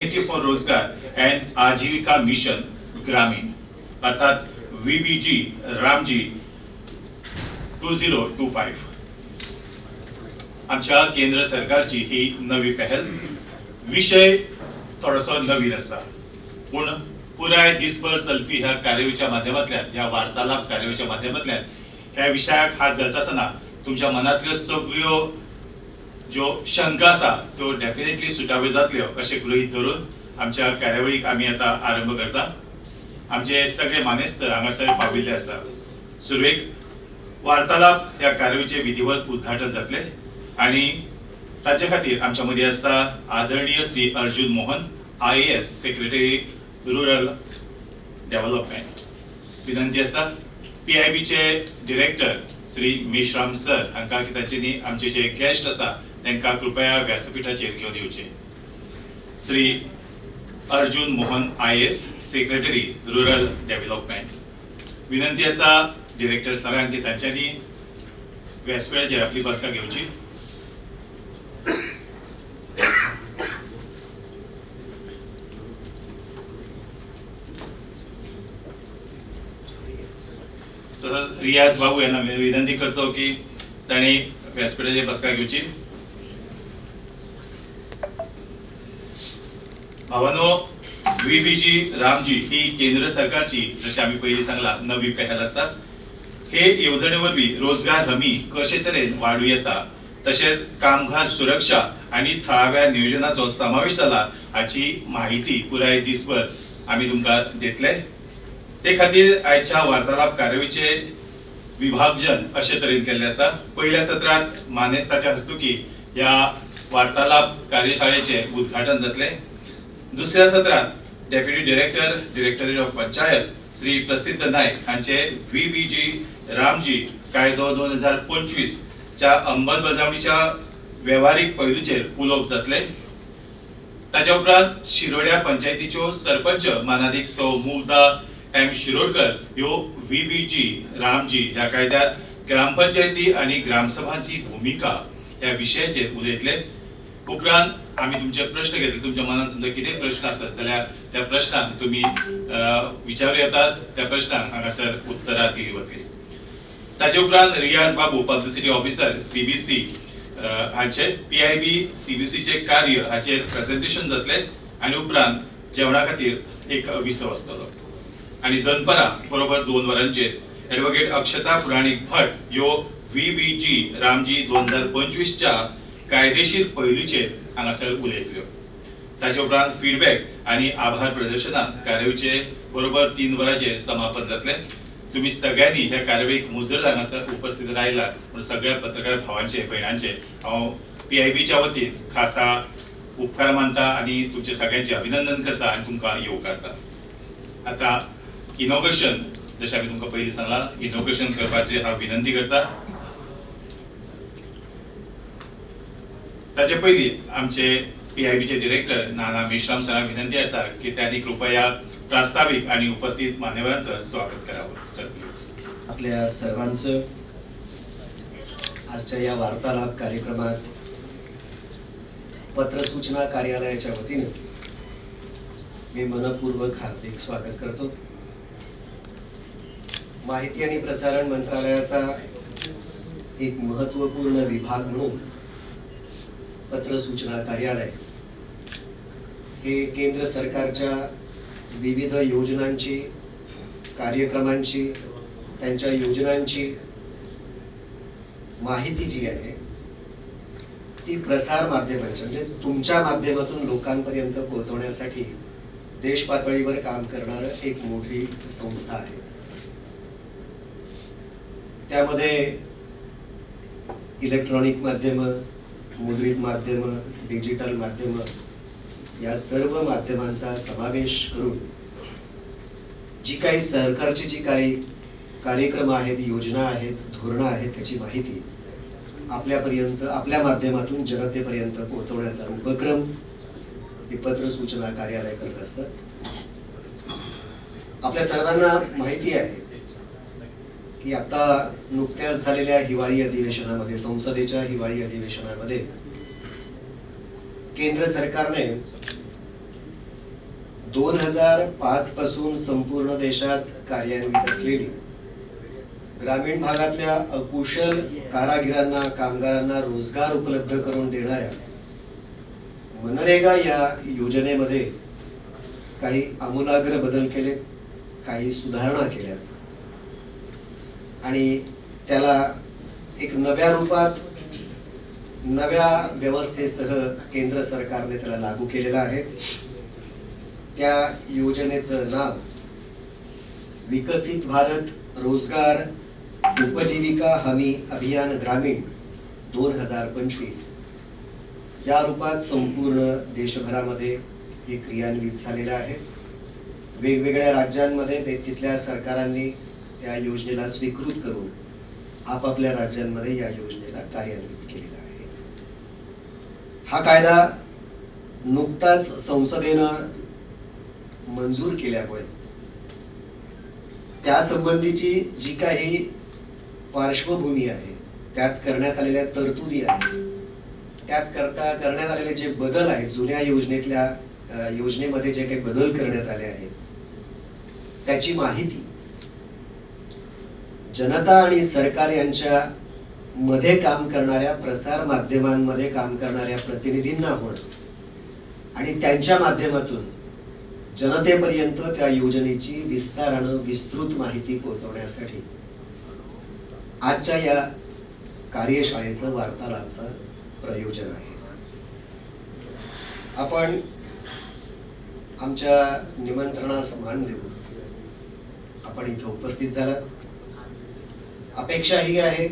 For Rozgar and Ajeevika mission Gramin अर्थात VBG Ramji 2025. आमच्या केंद्र सरकारची ही नवी पहल. विशय थोडोसो नवीन आसा, पूण पुराय दिसभर चलपी ह्या कार्यावळीच्या माध्यमांतल्यान, ह्या वार्तालाप कार्यावळीच्या माध्यमांतल्यान ह्या विशयाक हात घालता आसतना तुमच्या मनांतल्यो सगळ्यो ज्यो शंका आसा त्यो डेफिनेटली सुटाव्यो जातल्यो अशें गृहीत धरून आमच्या कार्यावळीक आमी आतां आरंभ करता. आमचे सगळे मानेस्त हांगासर पाविल्ले आसा. सुरवेक वार्तालाप ह्या कार्यावळीचें विधिवत उद्घाटन जातलें आनी ताचे खातीर आमच्या मदीं आसा आदरणीय Shri Arjun Mohan, IAS, secretary, rural development. विनंती आसा पीआयबीचे डिरेक्टर श्री मेश्राम सर हांकां की तांच्यांनी आमचे जे गेस्ट आसा तांकां कृपया व्यासपीठाचेर घेवन येवचे. Shri Arjun Mohan, IAS, secretary, rural development. विनंती आसा डिरेक्टर सरांक की तांच्यांनी व्यासपीठाचेर आपली बसका घेवची. तसंच रियाज बाबू यांना विनंती करतो की तांणी व्यासपीठाचेर बसका घेवची. भावानो, व्हीबीजी रामजी ही केंद्र सरकारची, जशें आमी पयलीं सांगला, नवी पहल आसा. हे येवजणे वरवीं रोजगार हमी कशे तरेन वाडूं येता, तशेंच कामगार सुरक्षा आनी थळाव्या नियोजनाचो समावेश जाला हाची म्हायती पुराय दिसभर आमी तुमकां दितले. ते खातीर आयच्या वार्तालाप कार्यावळीचे विभाजन अशे तरेन केल्लें आसा. पयल्या सत्रांत मानेस्ताच्या हस्तुकी ह्या वार्तालाप कार्यशाळेचें उद्घाटन जातलें. दुसऱ्या सत्रांत deputy director, directorate of panchayat, Shri Prasiddh Naik हांचे व्हीबीजी रामजी कायदो 2025च्या अंमलबजावणीच्या वेव्हारीक पैलूचेर उलोवप जातलें. ताच्या उपरांत शिरोड्या पंचायतीच्यो सरपंच मानादीक सौ मुग्धा एम शिरोडकर ह्यो व्हीबीजी रामजी ह्या कायद्यात ग्रामपंचायती आनी ग्रामसभांची भुमिका ह्या विशयाचेर उलयतले. उपरांत आमी तुमचे प्रश्न घेतले. तुमच्या मनात समजा कितें प्रश्न आसत जाल्यार त्या प्रश्नांक तुमी विचारूं येतात. त्या प्रश्नांक हांगासर उत्तरां दिली वतली. ताचे उपरांत रियाज बाबू, पब्लिसिटी ऑफिसर, सीबीसी हांचे पीआयबी सीबीसीचे कार्य हाचेर प्रेझेंटेशन जातलें आनी उपरांत जेवणा खातीर एक विसव आसतलो. आनी दनपरां बरोबर 2 वरांचेर एडवोकेट अक्षता पुराणीक भट ह्यो व्हीबीजी रामजी 2025च्या कायदेशीर पैलूचेर हांगासर उलयतल्यो. ताचे उपरांत फिडबॅक आनी आभार प्रदर्शनान कार्यावळीचे बरोबर 3 वरांचेर समापन जातलें. तुमी सगळ्यांनी ह्या कार्यावळीक मुजरत हांगासर उपस्थित रायला म्हणून सगळ्या पत्रकार भावांचे, भयणांचे हांव पीआयबीच्या वतीन खासा उपकार मानता आनी तुमचे सगळ्यांचे अभिनंदन करता आनी तुमकां येवकारता. आतां इनॉग्रेशन, जशें आमी तुमकां पयलीं सांगलां, इनॉग्रेशन करपाची हांव विनंती करता. ताचे पयलीं आमचे पीआयबीचे डिरेक्टर नाना मेश्राम सरांक विनंती आसा की त्यांनी कृपया प्रास्ताविक आणि उपस्थित मान्यवरांचं स्वागत करावं. Sir, please. आपल्या सर्वांचं आजच्या या वार्तालाप कार्यक्रमात पत्रसूचना कार्यालयाच्या वतीनं मी मनपूर्वक हार्दिक स्वागत करतो. माहिती आणि प्रसारण मंत्रालयाचा एक महत्त्वपूर्ण विभाग म्हणून पत्रसूचना कार्यालय हे केंद्र सरकारच्या विविध योजनांची, कार्यक्रमांची, त्यांच्या योजनांची माहिती जी आहे ती प्रसार माध्यमांच्या, म्हणजे तुमच्या माध्यमातून लोकांपर्यंत पोहोचवण्यासाठी देश पातळीवर काम करणारं एक मोठी संस्था आहे. त्यामध्ये इलेक्ट्रॉनिक माध्यमं, मुद्रित माध्यमं, डिजिटल माध्यमं या सर्व माध्यमांचा समावेश करून जी काही सरकारची जी काही कार्यक्रम आहेत, योजना आहेत, धोरणं आहेत, त्याची माहिती आपल्यापर्यंत, आपल्या माध्यमातून जनतेपर्यंत पोहोचवण्याचा उपक्रम हे पत्र सूचना कार्यालय करत असतं. आपल्या सर्वांना माहिती आहे की आता नुकत्याच झालेल्या हिवाळी अधिवेशनामध्ये, संसदेच्या हिवाळी अधिवेशनामध्ये केंद्र सरकारने 2005 पासून संपूर्ण देशात कार्यान्वित असलेली ग्रामीण भागातल्या अकुशल कारागिरांना, कामगारांना रोजगार उपलब्ध करून देणाऱ्या मनरेगा या योजनेमध्ये काही आमूलाग्र बदल केले, काही सुधारणा केल्या आणि त्याला एक नव्या रूपात, नव्या व्यवस्थेसह केंद्र सरकारने त्याला लागू केलेलं आहे. त्या योजनेचं नाव विकसित भारत रोजगार उपजीविका हमी अभियान ग्रामीण 2025 या रूपात संपूर्ण देशभरामध्ये हे क्रियान्वित झालेलं आहे. वेगवेगळ्या राज्यांमध्ये ते तिथल्या सरकारांनी त्या योजनेला स्वीकृत करून आपापल्या राज्यांमध्ये या योजनेला कार्यान्वित केलेलं आहे. हा कायदा नुकताच संसदेनं मंजूर केल्यामुळे त्यासंबंधीची जी काही पार्श्वभूमी आहे, त्यात करण्यात आलेल्या तरतुदी आहेत, त्यात करता करण्यात आलेले जे बदल आहेत, जुन्या योजनेतल्या योजनेमध्ये जे काही बदल करण्यात आले आहेत त्याची माहिती जनता आणि सरकार यांच्या मध्ये काम करणाऱ्या प्रसार माध्यमांमध्ये काम करणाऱ्या प्रतिनिधींना होणं आणि त्यांच्या माध्यमातून जनतेपर्यंत त्या योजनेची विस्तारानं विस्तृत माहिती पोहोचवण्यासाठी आजच्या या कार्यशाळेचं वार्तालापचं प्रयोजन आहे. आपण आमच्या निमंत्रणास मान देऊन आपण इथं उपस्थित झालात. अपेक्षा ही आहे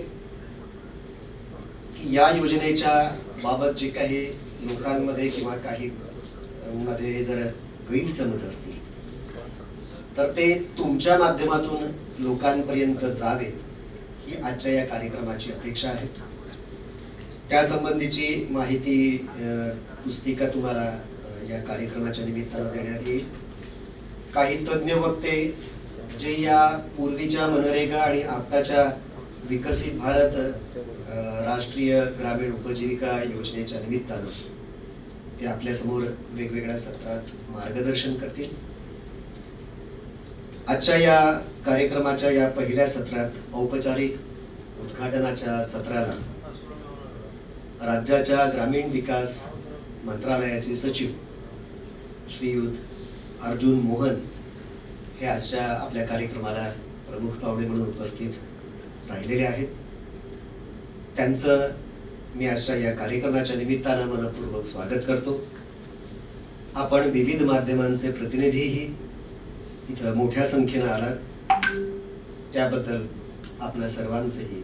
की या योजनेच्या बाबत जे काही लोकांमध्ये किंवा काही मध्ये जर गैरसमज असतील तर ते तुमच्या माध्यमातून लोकांपर्यंत जावे ही आजच्या या कार्यक्रमाची अपेक्षा आहे. त्यासंबंधीची माहिती पुस्तिका तुम्हाला या कार्यक्रमाच्या निमित्तानं देण्यात येईल. काही तज्ज्ञ वक्ते जे या पूर्वीच्या मनरेगा आणि आत्ताच्या विकसित भारत राष्ट्रीय ग्रामीण उपजीविका योजनेच्या निमित्तानं ते आपल्यासमोर वेगवेगळ्या सत्रात मार्गदर्शन करतील. आजच्या या कार्यक्रमाच्या या पहिल्या सत्रात औपचारिक उद्घाटनाच्या सत्राला राज्याच्या ग्रामीण विकास मंत्रालयाचे सचिव श्रीयुत अर्जुन मोहन हे आजच्या आपल्या कार्यक्रमाला प्रमुख पाहुणे म्हणून उपस्थित राहिलेले आहेत. त्यांचं मी आजच्या या कार्यक्रमाच्या निमित्तानं मनपूर्वक स्वागत करतो. आपण विविध माध्यमांचे प्रतिनिधीही इथं मोठ्या संख्येनं आलात, त्याबद्दल आपल्या सर्वांचंही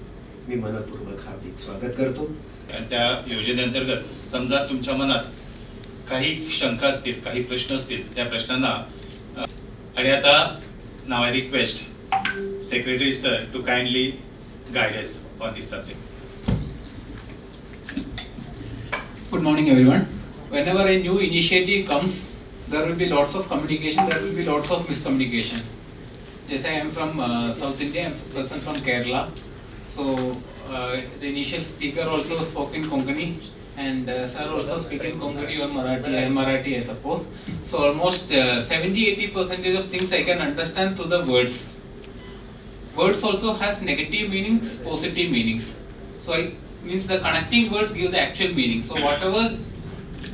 मी मनपूर्वक हार्दिक स्वागत करतो. आणि त्या योजनेअंतर्गत समजा तुमच्या मनात काही शंका असतील, काही प्रश्न असतील, त्या प्रश्नांना आणि आता now I request Secretary sir to kindly guide us on this subject. Good morning, everyone. Whenever a new initiative comes, there will be lots of communication, there will be lots of miscommunication. Yes, I am from South India, I am a person from Kerala. So, the initial speaker also spoke in Konkani, and sir also speak in Konkani or Marathi, I suppose. So, almost 70-80% of things I can understand through the words. Words also has negative meanings, positive meanings. So, it means the connecting words give the actual meaning. So, whatever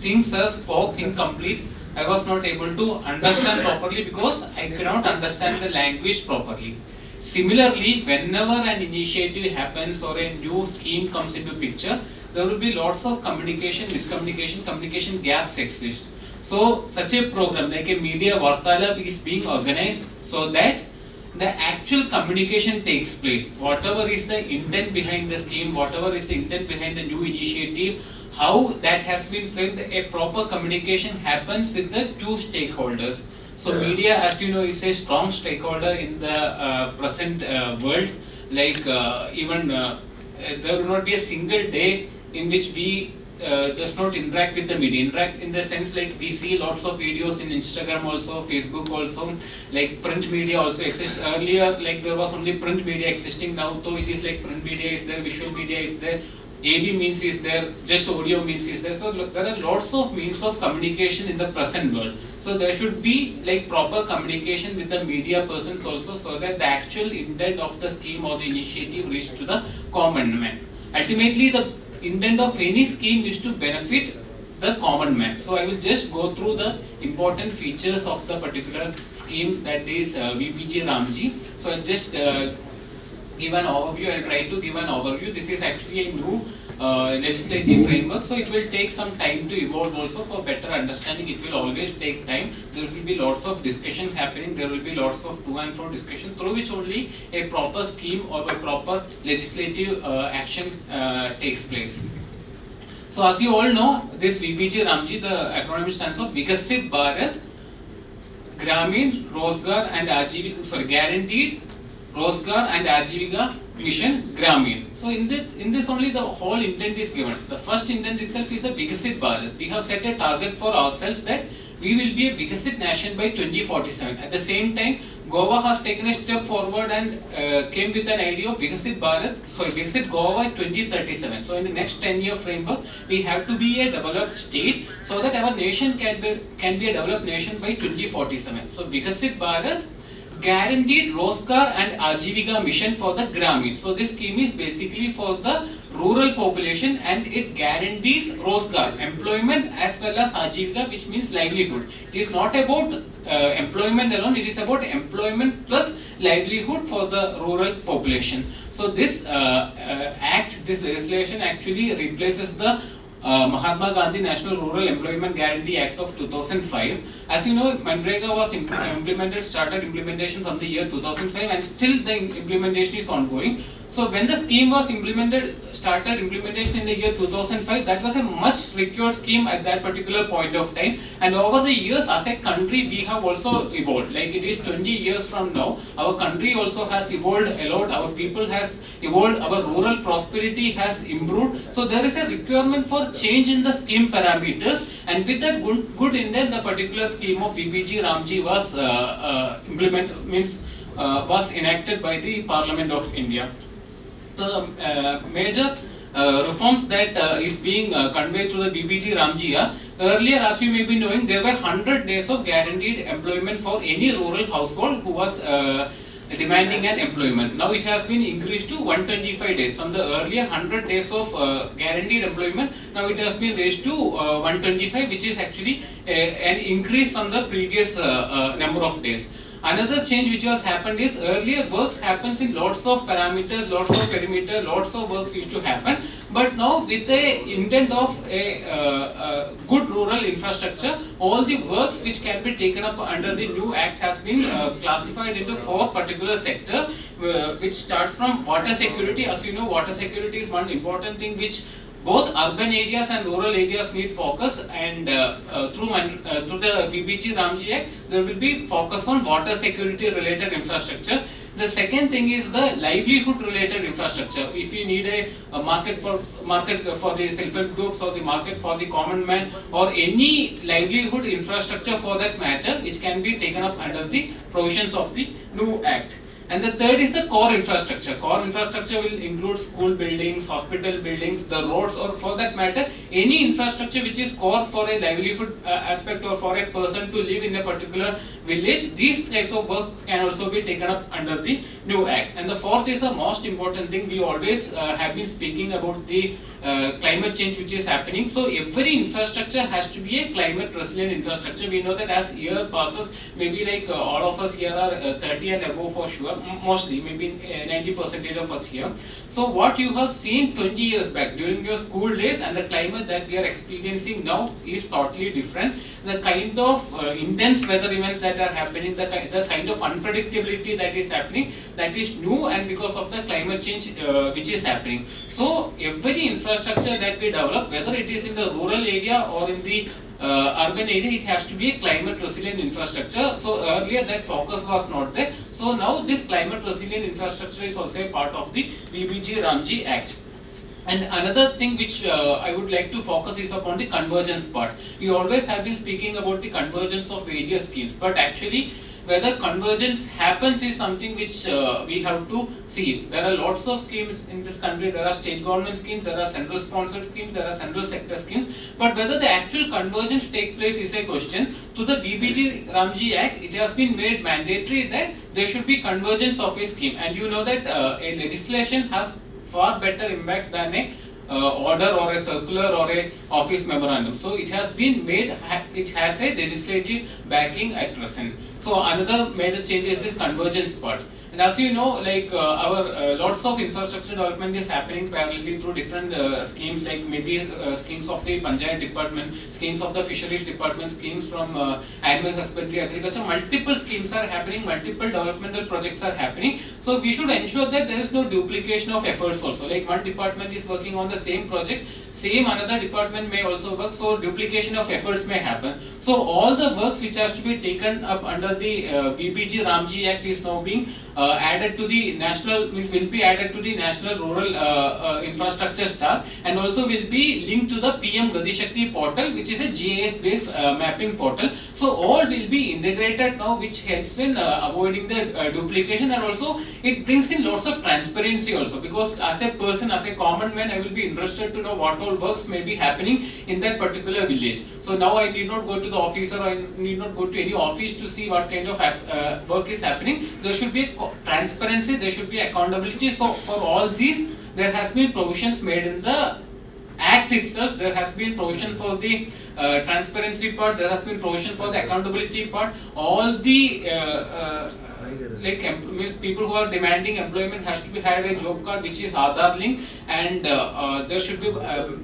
things sir spoke incomplete, I was not able to understand properly because I cannot understand the language properly. Similarly, whenever an initiative happens or a new scheme comes into picture, there will be lots of communication, miscommunication, communication gaps exist. So, such a program like a media Vartalap is being organized so that the actual communication takes place. Whatever is the intent behind the scheme, whatever is the intent behind the new initiative, how that has been framed, a proper communication happens with the two stakeholders. So media, as you know, is a strong stakeholder in the present world. Like even there will not be a single day in which we does not interact with the media. Interact in the sense like we see lots of videos in Instagram also, Facebook also, like print media also exists. Earlier, like there was only print media existing. Now, though it is like print media is there, visual media is there, AV means is there, just audio means is there. So there are lots of means of communication in the present world. So there should be like proper communication with the media persons also, so that the actual intent of the scheme or the initiative reach to the common man. Ultimately, the intent of any scheme is to benefit the common man. So I will just go through the important features of the particular scheme, that is VBG Ramji. So I'll just give an overview. I'll try to give an overview. This is actually a new legislative framework, so it will take some time to evolve also. For better understanding, it will always take time. There will be lots of discussions happening. There will be lots of to and fro discussion, through which only a proper scheme or a proper legislative action takes place. So as you all know, this VBG Ramji, the acronym stands for Viksit Bharat Gramin Rozgar and Ajeevika, sorry, Guaranteed Rozgar and Ajeevika Mission Gramin. So in this only the whole intent is given. The first intent itself is a Viksit Bharat. We have set a target for ourselves that we will be a Viksit nation by 2047. At the same time, Goa has taken a step forward and came with an idea of Viksit Goa 2037. So in the next 10-year framework, we have to be a developed state so that our nation can be a developed nation by 2047. So Viksit Bharat Guaranteed Rozgar and Ajeevika Mission for the Gramin. So this scheme is basically for the rural population, and it guarantees Rozgar, employment, as well as Ajeevika, which means livelihood. It is not about employment alone, it is about employment plus livelihood for the rural population. So this act, this legislation actually replaces the Mahatma Gandhi National Rural Employment Guarantee Act of 2005. As you know, MNREGA was started implementation from the year 2005, and still the implementation is ongoing. So when the scheme was started implementation in the year 2005, that was a much required scheme at that particular point of time. And over the years, as a country, we have also evolved. Like it is 20 years from now, our country also has evolved a lot, our people has evolved, our rural prosperity has improved. So there is a requirement for change in the scheme parameters, and with that good intent, the particular scheme of VBG Ramji was was enacted by the Parliament of India. The major reforms that is being conveyed through the VBG Ramji are, earlier, as you may be knowing, there were 100 days of guaranteed employment for any rural household who was demanding an employment. Now it has been increased to 125 days. From the earlier 100 days of guaranteed employment, now it has been raised to 125, which is actually an increase from the previous number of days. Another change which has happened is, earlier works happens in lots of parameters, lots of perimeter, lots of works used to happen. But now with the intent of a good rural infrastructure, all the works which can be taken up under the new act has been classified into four particular sector, which starts from water security. As you know, water security is one important thing which both urban areas and rural areas need focus, and through the VBG Ramji Act, there will be focus on water security related infrastructure. The second thing is the livelihood related infrastructure. If you need a market for the self-help groups or the market for the common man or any livelihood infrastructure for that matter, which can be taken up under the provisions of the new act. And the third is the core infrastructure. Core infrastructure will include school buildings, hospital buildings, the roads, or for that matter, any infrastructure which is core for a livelihood aspect or for a person to live in a particular village. These types of work can also be taken up under the new act. And the fourth is the most important thing. We always have been speaking about the climate change which is happening. So every infrastructure has to be a climate resilient infrastructure. We know that as year passes, maybe like all of us here are 30 and above for sure, mostly maybe 90% of us here. So what you have seen 20 years back during your school days and the climate that we are experiencing now is totally different. The kind of intense weather events that are happening, the kind of unpredictability that is happening, that is new, and because of the climate change which is happening. So every infrastructure that we develop, whether it is in the rural area or in the urban area, it has to be a climate resilient infrastructure. So earlier that focus was not there. So now this climate resilient infrastructure is also a part of the VBG Ramji Act. And another thing which I would like to focus is upon the convergence part. We always have been speaking about the convergence of various schemes, but actually Whether convergence happens is something which we have to see. There are lots of schemes in this country. There are state government schemes, there are central sponsored schemes, there are central sector schemes. But whether the actual convergence take place is a question. To the VBG Ramji Act, it has been made mandatory that there should be convergence of a scheme. And you know that a legislation has far better impacts than a order or a circular or a office memorandum. So it has been made, it has a legislative backing at present. So another major change is this convergence part. And as you know, like our lots of infrastructure development is happening parallelly through different schemes, like maybe schemes of the Panchayat department, schemes of the fisheries department, schemes from animal husbandry, agriculture. Multiple schemes are happening, multiple developmental projects are happening. So we should ensure that there is no duplication of efforts also. Like one department is working on the same project, same another department may also work, so duplication of efforts may happen. So all the works which has to be taken up under the VBG Ramji Act is now being added to the national, means will be added to the national rural infrastructure star, and also will be linked to the PM Gati Shakti portal, which is a GIS based mapping portal. So all will be integrated now, which helps in avoiding the duplication, and also it brings in lots of transparency also, because as a person, as a common man, I will be interested to know what all works may be happening in that particular village. So now I need not go to the officer, I need not go to any office to see what kind of work is happening. There should be a transparency, there should be accountability. So for all these, there has been provisions made in the Act itself. There has been provision for the transparency part, there has been provision for the accountability part. All the means people who are demanding employment has to be had a job card which is Aadhaar link, and there should be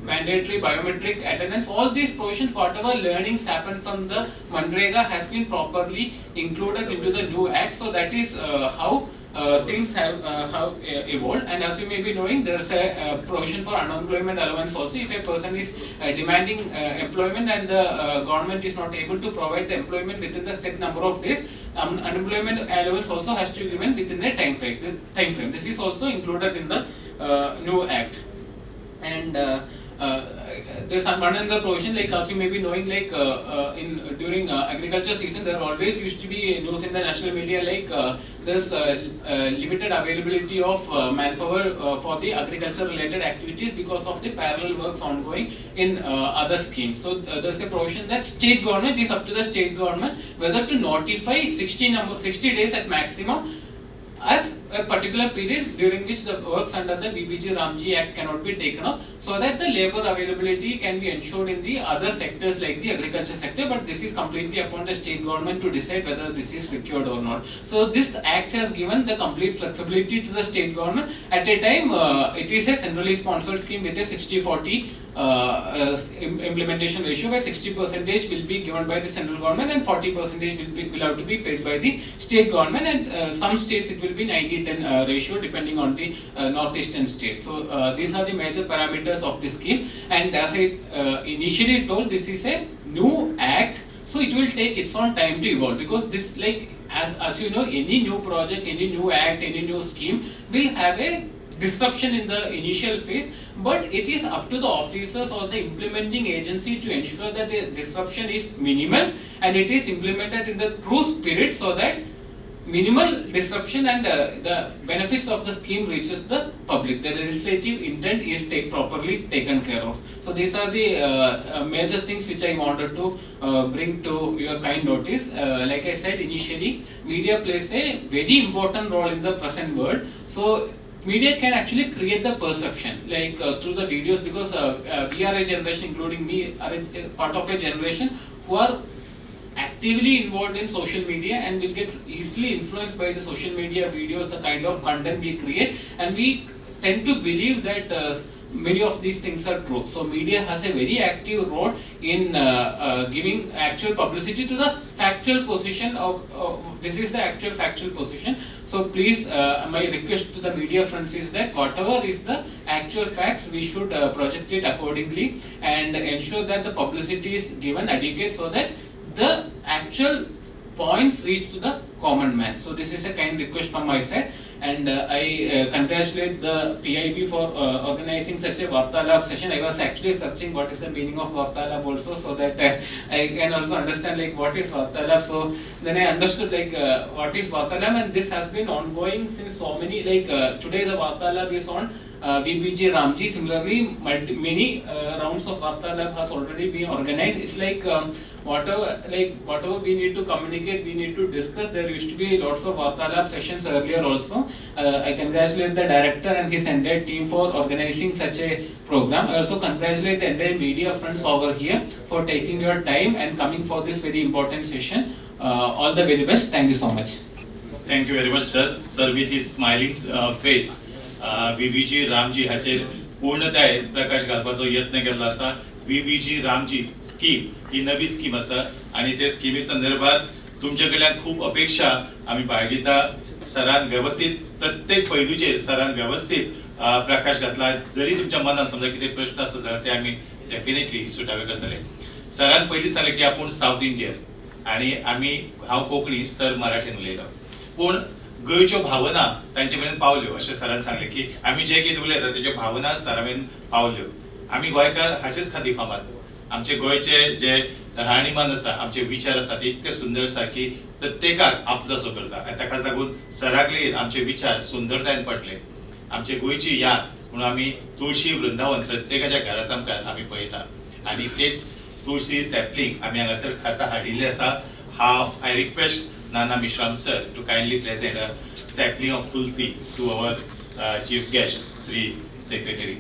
mandatory biometric attendance. All these provisions, whatever learnings happen from the MNREGA, has been properly included into the new act. So that is how things have evolved. And as you may be knowing, there is a provision for unemployment allowance also. If a person is demanding employment and the government is not able to provide the employment within the set number of days, unemployment allowance also has to be given within a time frame. This is also included in the new act. And there's one another provision, like as you may be knowing, like during agriculture season, there always used to be news in the national media like there's limited availability of manpower for the agriculture related activities because of the parallel works ongoing in other schemes. So there's a provision that state government, is up to the state government whether to notify 60 days at maximum as a particular period during which the works under the VBG Ramji Act cannot be taken up, so that the labor availability can be ensured in the other sectors like the agriculture sector. But this is completely upon the state government to decide whether this is required or not. So this act has given the complete flexibility to the state government. At a time, it is a centrally sponsored scheme with a 60-40 implementation ratio, where 60% will be given by the central government and 40% will have to be paid by the state government, and some states it will be 90-10 ratio depending on the northeastern state. So these are the major parameters of this scheme, and as I initially told, this is a new act, so it will take its own time to evolve, because this, like as you know, any new project, any new act, any new scheme will have a disruption in the initial phase, but it is up to the officers or the implementing agency to ensure that the disruption is minimal and it is implemented in the true spirit, so that minimal disruption and the benefits of the scheme reaches the public. The legislative intent is properly taken care of. So these are the major things which I wanted to bring to your kind notice. Like I said initially, media plays a very important role in the present world. So media can actually create the perception, like through the videos, because we are a generation, including me, are a part of a generation who are actively involved in social media and will get easily influenced by the social media videos, the kind of content we create, and we tend to believe that many of these things are true. So media has a very active role in giving actual publicity to the factual position of this is the actual factual position. So please, my request to the media friends is that whatever is the actual facts, we should project it accordingly and ensure that the publicity is given adequate so that the actual points reach to the common man. So this is a kind request from my side, and I congratulate the PIB for organizing such a Vartalap session. I was actually searching what is the meaning of Vartalap also, so that I can also understand like what is Vartalap. So then I understood like what is Vartalap, and this has been ongoing since so many, like today the Vartalap is on VBG Ramji. Similarly, many rounds of Vartalap has already been organized. It's like whatever we need to communicate, we need to discuss. There used to be lots of Vartalap sessions earlier also. I congratulate the director and his entire team for organizing such a program. I also congratulate the entire media friends over here for taking your time and coming for this very important session. All the very best. Thank you so much. Thank you very much, sir. Sir with his smiling face VBG Ramji हाचेर पूर्णताय प्रकाश घालपाचो यत्न केल्लो आसा. VBG Ramji scheme ही नवी scheme आसा आनी ते स्किमी संदर्भात तुमचे कडल्यान खूब अपेक्षा आमी बाळगिता. सरान वेवस्थीत प्रत्येक पैलूचेर सरान वेवस्थीत प्रकाश घातला. जरी तुमच्या मनात समजा कितें प्रश्न आसत जाल्यार ते आमी डेफिनेटली सुटावे करतले. सरान पयलीं सांगलें की आपूण सावथ इंडियन आनी आमी हांव कोंकणी, सर मराठीन उलयलो, पूण गोंयच्यो भावना तांचे मेरेन पावल्यो अशें सरान सांगलें की आमी जें कितें उलयता तेज्यो भावना सरा मेरेन पावल्यो. आमी गोंयकार हाचेच खातीर फामाद. आमचे गोंयचे जे राहणीमान आसा, आमचे विचार आसा ते इतके सुंदर आसा की प्रत्येकाक आपलोसो करता आनी ताकाच लागून सराक लेगीत आमचे विचार सुंदरतायेन पडले. आमचे गोंयची याद म्हणून आमी तुळशी वृंदावन प्रत्येकाच्या घरा सामकार आमी पळयता आनी तेच तुळशी सॅपलिंग आमी हांगासर खासा हाडिल्लें आसा. हांव I request Nana Mishram sir to kindly present a sapling of Tulsi to our chief guest Shri Secretary.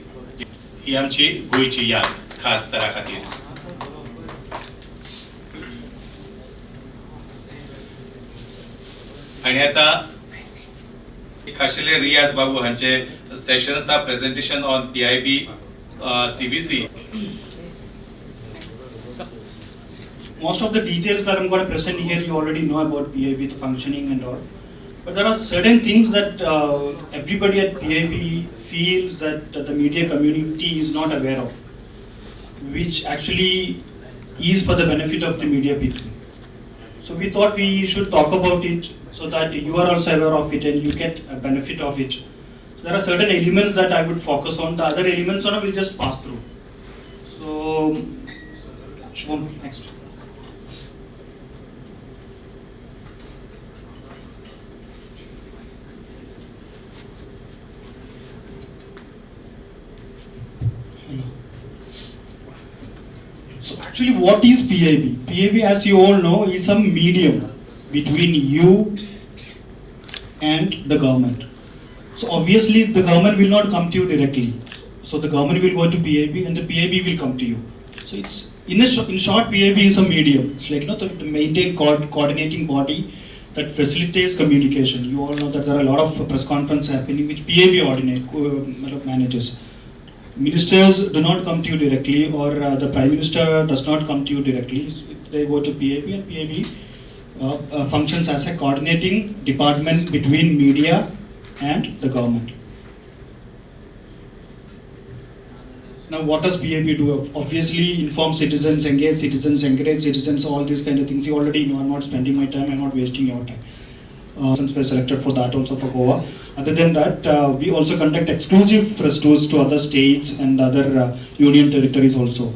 ही आमची गोंयची याद खास सरा खातीर. आनी आतां खाशेले रियाज बाबू हांचे सेशन आसा, presentation on PIB CBC. Most of the details that I'm going to present here, you already know about PIB, the functioning and all. But there are certain things that everybody at PIB feels that the media community is not aware of, which actually is for the benefit of the media people. So we thought we should talk about it so that you are also aware of it and you get a benefit of it. So there are certain elements that I would focus on. The other elements on will just pass through. So, Shubham, next. So actually, what is PIB? PIB, as you all know, is a medium between you and the government. So obviously, the government will not come to you directly. So the government will go to PIB and the PIB will come to you. So it's in short, PIB is a medium. It's like, you know, the maintain coordinating body that facilitates communication. You all know that there are a lot of press conferences happening which PIB manages. Ministers do not come to you directly, or the Prime Minister does not come to you directly. They go to PIB, and PIB functions as a coordinating department between media and the government. Now, what does PIB do? Obviously, inform citizens, engage citizens, encourage citizens, all these kind of things. You already know. I'm not spending my time, I'm not wasting your time. Since we're selected for that also for Goa. Other than that, we also conduct exclusive press tours to other states and other union territories also.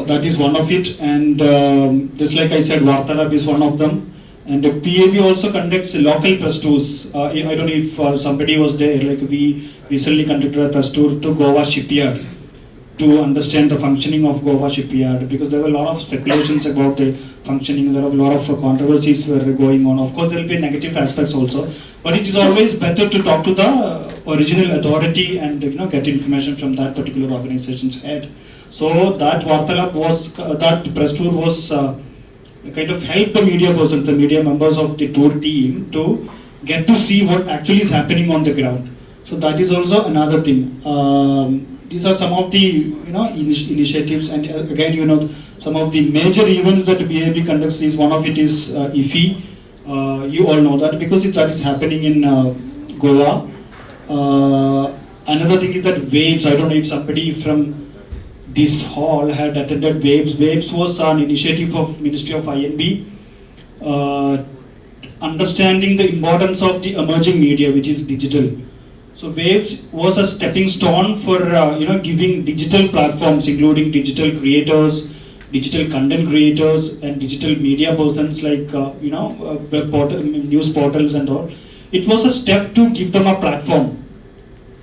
That is one of it, and just like I said, Vartalap is one of them. And the PAB also conducts local press tours. I don't know if somebody was there, like we recently conducted a press tour to Goa Shipyard to understand the functioning of Goa Shipyard, because there were a lot of speculations about the functioning, there were a lot of controversies were going on. Of course, there will be negative aspects also, but it is always better to talk to the original authority and, you know, get information from that particular organization's head. So that Vartalap was, that press tour was kind of help the media person, the media members of the tour team to get to see what actually is happening on the ground. So that is also another thing. These are some of the, you know, initiatives, and again, you know, some of the major events that PIB conducts is, one of it is IFFI. You all know that because that is happening in Goa. Another thing is that WAVES. I don't know if somebody from this hall had attended WAVES. WAVES was an initiative of Ministry of INB understanding the importance of the emerging media, which is digital. So WAVES was a stepping stone for giving digital platforms, including digital creators, digital content creators, and digital media persons like web portal, news portals and all. It was a step to give them a platform.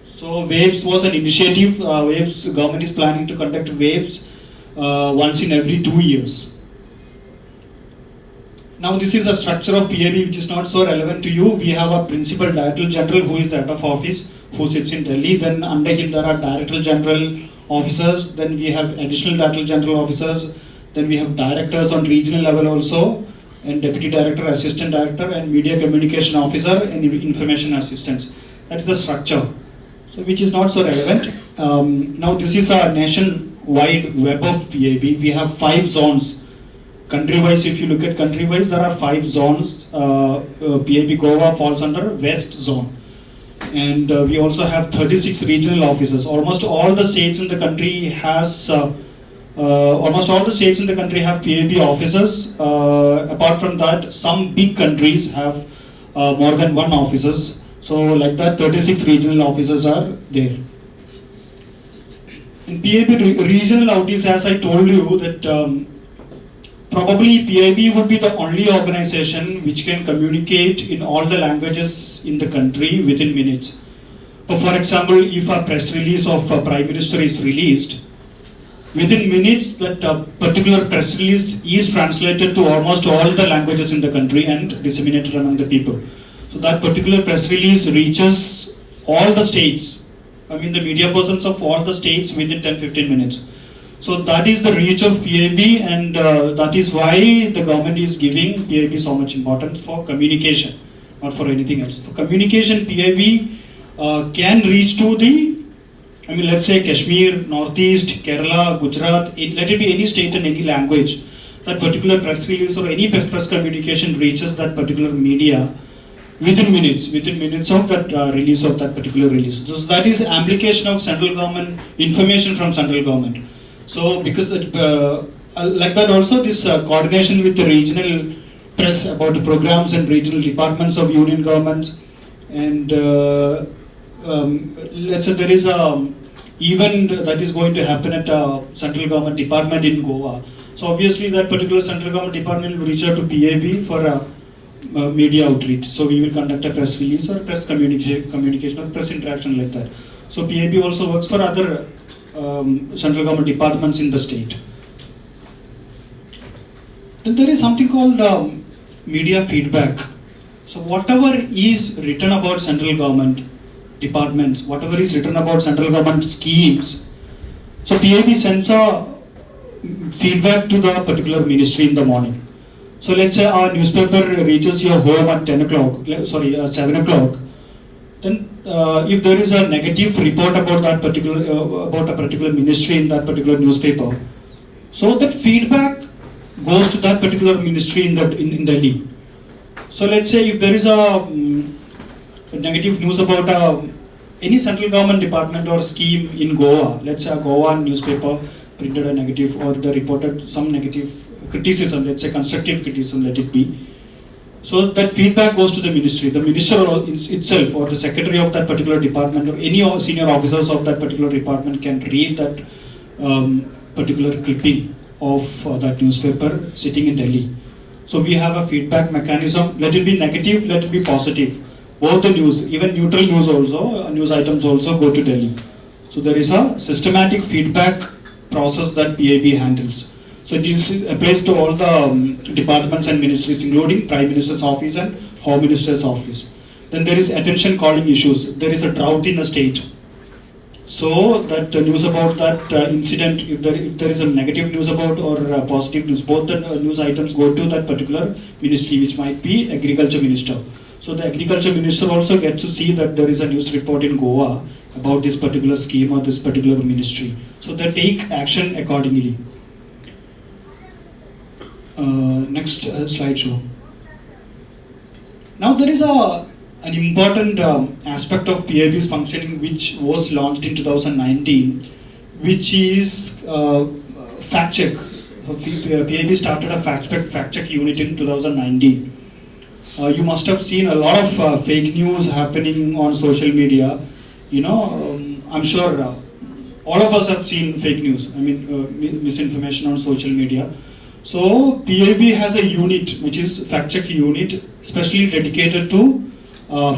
So WAVES was an initiative. WAVES government is planning to conduct WAVES once in every 2 years. Now this is a structure of PIB which is not so relevant to you. We have a principal director general who is the head of office, who sits in Delhi. Then under him there are director general officers. Then we have additional director general officers. Then we have directors on regional level also, and deputy director, assistant director, and media communication officer, and information assistants. That's the structure, so which is not so relevant. Now this is a nationwide web of PIB. We have 5 zones. Country-wise, if you look at country-wise, there are 5 zones. PIB Goa falls under West Zone. And we also have 36 regional offices. Almost all the states in the country has, almost all the states in the country have PIB offices. Apart from that, some big countries have more than one offices. So like that, 36 regional offices are there. In PIB regional outreach, as I told you, that probably PIB would be the only organization which can communicate in all the languages in the country within minutes. But for example, if a press release of a Prime Minister is released, within minutes that particular press release is translated to almost all the languages in the country and disseminated among the people. So that particular press release reaches all the states, I mean the media persons of all the states within 10-15 minutes. So that is the reach of PIB, and that is why the government is giving PIB so much importance for communication, not for anything else. For communication, PIB can reach to the, I mean, let's say Kashmir, Northeast, Kerala, Gujarat, let it be any state and any language. That particular press release or any press communication reaches that particular media within minutes of that release of that particular release. So that is application of central government, information from central government. So because that, like that also this coordination with the regional press about the programs and regional departments of union governments, and let's say there is a event that is going to happen at a central government department in Goa. So obviously that particular central government department will reach out to PIB for a media outreach. So we will conduct a press release or press communication or press interaction like that. So PIB also works for other central government departments in the state. Then there is something called media feedback. So whatever is written about central government departments, whatever is written about central government schemes, so PIB sends a feedback to the particular ministry in the morning. So let's say our newspaper reaches your home at 10 o'clock, sorry, 7 o'clock. Then if there is a negative report about that particular about a particular ministry in that particular newspaper, so that feedback goes to that particular ministry in Delhi. So let's say if there is a negative news about any central government department or scheme in Goa, let's say a Goa newspaper printed a negative or they reported some negative criticism, let's say constructive criticism, let it be. So that feedback goes to the ministry. The minister itself or the secretary of that particular department or any senior officers of that particular department can read that particular clipping of that newspaper sitting in Delhi. So we have a feedback mechanism. Let it be negative, let it be positive. Both the news, even neutral news also, news items also go to Delhi. So there is a systematic feedback process that PIB handles. So this applies to all the departments and ministries, including Prime Minister's office and Home Minister's office. Then there is attention calling issues. There is a drought in the state. So that news about that incident, if there is a negative news about or positive news, both the news items go to that particular ministry, which might be agriculture minister. So the agriculture minister also gets to see that there is a news report in Goa about this particular scheme or this particular ministry. So they take action accordingly. Next slideshow. Now there is an important aspect of PIB's functioning which was launched in 2019, which is fact check. So PIB started a fact check unit in 2019. You must have seen a lot of fake news happening on social media. You know, I'm sure all of us have seen fake news, I mean misinformation on social media. So PIB has a unit which is fact check unit, specially dedicated to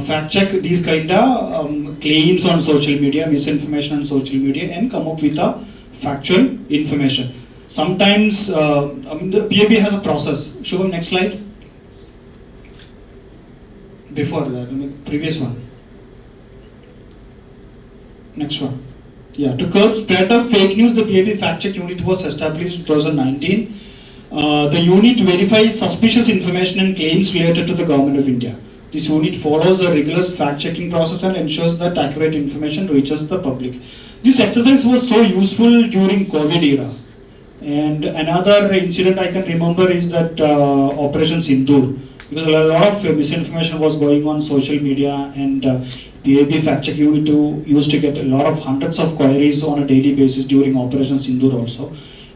fact check these kind of claims on social media, misinformation on social media, and come up with a factual information. Sometimes the PIB has a process. Shubham, next slide. Before that, I mean, previous one. Next one. Yeah, to curb spread of fake news, the PIB fact check unit was established in 2019. The unit verifies suspicious information and claims related to the Government of India. This unit follows a rigorous fact-checking process and ensures that accurate information reaches the public. This exercise was so useful during COVID era. And another incident I can remember is that Operation Sindoor, because a lot of misinformation was going on social media, and PIB fact check unit used to get a lot of hundreds of queries on a daily basis during Operation Sindoor also.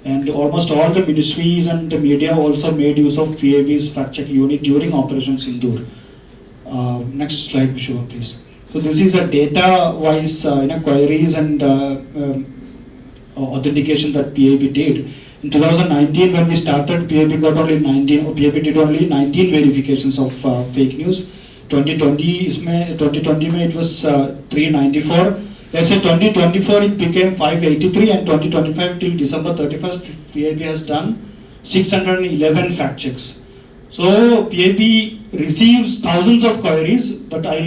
And almost all the ministries and the media also made use of PIB's fact check unit during Operation Sindoor. Next slide, Shubham, please. So this is a data-wise queries and authentication that PIB did. In 2019, when we started, PIB got only 19, or PIB did only 19 verifications of fake news. 2020 mein it was 394. Let's say 2024 it became 583, and 2025 till December 31st, PIB has done 611 fact checks. So PIB receives thousands of queries, but there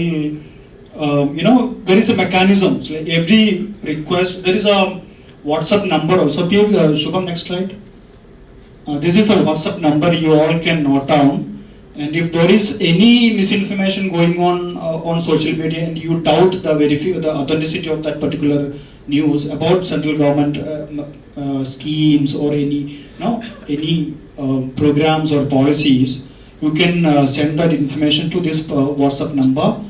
is a mechanism. So like every request, there is a WhatsApp number also. PIB, Shubham, next slide. This is a WhatsApp number you all can note down. And if there is any misinformation going on social media and you doubt the authenticity of that particular news about central government schemes or any programs or policies, you can send that information to this WhatsApp number.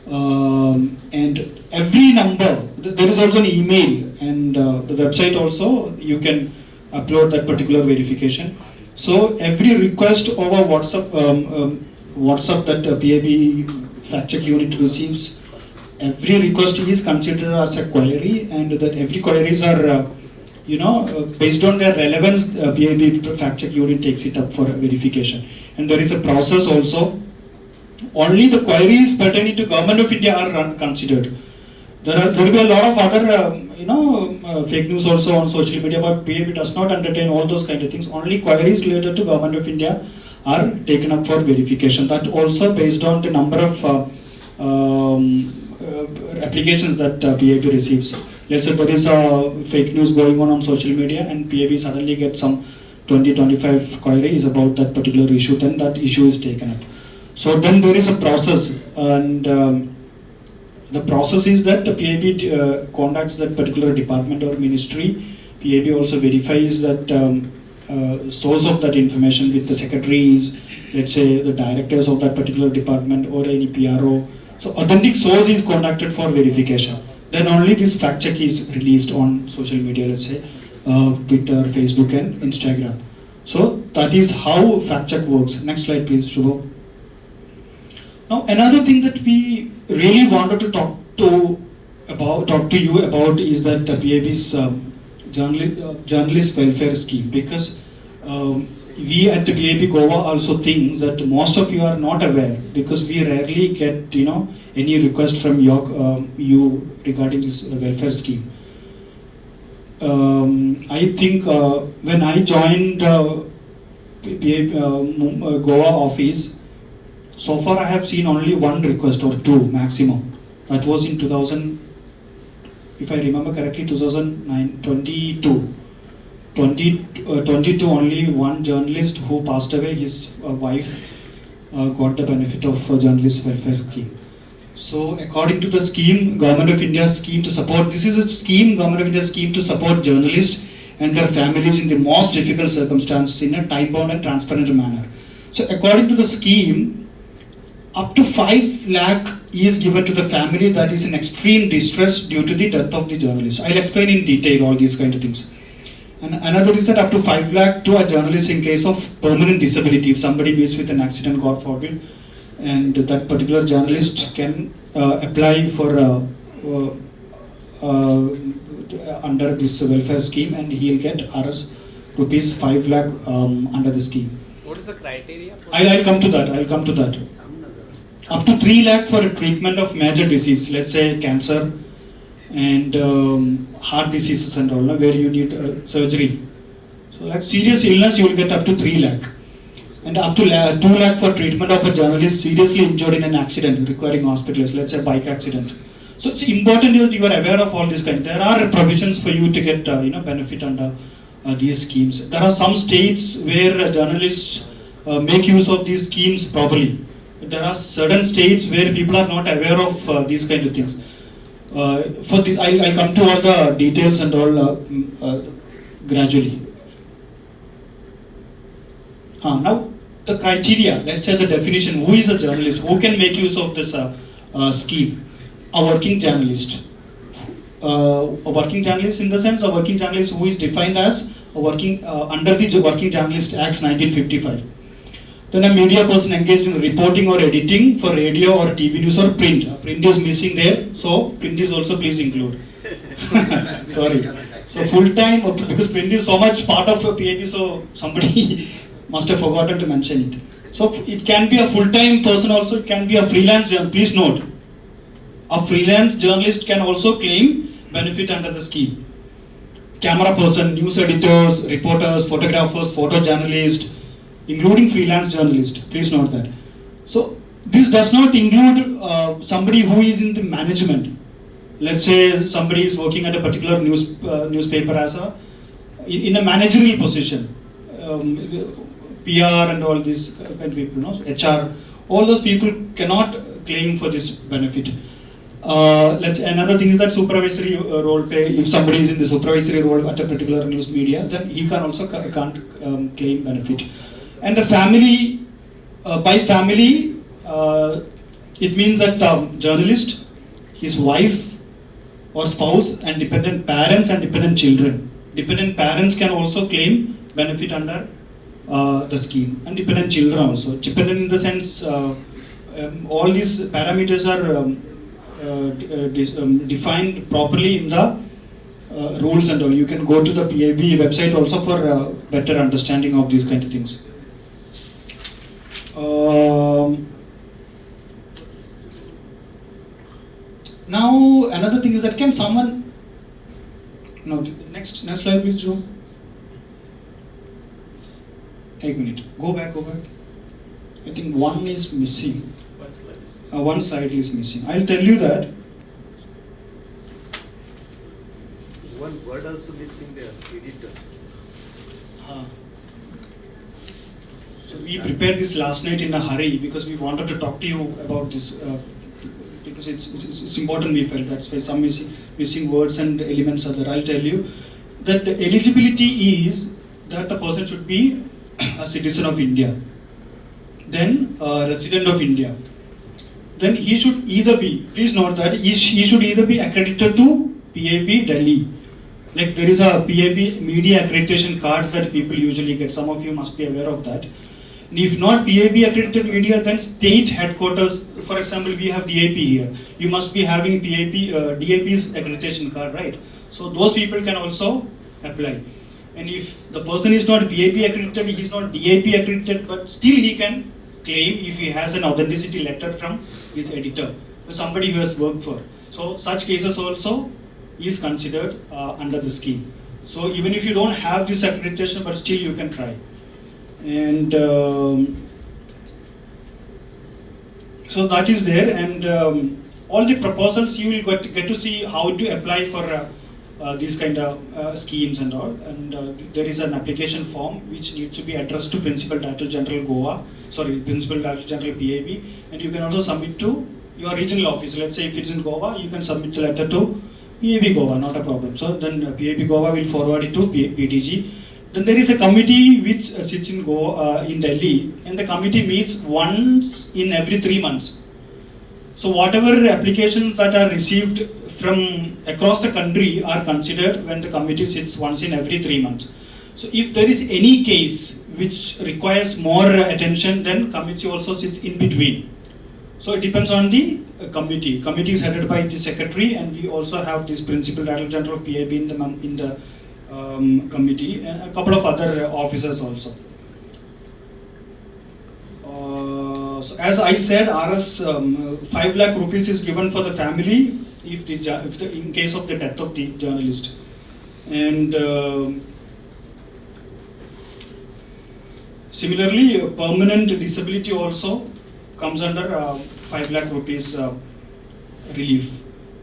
And every number, there is also an email and the website also, you can upload that particular verification. So every request over WhatsApp, WhatsApp that PIB fact check unit receives, every request is considered as a query, and that every queries are, based on their relevance, PIB fact check unit takes it up for verification. And there is a process also. Only the queries pertaining to Government of India are considered. There will be a lot of other, fake news also on social media, but PIB does not entertain all those kind of things. Only queries related to Government of India are taken up for verification. That also based on the number of applications that PIB receives. Let's say there is a fake news going on social media and PIB suddenly gets some 20-25 queries about that particular issue, then that issue is taken up. So then there is a process, and the process is that the PIB contacts that particular department or ministry. PIB also verifies that source of that information with the secretaries, let's say the directors of that particular department or any PRO. So authentic source is contacted for verification. Then only this fact check is released on social media, let's say Twitter, Facebook and Instagram. So that is how fact check works. Next slide please, Shubham. Now another thing that we really wanted to talk to you about is that PIB's journalist welfare scheme, because we at the PIB Goa also think that most of you are not aware, because we rarely get any request from you regarding this welfare scheme. I think when I joined PIB Goa office, so far I have seen only one request or two maximum. That was in 2000, if I remember correctly, 2022. 22, only one journalist who passed away, his wife got the benefit of journalist welfare scheme. So according to the scheme, Government of India scheme to support, this is a scheme, Government of India scheme to support journalists and their families in the most difficult circumstances in a time-bound and transparent manner. So according to the scheme, up to 5 lakh is given to the family that is in extreme distress due to the death of the journalist. I'll explain in detail all these kind of things. And another is that up to 5 lakh to a journalist in case of permanent disability. If somebody meets with an accident, God forbid, And that particular journalist can apply for under this welfare scheme, and he'll get Rs rupees 5 lakh under the scheme. What is the criteria? For I'll come to that. I'll come to that. Up to 3 lakh for a treatment of major disease, let's say cancer and heart diseases and all, where you need surgery. So like serious illness, you will get up to 3 lakh. And up to 2 lakh for treatment of a journalist seriously injured in an accident requiring hospitalization, let's say bike accident. So it's important that you are aware of all these kind. There are provisions for you to get benefit under these schemes. There are some states where journalists make use of these schemes properly. There are certain states where people are not aware of these kind of things. For this, I'll come to all the details and all gradually. Now the criteria, let's say the definition, who is a journalist, who can make use of this scheme? A working journalist. A working journalist in the sense, a working journalist who is defined as a working under the Working Journalist Act 1955. Then a media person engaged in reporting or editing for radio or TV news or print. Print is missing there, so print is also please include. Sorry. So full time, because print is so much part of a PIB, so somebody must have forgotten to mention it. So it can be a full-time person also, it can be a freelance journalist. Please note, a freelance journalist can also claim benefit under the scheme. Camera person, news editors, reporters, photographers, photojournalists, including freelance journalists. Please note that. So this does not include somebody who is in the management. Let's say somebody is working at a particular newspaper as in a managerial position, PR and all these kind of people, no? HR, all those people cannot claim for this benefit. Another thing is that supervisory role play. If somebody is in the supervisory role at a particular news media, then he can also can't claim benefit. And the family, by family, it means that journalist, his wife or spouse, and dependent parents and dependent children. Dependent parents can also claim benefit under the scheme, and dependent children also. Dependent in the sense, all these parameters are defined properly in the rules and all. You can go to the PIB website also for better understanding of these kind of things. Now another thing is that can someone, no, next slide please, Joe. 1 minute, go back. I think one is missing. One slide is missing. I'll tell you that. One word also missing there, editor. So we prepared this last night in a hurry because we wanted to talk to you about this because it's important, we felt. That's why some missing words and elements are there. I'll tell you that the eligibility is that the person should be a citizen of India, then a resident of India. Then he should either be, please note that he should either be accredited to PIB Delhi. Like there is a PIB media accreditation cards that people usually get. Some of you must be aware of that. And if not PIB accredited media, then state headquarters, for example, we have DIP here. You must be having PIB, DIP's accreditation card, right? So those people can also apply. And if the person is not PIB accredited, he is not DIP accredited, but still he can claim if he has an authenticity letter from his editor, somebody who has worked for. So such cases also is considered under the scheme. So even if you don't have this accreditation, but still you can try. And so that is there. And all the proposals you will get to see how to apply for these kind of schemes and all. And there is an application form which needs to be addressed to Principal Director General Goa, sorry, Principal Director General PIB, and you can also submit to your regional office. Let's say if it's in Goa, you can submit the letter to PIB Goa, not a problem. So then PIB Goa will forward it to PDG. Then there is a committee which sits in Goa, in Delhi, and the committee meets once in every 3 months. So whatever applications that are received from across the country are considered when the committee sits once in every 3 months. So if there is any case which requires more attention, then committee also sits in between. So it depends on the committee. Committee is headed by the secretary, and we also have this principal director general of PIB in the committee, and a couple of other officers also. So as I said, RS 5 lakh rupees is given for the family if the in case of the death of the journalist, and similarly, permanent disability also comes under 5 lakh rupees relief,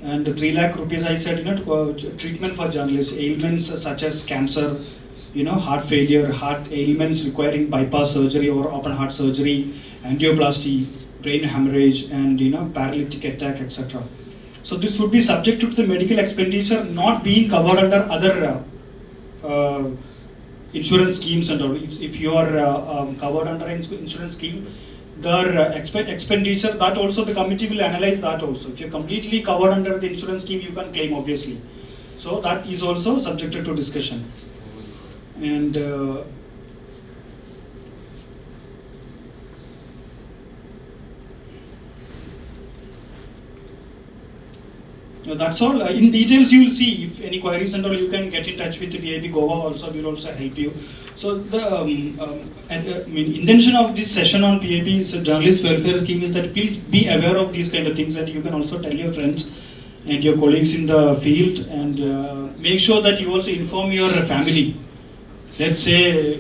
and 3 lakh rupees I said, you know, treatment for journalists, ailments such as cancer, you know, heart failure, heart ailments requiring bypass surgery or open heart surgery, angioplasty, brain hemorrhage, and you know, paralytic attack, etc. So this would be subject to the medical expenditure not being covered under other insurance schemes and all. If you are covered under insurance scheme, their expenditure, that also the committee will analyze that also. If you're completely covered under the insurance scheme, you can claim obviously. So that is also subjected to discussion. And that's all. In details, you will see. If any queries and all, you can get in touch with the PIB Goa also. We will also help you. So the intention of this session on PIB is a journalist welfare scheme is that please be aware of these kind of things, and you can also tell your friends and your colleagues in the field, and make sure that you also inform your family. Let's say,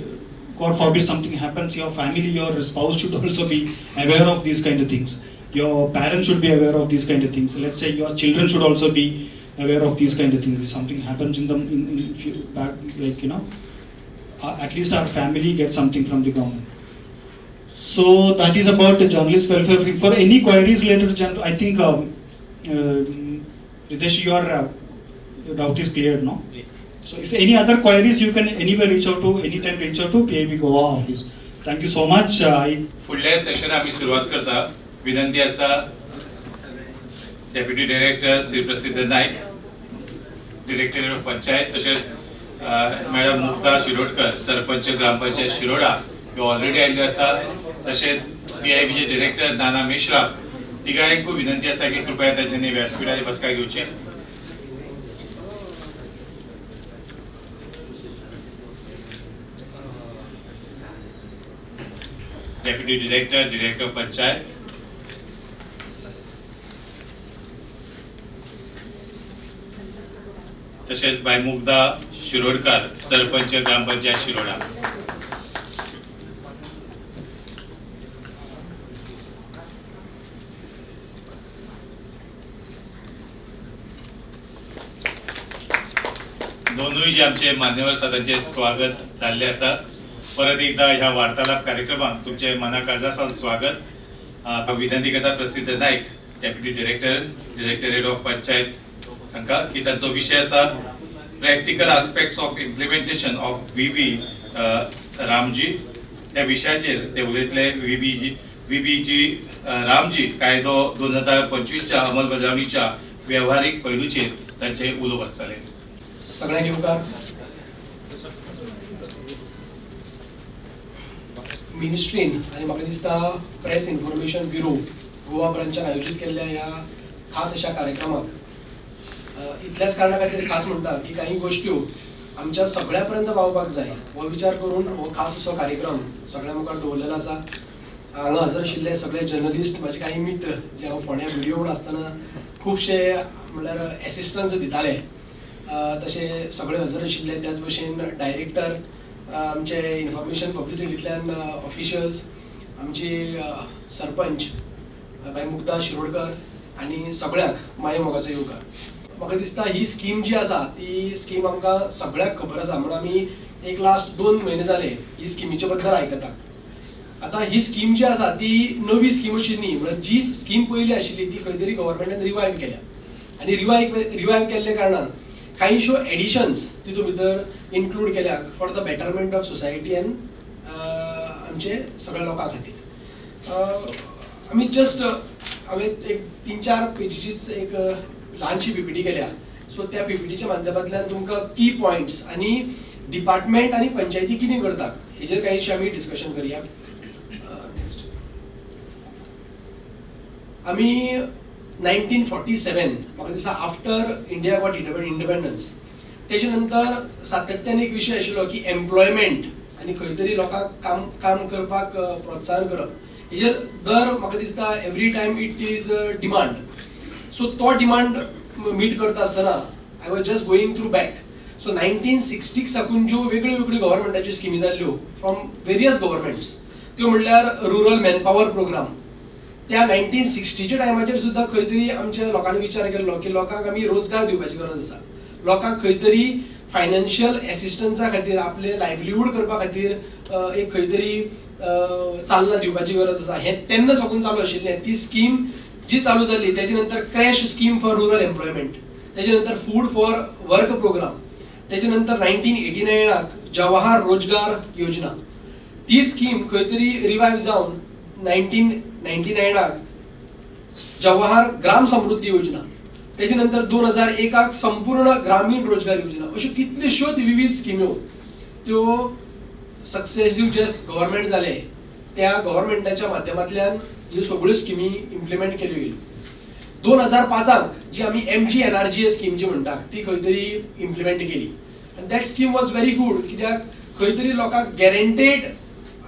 God forbid, something happens, your family, your spouse should also be aware of these kind of things. Your parents should be aware of these kind of things. Let's say your children should also be aware of these kind of things. If something happens in them, in few, like, you know, at least our family gets something from the government. So that is about the journalist welfare. For any queries related to journal, I think, Ritesh, your doubt is cleared, no? Yes. So if any other queries, you can anywhere reach out to, anytime reach out to PIB Goa office. Thank you so much. फुडल्या सेशनाक आमी सुरवात करता. विनंती आसा deputy director Shri Prasiddh Naik, director of panchayat, तशेंच madam Mugdha Shirodkar, sarpanch gram panchayat Shiroda ह्यो already आयिल्ल्यो आसा, तशेंच PIBचे डिरेक्टर नाना मिश्रा, तिगांकूय विनंती आसा की कृपया तांच्यांनी व्यासपीठाची बसका घेवची. डेप्युटी डिरेक्टर, डिरेक्टर पंचायत, तशेंच बाय मुग्धा शिरोडकर, सरपंच ग्रामपंचायत शिरोडा. दोनूय जे आमचे मान्यवर आसा तांचे स्वागत जाल्लें आसा. परत एकदा ह्या वार्तालाप कार्यक्रमाक तुमचे मना काळजा सावन स्वागत. विनंती करता Prasiddh Naik, deputy director, directorate of panchayat हांकां की तांचो विशय आसा practical aspects of implementation of VB RAM G. त्या विशयाचेर ते उलयतले. VBG Ramji कायदो 2025च्या अंमलबजावणीच्या वेव्हारीक पैलूचेर तांचे उलोवप आसतलें. सगळ्यांक येवकार. मिनिस्ट्रीन आनी म्हाका दिसता प्रेस इन्फॉर्मेशन ब्युरो गोवा ब्रांचान आयोजीत केल्ल्या ह्या खास अशा कार्यक्रमाक इतल्याच कारणा खातीर खास म्हणटा की काही गोश्ट्यो आमच्या सगळ्या पर्यंत पावपाक जाय हो विचार करून हो खास असो कार्यक्रम सगळ्या मुखार दवरलेलो आसा. हांगा हजर आशिल्ले सगळे जर्नलिस्ट, म्हाजे काही मित्र जे हांव फोंड्या व्हिडियो म्हूण आसतना खुबशे म्हणल्यार एसिस्टन्स दिताले, तशे सगळे हजर आशिल्ले. त्याच भशेन डायरेक्टर, आमचे इन्फॉर्मेशन पब्लिसिटींतल्यान ऑफिशियल्स, आमची सरपंच बाय मुग्धा शिरोडकर आनी सगळ्यांक माये मोगाचो येवकार. म्हाका दिसता ही स्कीम जी आसा ती स्कीम आमकां सगळ्यांक खबर आसा म्हणून आमी एक लास्ट 2 म्हयने जाले ही स्किमीचे बद्दल आयकता. आतां ही स्कीम जी आसा ती नवी स्कीम अशी न्ही, म्हणल्यार जी स्कीम पयली आशिल्ली ती खंय तरी गव्हर्मेंटान रिवायव केल्या आनी रिवायव केल्ल्या कारणान कांयश्यो एडिशन्स तितून भितर इन्क्लूड केल्या for the betterment of society and आमचे सगळ्या लोकां खातीर. आमी जस्ट हांवें एक 3-4 पेजीचीच एक ल्हानशी पीपीटी केल्या. सो त्या पीपीटीच्या माध्यमांतल्यान तुमकां की पॉयंट्स आनी डिपार्टमेंट आनी पंचायती कितें करतात हेजेर कांयशी आमी डिस्कशन करया. नेक्स्ट. आमी 1947 म्हाका दिसता आफ्टर इंडिया गॉट इंडिपेंडन्स तेजे नंतर सातत्यान एक विशय आशिल्लो की एम्प्लॉयमेंट आनी खंय तरी लोकांक काम करपाक प्रोत्साहन करप हेजेर दर म्हाका दिसता every time it is demand. So तो डिमांड मीट करता आसतना I was just going through back. So 1960 साकून ज्यो वेगळ्यो वेगळ्यो गव्हर्मेंटाच्यो स्किमी जाल्ल्यो फ्रॉम वेरियस गव्हर्मेंट्स, त्यो म्हणल्यार रुरल मॅनपावर प्रोग्राम. त्या 1960च्या टायमाचेर सुद्दां खंय तरी आमच्या लोकांनी विचार केल्लो की लोकांक आमी रोजगार दिवपाची गरज आसा, लोकांक खंय तरी फायनान्शियल एसिस्टन्सा खातीर आपले लायवलीहूड करपा खातीर एक खंय तरी चालना दिवपाची गरज आसा. हें तेन्ना साकून चालू आशिल्लें. ती स्कीम जी चालू जाली तेजे नंतर crash scheme for rural employment, तेजे नंतर फूड फॉर वर्क प्रोग्राम, तेजे नंतर 1989 जवाहर रोजगार योजना, ती स्कीम खंय तरी रिवायव जावन 1999 जवाहर ग्राम समृद्धी योजना, तेजे नंतर 2001 संपूर्ण ग्रामीण रोजगार योजना, अश्यो कितल्योश्योच विविध स्किम्यो त्यो सक्सेसीव जे गव्हर्मेंट जाले त्या गव्हर्मेंटाच्या माध्यमांतल्यान ह्यो सगळ्यो स्किमी इम्प्लिमेंट केल्यो गेल्यो. 2005 जी आमी MGNREGA scheme जी म्हणटा ती खंय तरी इम्प्लिमेंट केली आनी that scheme was very good, कित्याक खंय तरी लोकांक गॅरंटेड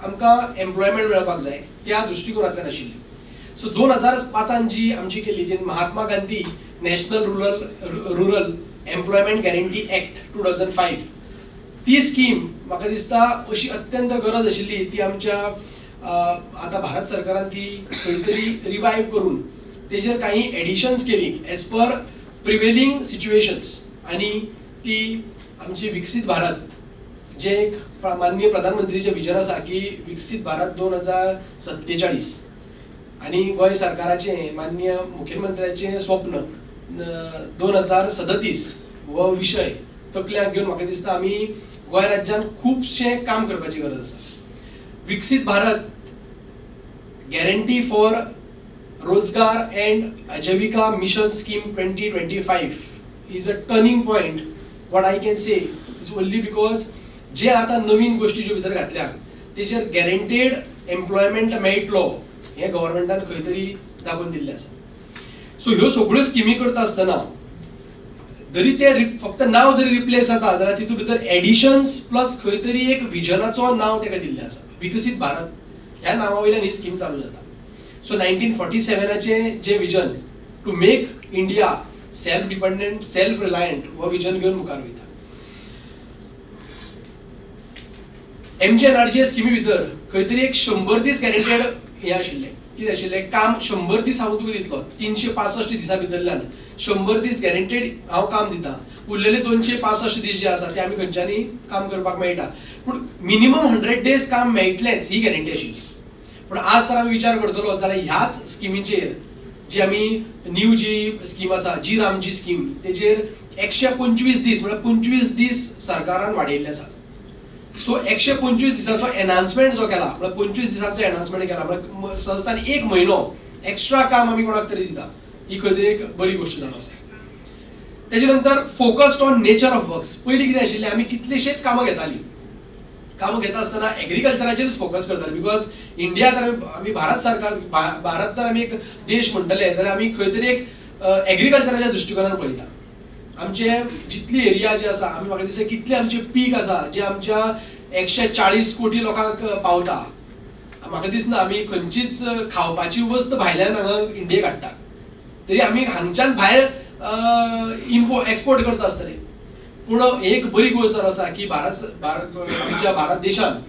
आमकां एम्प्लॉयमेंट मेळपाक जाय त्या दृश्टिकोनांतल्यान आशिल्ली. सो 2005 जी आमची केली जी Mahatma Gandhi national rural employment guarantee act 2005, ती स्कीम म्हाका दिसता अशी अत्यंत गरज आशिल्ली. ती आमच्या आतां भारत सरकारान ती खंय तरी रिवायव करून तेजेर काही एडिशन्स केली एज पर प्रिवेलिंग सिच्युएशन्स, आनी ती आमची विकसीत भारत जे एक माननीय प्रधानमंत्रीचें विजन आसा की विकसीत भारत 2047 आनी गोंय सरकाराचें माननीय मुखेलमंत्र्याचें स्वप्न 2037 हो विशय तकल्यांक घेवन म्हाका दिसता आमी गोंय राज्यान खुबशें काम करपाची गरज आसा. Viksit Bharat guarantee for Rozgar and Ajeevika mission scheme 2025 is a turning point. What I can say is only because जे आतां नवीन गोश्टी ज्यो भितर घातल्या तेजेर गॅरंटेड एम्प्लॉयमेंट मेळटलो हें गव्हर्मेंटान खंय तरी दाखोवन दिल्लें आसा. सो ह्यो सगळ्यो स्किमी करता आसतना जरी ते फक्त नांव जरी रिप्लेस जाता जाल्यार तितूंत भितर एडिशन्स प्लस खंय तरी एक विजनाचो नांव ताका दिल्लें आसा. विकसीत भारत ह्या नांवा वयल्यान ही स्कीम चालू जाता. So 1947 J vision to make India self dependent self reliant हो विजन घेवन मुखार वयता. MGNREGA स्किमी भितर खंय तरी एक 100 दीस गॅरंटेड हें आशिल्लें. कितें आशिल्लें काम 100 दीस हांव तुका दितलो, 365 दिसां भितरल्यान 100 दीस गॅरंटेड हांव काम दिता, उरलेले 265 दीस जे आसा ते आमी खंयच्यांनी काम करपाक मेळटा, पूण मिनिमम 100 डेज काम मेळटलेंच ही गॅरंटी आशिल्ली. पूण आज तर आमी विचार करतलो जाल्यार ह्याच स्किमीचेर जी आमी न्यू जी स्कीम आसा जी रामजी स्कीम तेजेर 125 दीस म्हळ्यार 25 दीस सरकारान वाडयल्ले आसा. सो 125 दिसाचो एनहान्समेंट जो केला म्हळ्यार 25 दिसाचो एनहान्समेंट केला म्हळ्यार सहजतान 1 म्हयनो एक्स्ट्रा काम आमी कोणाक तरी दिता, ही खंय तरी एक बरी गोश्ट जावन आसा. तेजे नंतर focused on nature of works. पयलीं कितें आशिल्लें आमी कितलेशेच कामां घेतालीं, कामां घेता आसतना एग्रीकल्चराचेरच फोकस करताले, because India तर आमी भारत सरकार भारत तर आमी एक देश म्हणटले जाल्यार आमी खंय तरी एक एग्रीकल्चराच्या दृश्टिकोनान पळयता. आमचे जितली एरिया जी आसा आमी म्हाका दिसता कितले आमचे पीक आसा जे आमच्या 140 कोटी लोकांक पावता. म्हाका दिसना आमी खंयचीच खावपाची वस्त भायल्यान हांगा इंडियेक हाडटा, तरी आमी हांगच्यान भायर एक्सपोर्ट करता आसतले. पूण एक बरी गोश्ट जावन आसा की भारत आमच्या भारत देशान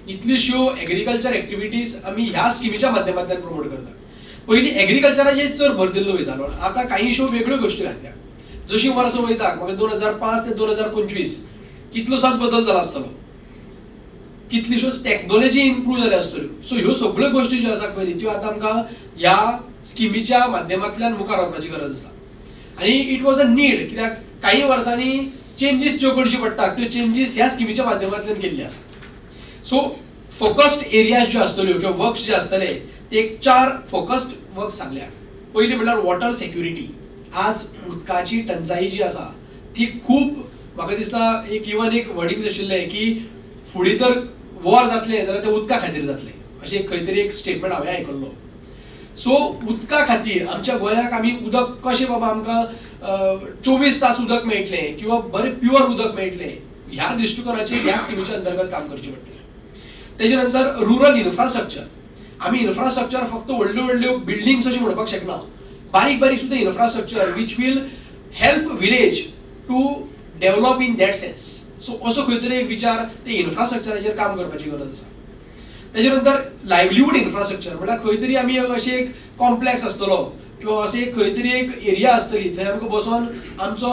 इतल्योश्यो एग्रीकल्चर एक्टिविटीज आमी ह्या स्किमीच्या माध्यमांतल्यान प्रमोट करता. पयलीं एग्रीकल्चराचेर चड भर दिल्लो वयतालो, आतां कांयश्यो वेगळ्यो गोश्टी घातल्या. जशीं वर्सां वयता म्हाका 2005 ते 2025 कितलोसोच बदल जाला आसतलो, कितलीश्योच टॅक्नोलॉजी इम्प्रूव जाल्या आसतल्यो. सो ह्यो सगळ्यो गोश्टी ज्यो आसा पळय त्यो आतां आमकां ह्या स्किमीच्या माध्यमांतल्यान मुखार व्हरपाची गरज आसा. आनी it was a need, कित्याक कांय वर्सांनी चेंजीस ज्यो करच्यो पडटा त्यो चेंजीस ह्या स्किमीच्या माध्यमांतल्यान केल्ली आसा. सो फोकस्ड एरियाज ज्यो आसतल्यो किंवा वर्क्स जे आसतले ते एक 4 फोकस्ड वर्क्स सांगल्या. पयलीं म्हणल्यार वॉटर सेक्युरिटी. आज उदकाची टंचाई जी आसा ती खूब म्हाका दिसता एक इवन एक वर्डिंग्स आशिल्लें की फुडें तर वॉर जातलें जाल्यार तें उदका खातीर जातलें, अशें खंय तरी एक स्टेटमेंट हांवें आयकल्लो. सो उदका खातीर आमच्या गोंयाक आमी उदक कशें बाबा आमकां 24 तास उदक मेळटलें किंवा बरें प्युअर उदक मेळटलें ह्या दृश्टिकोनाचेर ह्या स्किमीच्या अंतर्गत काम करचें पडटलें. तेजे नंतर रुरल इन्फ्रास्ट्रक्चर, आमी इन्फ्रास्ट्रक्चर फक्त व्हडल्यो व्हडल्यो बिल्डिंग्स अशें म्हणपाक शकना, बारीक बारीक सुद्दां infrastructure which will help village to develop in that sense. So असो खंय तरी एक विचार ते इन्फ्रास्ट्रक्चराचेर काम करपाची गरज आसा. तेजे नंतर लायवलीहूड इन्फ्रास्ट्रक्चर म्हळ्यार खंय तरी आमी अशें एक कॉम्प्लेक्स आसतलो किंवा अशें एक खंय तरी एक एरिया आसतली थंय आमकां बसोन आमचो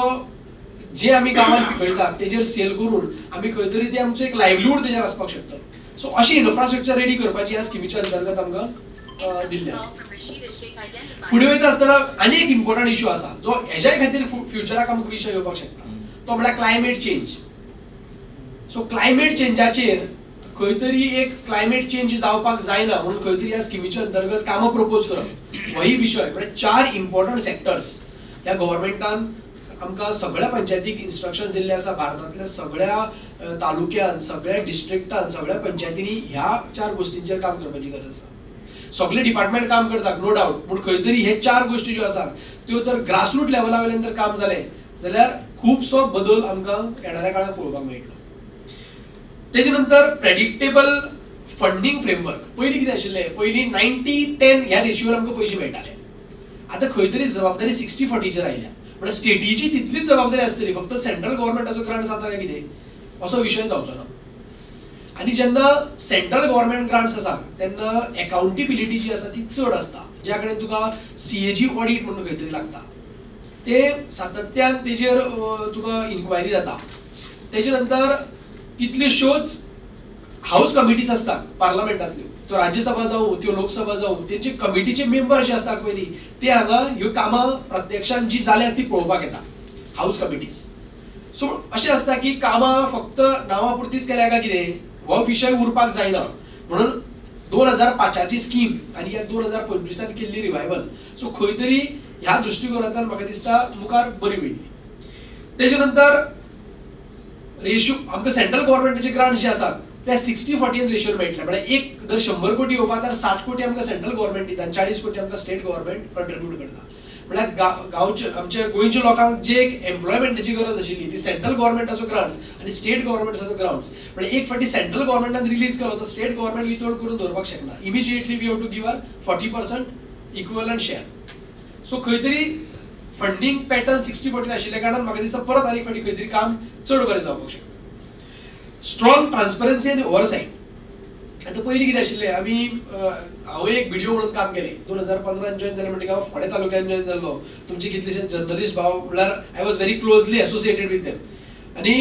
जे आमी गांवांत पिकयतात तेजेर सेल करून आमी खंय तरी ते आमचो एक लायवलीहूड तेजेर आसपाक शकता. सो अशें इन्फ्रास्ट्रक्चर रेडी करपाची ह्या स्किमीच्या अंतर्गत आमकां दिल्लें आसा. फुडें वयता आसतना आनी एक इम्पॉर्टंट इशू आसा जो हेज्याय खातीर फ्युचराक आमकां विशय येवपाक शकता, तो म्हळ्यार क्लायमेट चेंज. सो क्लायमेट चेंजाचेर खंय तरी एक क्लायमेट चेंज जावपाक जायना म्हणून खंय तरी ह्या स्किमीच्या अंतर्गत कामां प्रपोज करप होय विशय. म्हळ्यार 4 इम्पॉर्टंट सेक्टर्स ह्या गव्हर्मेंटान आमकां सगळ्या पंचायतीक इन्स्ट्रक्शन्स दिल्ले आसा. भारतांतल्या सगळ्या तालुक्यान, सगळ्या डिस्ट्रिक्टान, सगळ्या पंचायतींनी ह्या 4 गोश्टींचेर काम करपाची गरज आसा. सगळे डिपार्टमेंट काम करतात नो डावट, पूण खंय तरी हे 4 गोश्टी ज्यो आसात त्यो तर ग्रासरूट लेवला वयल्यान जर काम जालें जाल्यार खुबसो बदल आमकां येणाऱ्या काळांत पळोवपाक मेळटलो. तेजे नंतर प्रेडिक्टेबल फंडींग फ्रेमवर्क. पयलीं कितें आशिल्लें, पयलीं 90-10 ह्या रेशियोर आमकां पयशे मेळटाले. आतां खंय तरी जबाबदारी 60-40चेर आयल्या, म्हळ्यार स्टेटीची तितलीच जबाबदारी आसतली, फक्त सेंट्रल गव्हर्मेंटाचो ग्रांट जाता काय कितें असो विशय जावचो ना. आनी जेन्ना सेंट्रल गव्हर्मेंट ग्रांट्स आसा तेन्ना एकाउंटेबिलिटी जी आसा ती चड आसता, ज्या कडेन तुका CAG audit म्हणून खंय तरी लागता, ते सातत्यान तेजेर तुका इन्क्वायरी जाता. तेजे नंतर कितल्योश्योच हावज कमिटीज आसतात पार्लमेंटांतल्यो, त्यो राज्यसभा जावं त्यो लोकसभा जावं, तेंचे कमिटीचे मेंबर जे आसतात पळय न्ही ते हांगा ह्यो कामां प्रत्यक्षान जी जाल्यात ती पळोवपाक येता, हावज कमिटीज. सो अशें आसता की कामां फक्त नांवा पुरतीच केल्या काय कितें हो विशय उरपाक जायना, म्हणून 2005ची स्कीम आनी ह्या 2025 केल्ली रिवायवल. सो खंय तरी ह्या दृश्टिकोनांतल्यान म्हाका दिसता मुखार बरी वयतली. तेजे नंतर रेशियो आमकां सेंट्रल गव्हर्मेंटाचे ग्रांट जे आसात ते 60-40 रेशियोर मेळटले, म्हळ्यार एक जर 100 कोटी येवपा जाल्यार 60 कोटी आमकां सेंट्रल गव्हर्मेंट दिता आनी 40 कोटी आमकां स्टेट गव्हर्मेंट कंट्रिब्यूट करता. म्हळ्यार गांवचे आमच्या गोंयच्या लोकांक जे एक एम्प्लॉयमेंटाची गरज आशिल्ली ती सेंट्रल गव्हर्मेंटाचो ग्रांट्स आनी स्टेट गव्हर्मेंटाचो ग्रांट्स, म्हळ्यार एक फावटी सेंट्रल गव्हर्मेंटान रिलीज केलो तर स्टेट गव्हर्मेंट वितळ करून दवरपाक शकना, immediately we have to give our 40% equivalent share. So खंय तरी फंडींग पॅटर्न 60-40 आशिल्ल्या कारणान म्हाका दिसता परत आनीक फावटी खंय तरी काम चड बरें जावपाक शकता. स्ट्रॉंग ट्रान्सपरन्सी आनी ओवरसायट. आतां पयलीं कितें आशिल्लें, आमी हांव एक बीडीओ म्हणून काम केलें 2015 जॉयन जालें म्हणटकीर हांव फोंडें तालुक्यान जॉयन जाल्लो. तुमचे कितलेशे जर्नलिस्ट भाव म्हळ्यार I was very closely associated with them. आनी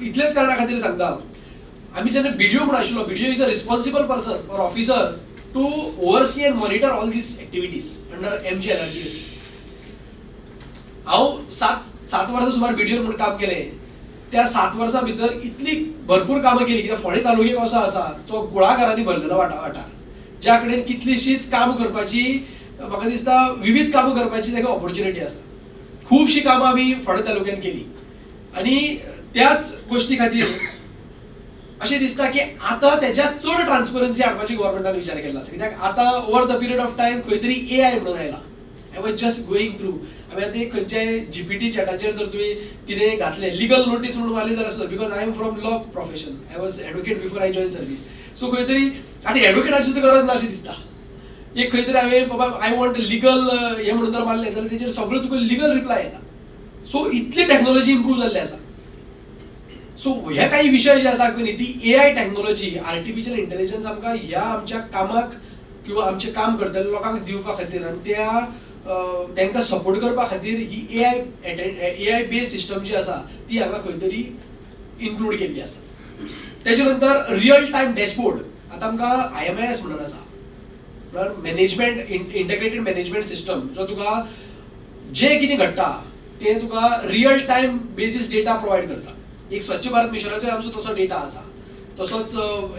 इतलेच कारणा खातीर सांगता, आमी जेन्ना बीडीओ म्हणून आशिल्लो, BDO is a responsible person or officer to oversee and monitor all these activities under MGNREGA scheme. हांव 7 वर्सां सुमार बीडीओ म्हणून काम केलें. त्या 7 वर्सां भितर इतली भरपूर कामां केली कित्याक फोंडें तालुक्याक असो आसा तो कुळागरांनी भरलेलो वाठार, ज्या कडेन कितलीशीच काम करपाची म्हाका दिसता विविध कामां करपाची ताका ऑपॉर्च्युनिटी आसा. खुबशीं कामां आमी फोंडें तालुक्यान केली आनी त्याच गोश्टी खातीर अशें दिसता की आतां तेज्या चड ट्रान्सपरन्सी हाडपाची गव्हर्मेंटान विचार केल्लो आसा, कित्याक आतां over the period of time खंय तरी AI म्हणून आयला. I was just going through, आमी आतां एक खंयच्याय GPT चॅटाचेर जर तुमी कितें घातलें लिगल नोटीस म्हणून मारली जाल्यार सुद्दां, because I am from law profession, I was advocate before I join service. So खंय तरी आतां एडवोकेटाची सुद्दां गरज ना अशें दिसता. एक खंय तरी हांवें बाबा I want legal हें म्हणून जर मारलें जाल्यार तेजेर सगळें तुका लिगल रिप्लाय येता. सो इतली टॅक्नोलॉजी इम्प्रूव जाल्ली आसा. सो हे काही विशय जे आसा न्ही ती AI technology, artificial intelligence आमकां ह्या आमच्या कामाक किंवा आमचें काम करतल्या लोकांक दिवपा खातीर आनी त्या तांकां सपोर्ट करपा खातीर ही AI based system जी आसा ती हांगा खंय तरी इन्क्लूड केल्ली आसा. तेजे नंतर रियल टायम डॅशबोर्ड, आतां आमकां IMIS म्हणून आसा, म्हळ्यार मॅनेजमेंट इंटग्रेटेड मॅनेजमेंट सिस्टम, जो तुका जें कितें घडटा तें तुका real time basis data provide करता. एक स्वच्छ भारत मिशनाचोय आमचो तसो डेटा आसा, तसोच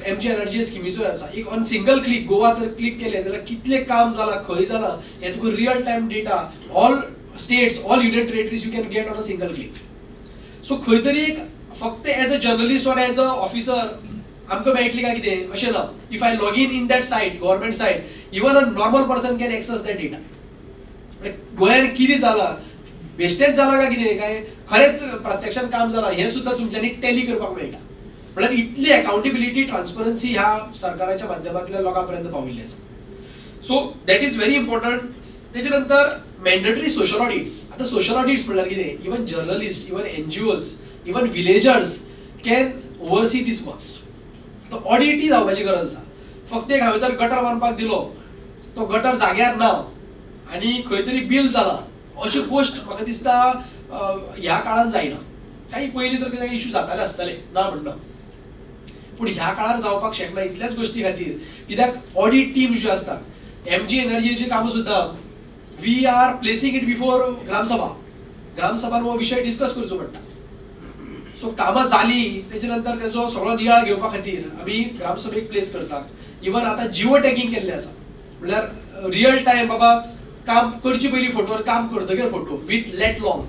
MGNREGA स्किमीचोय आसा. एक ऑन सिंगल क्लिक गोवा जर क्लिक केलें जाल्यार कितलें काम जालां खंय जालां हें तुका real time data all states all union territories you can get on a single click. So खंय तरी एक फक्त as a journalist or as a officer आमकां मेळटली काय कितें अशें ना. If I log in that site, government site, even a normal person can access that data. गोंयान कितें जालां, बेश्टेंच जालां काय कितें, काय खरेंच प्रत्यक्षान काम जालां हें सुद्दां तुमच्यांनी टॅली करपाक मेळटा. म्हळ्यार इतली अकाउंटेबिलिटी, ट्रान्सपरन्सी ह्या सरकाराच्या माध्यमांतल्यान लोकां पर्यंत पाविल्ली आसा. So that is very important. तेजे नंतर मॅन्डेटरी सोशल ऑडिट्स. आतां सोशल ऑडिट्स म्हणल्यार कितें, even journalist, even NGOs, even villagers can oversee these works. आतां ऑडिटय जावपाची गरज आसा. फक्त एक हांवें जर गटर बांदपाक दिलो, तो गटर जाग्यार ना आनी खंय तरी बील जाला, अशी गोश्ट म्हाका दिसता ह्या काळान जायना. काही पयलीं तर कितें इशू जाताले आसतले, ना म्हणना, पूण ह्या काळार जावपाक शकना इतल्याच गोश्टी खातीर, कित्याक ऑडीट टीम ज्यो आसता, एमजी एनआरजीएची कामां सुद्दां we are placing it before Gram Sabha. ग्रामसभान हो विशय डिस्कस करचो पडटा. सो कामां जाली तेजे नंतर तेजो सगळो नियाळ घेवपा खातीर आमी ग्रामसभेक प्लेस करतात. इवन आतां जिओ टॅगींग केल्लें आसा, म्हणल्यार रियल टायम बाबा काम करचे पयलीं फोटो, काम करतकीर photo with lat long,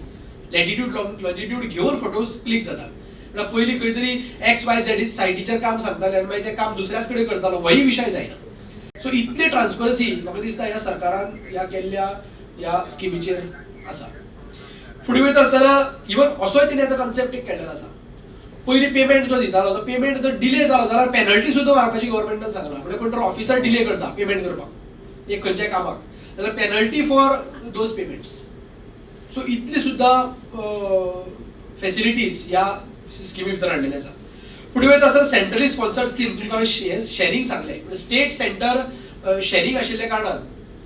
latitude, long longitude घेवन फोटोज क्लिक जातात. म्हणल्यार पयलीं खंय तरी एक्स वाय झेड सायटीचेर काम सांगताले आनी मागीर तें काम दुसऱ्याच कडेन करतालो, होय विशय जायना. सो इतली ट्रान्सपरन्सी म्हाका दिसता ह्या सरकारान ह्या केल्ल्या ह्या स्किमीचेर आसा. फुडें वयता आसतना इवन असोय तेणी आतां कन्सेप्ट एक केल्लो आसा. पयलीं पेमेंट जो दितालो तो पेमेंट जर डिले जालो जाल्यार पेनल्टी सुद्दां मारपाची गव्हर्मेंटान सांगलां. म्हणजे कोण तर ऑफिसर डिले करता पेमेंट करपाक एक खंयच्याय कामाक जाल्यार penalty for those payments. So इतली सुद्दां फेसिलिटीज ह्या स्किमी भितर हाडलेले आसा. फुडें वयता आसतना सेंट्रली स्पॉन्सर्ड स्कीम, तुमकां हांवें शॅरिंग सांगलें, स्टेट सेंटर शॅरिंग आशिल्ल्या कारणान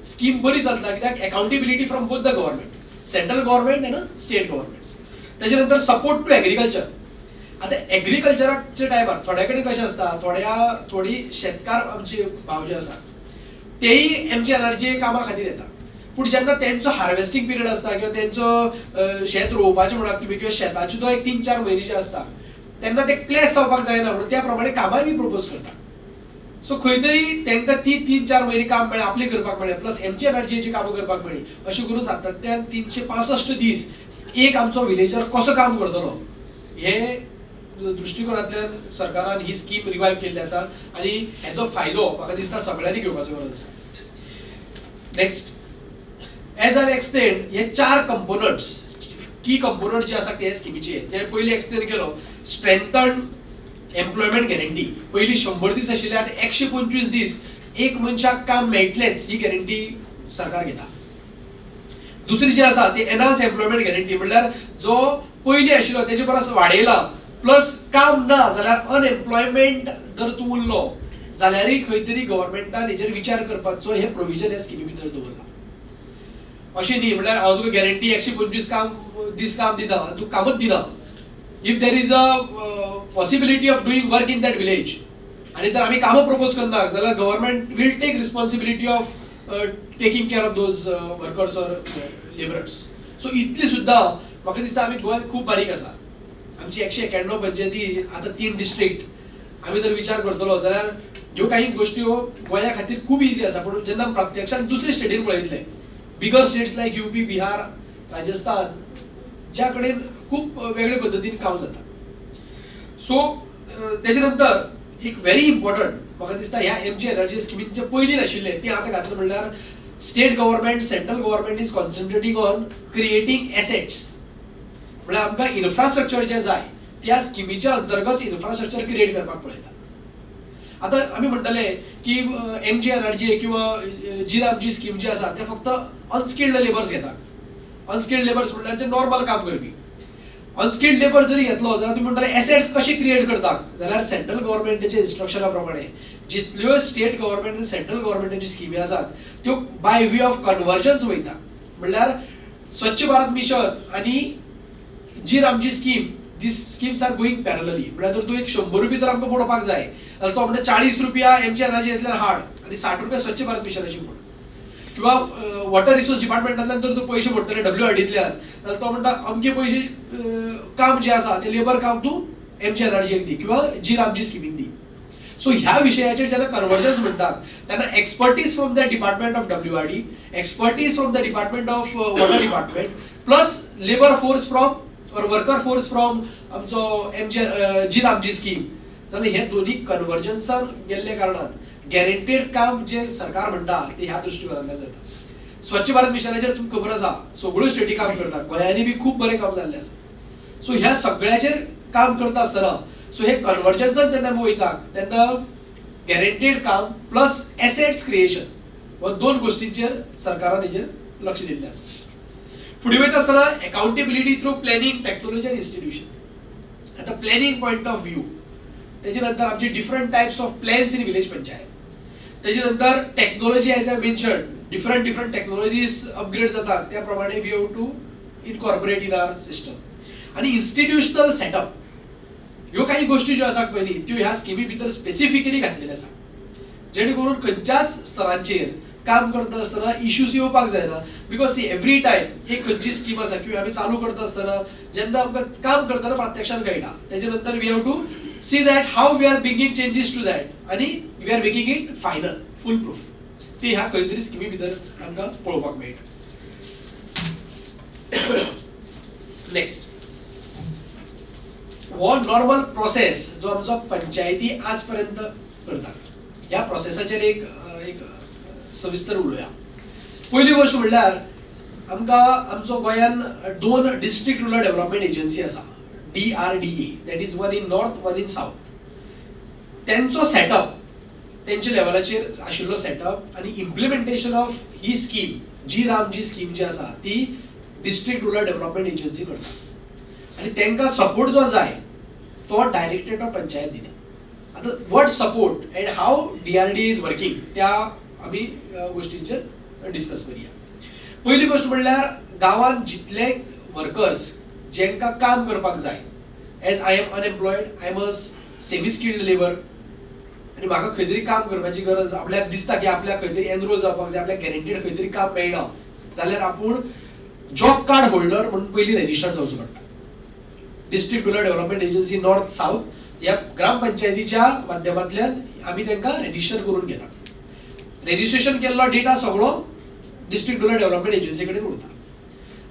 स्कीम बरी चलता, कित्याक accountability from both the government, central government आनी स्टेट गव्हर्मेंट. तेजे नंतर सपोर्ट टू एग्रीकल्चर. आतां एग्रीकल्चराच्या टायमार थोड्या कडेन कशें आसता, थोडी शेतकार आमचे भाव जे आसा तेय एमजी एनआरजी कामा खातीर येता. पूण जेन्ना तेंचो हार्वेस्टींग पिरियड आसता किंवा तेंचो शेत रोवपाचें म्हणात तुमी किंवा शेताचे तो एक 3-4 म्हयने जे आसता तेन्ना ते क्लॅश जावपाक जायना म्हणून त्या प्रमाणे कामाय बी प्रपोज करता. सो खंय तरी तांकां ती 3-4 म्हयने काम मेळ्ळें, आपलें करपाक मेळ्ळें, प्लस एमजी एनआरजीची कामां करपाक मेळ्ळी. अशें करून सातत्यान 365 दीस एक आमचो विलेजर कसो काम करतलो हे दृश्टिकोनांतल्यान सरकारान ही स्कीम रिवायव केल्ली आसा आनी हेचो फायदो म्हाका दिसता सगळ्यांनी घेवपाचो गरज आसा. नेक्स्ट, एज हांवें एक्सप्लेन, हे चार कंपोनंट्स, की कंपोनंट जे आसा ते स्किमीचे जे पयलीं एक्सप्लेन केलो, स्ट्रेंथन एम्प्लॉयमेंट गॅरंटी. पयलीं 100 दीस आशिल्ले, आतां 125 दीस एक मनशाक काम मेळटलेंच ही गॅरंटी सरकार घेता. दुसरी जी आसा ती एनहान्स एम्प्लॉयमेंट गॅरंटी, म्हणल्यार जो पयलीं आशिल्लो तेजे परस वाडयला, प्लस काम ना जाल्यार अनएम्प्लॉयमेंट जर तूं उरलो जाल्यारय खंय तरी गव्हर्मेंटान हेजेर विचार करपाचो हें प्रोविजन ह्या स्किमी भितर दवरलां. अशें न्ही म्हणल्यार हांव तुका गॅरंटी 125 काम दीस काम दिता, तूं कामच दिना. If there is a possibility of doing work in that village आनी जर आमी कामां प्रपोज करना जाल्यार government will take responsibility of taking care of those workers or labourers. So इतली सुद्दां म्हाका दिसता आमी गोंयांत खूब बारीक आसा. आमची 191 पंचायती, आतां तीन डिस्ट्रिक्ट, आमी जर विचार करतलो जाल्यार ह्यो काही गोश्टी ह्यो गोंया खातीर खूब इजी आसा. पूण जेन्ना प्रत्यक्षान दुसरे स्टेटीन पळयतले, बिगर स्टेट्स लायक युपी, बिहार, राजस्थान, ज्या कडेन खूब वेगळे पद्दतीन काम जाता. सो तेजे नंतर एक व्हेरी इम्पॉर्टंट म्हाका दिसता ह्या एमजी एनआरजी स्किमीन जे पयलीं नाशिल्लें ती आतां घातलें, म्हणल्यार state government, central government is concentrating on creating assets. म्हणल्यार आमकां इन्फ्रास्ट्रक्चर जें जाय त्या स्किमीच्या अंतर्गत इन्फ्रास्ट्रक्चर क्रिएट करपाक पळयता. आतां आमी म्हणटले की एमजी एनआरजी किंवा जी रामजी स्कीम जी आसा ते फक्त अनस्किल्ड लेबर्स घेतात. अनस्किल्ड लेबर्स म्हणल्यार जे नॉर्मल काम करपी. अनस्किल्ड लेबर जरी घेतलो जाल्यार तुमी म्हणटले एसेट्स कशे क्रिएट करता, जाल्यार सेंट्रल गव्हर्मेंटाच्या इन्स्ट्रक्शना प्रमाणे जितल्यो स्टेट गव्हर्मेंट आनी सेंट्रल गव्हर्मेंटाच्यो स्किमी आसात त्यो बाय वे ऑफ कन्वर्जन्स वयता. म्हणल्यार स्वच्छ भारत मिशन आनी जी Ramji scheme, these schemes are going parallelly. म्हणल्यार जर तूं एक 100 रुपया तर आमकां पडोवपाक जाय जाल्यार तो म्हणटा 40 रुपया एमजी एनआरजींतल्यान हाड आनी 60 रुपया स्वच्छ भारत मिशनाची मोड, किंवा वॉटर रिसोर्स डिपार्टमेंटांतल्यान जर तूं पयशे मोडटले डब्ल्यूआरडींतल्यान जाल्यार तो म्हणटा अमके पयशे काम जें आसा तें लेबर काम तूं एमजी एनआरजीक दी किंवा जी रामजी स्किमीक दी. सो ह्या विशयाचेर जेन्ना कन्वर्जन्स म्हणटात तेन्ना expertise from the department of WRD, expertise from the department of water department, plus labour force from or worker force from आमचो एमजी जी रामजी स्कीम. जाल्यार हे दोन्ही कन्वर्जन्सान गेल्ल्या कारणान गॅरंटेड काम जे सरकार म्हणटा ते ह्या दृश्टिकोनांतल्यान जाता. स्वच्छ भारत मिशनाचेर तुमकां खबर आसा सगळ्यो स्टेटी काम करता, गोंयांनी बी खूब बरें काम जाल्लें आसा. सो ह्या सगळ्याचेर काम करता आसतना सो हे कन्वर्जन्सान जेन्ना आमी वयता तेन्ना गॅरंटेड काम प्लस एसेट्स क्रिएशन हो दोन गोश्टींचेर सरकारान हेजेर लक्ष दिल्लें आसा. फुडें वयता आसतना अकाउंटेबिलिटी थ्रू प्लॅनिंग, टॅक्नोलॉजी आनी इन्स्टिट्यूशन. आतां प्लॅनिंग पॉयंट ऑफ व्यू, तेजे नंतर आमचे different types of plans in village panchayat, तेजे नंतर technology as I mention different different technologies upgrade जातात त्या प्रमाणे we have to incorporate in our system. आनी इन्स्टिट्युशनल सेटअप ह्यो काही गोश्टी ज्यो आसात पयलीं त्यो ह्या स्किमी भितर स्पेसिफिकली घातलेल्यो आसा, जेणे करून खंयच्याच स्तरांचेर काम करता आसतना इश्यूज येवपाक जायना. Because C every time एक खंयची स्कीम आसा किंवा आमी चालू करता आसतना जेन्ना आमकां काम करतना प्रत्यक्षान कळटा, तेजे नंतर we have to see that how we are bringing changes to that आनी we are making it final full proof. ती ह्या खंय तरी स्किमी भितर आमकां पळोवपाक मेळटा. नेक्स्ट, हो नॉर्मल प्रोसेस जो आमचो पंचायती आज पर्यंत करता, ह्या प्रोसेसाचेर एक एक सविस्तर उलोवया. पयली गोश्ट म्हणल्यार आमकां आमचो गोंयान दोन डिस्ट्रिक्ट रुरल डेव्हलपमेंट एजन्सी आसा, DRDA, that is one in north, one in south. तेंचो सेटअप तेंच्या लेवलाचेर आशिल्लो सेटअप आनी इम्प्लिमेंटेशन ऑफ he scheme जी राम जी स्कीम जी आसा ती डिस्ट्रिक्ट रुरल डेव्हलपमेंट एजन्सी करता आनी तांकां सपोर्ट जो जाय तो डायरेक्टरेट ऑफ पंचायत दिता. आतां what support and how DRD is working त्या आमी गोश्टींचेर डिस्कस करुया. पयली गोश्ट म्हणल्यार गांवांत जितले वर्कर्स जेंकां काम करपाक जाय, as I am unemployed, I am a semi skilled labour आनी म्हाका खंय तरी काम करपाची गरज आपल्याक दिसता की आपल्याक खंय तरी एनरोल जावपाक जाय, आपल्याक गॅरंटीड खंय तरी काम मेळना जाल्यार आपूण जॉब कार्ड होल्डर म्हणून पयलीं रेजिस्टर जावचो पडटा. District rural development agency north south ह्या ग्रामपंचायतीच्या माध्यमांतल्यान आमी तांकां रेजिस्टर करून घेता. रेजिस्ट्रेशन केल्लो डेटा सगळो डिस्ट्रिक्ट रुरल डेव्हलपमेंट एजन्सी कडेन उरता.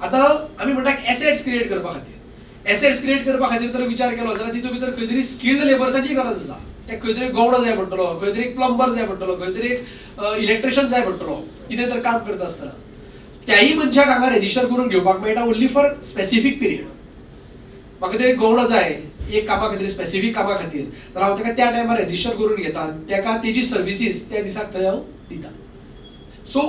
आतां आमी म्हणटा एसेट्स क्रिएट करपा खातीर, एसेट्स क्रिएट करपा खातीर जर विचार केलो जाल्यार तितून भितर खंय तरी स्किल्ड लेबर्साची गरज आसा. ते खंय तरी गवडो जाय पडटलो, खंय तरी एक प्लंबर जाय पडटलो, खंय तरी एक इलेक्ट्रिशियन जाय पडटलो कितें तर काम करता आसतना. त्याही मनशाक हांगा रेजिस्टर करून घेवपाक मेळटा ओन्ली फॉर स्पेसिफीक पिरियड. म्हाका ते गवडो जाय एक कामा खातीर, स्पेसिफीक कामा खातीर, तर हांव ताका त्या टायमार रेजिस्टर करून घेता, ताका तेजी सर्विसीस त्या दिसाक थंय हांव दिता. सो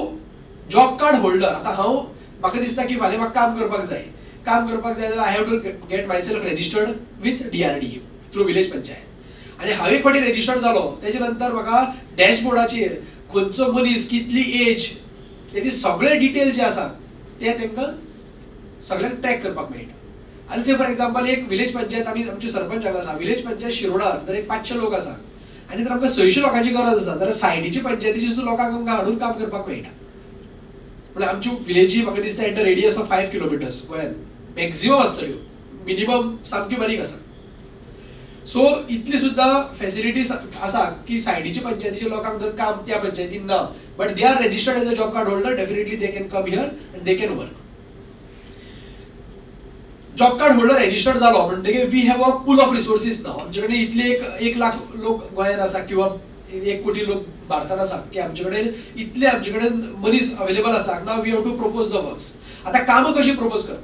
जॉब कार्ड होल्डर, आतां हांव म्हाका दिसता की फाल्यां म्हाका काम करपाक जाय, काम करपाक जाय जाल्यार I have to get myself registered with DRDA through village panchayat. आनी हांव एक फावटी रेजिस्टर्ड जालो तेजे नंतर म्हाका डॅशबोर्डाचेर खंयचो मनीस कितली एज तेजी सगळे डिटेल जे आसा ते तांकां सगळ्यांक ट्रॅक करपाक मेळटा. आनी से फॉर एग्जाम्पल एक विलेज पंचायत आमी आमचे सरपंच हांगा आसा, विलेज पंचायत शिरोडार जर एक 500 लोक आसा आनी जर आमकां 600 लोकांची गरज आसा जाल्यार सायडीची पंचायतीची सुद्दां लोकांक आमकां हाडून काम करपाक मेळटा. म्हणल्यार आमच्यो विलेजी म्हाका दिसता in the radius of 5 kilometers गोंयांत मॅक्झिमम आसतल्यो, मिनिमम सामक्यो बारीक आसा. सो इतली सुद्दां फेसिलिटीज आसा की सायडीच्या पंचायतीच्या लोकांक जर काम त्या पंचायतीन ना but they are registered as a job card holder, definitely they can come here and they can work. Job card holder registered जालो म्हणटकीर we have a pool of resources now. आमचे कडेन इतले एक लाख लोक गोंयांत आसा किंवा 1 कोटी लोक भारतांत आसा की आमचे कडेन इतले आमचे कडेन मनीस अवेलेबल आसा. Now we have to propose the works. आतां कामां कशीं प्रपोज करप,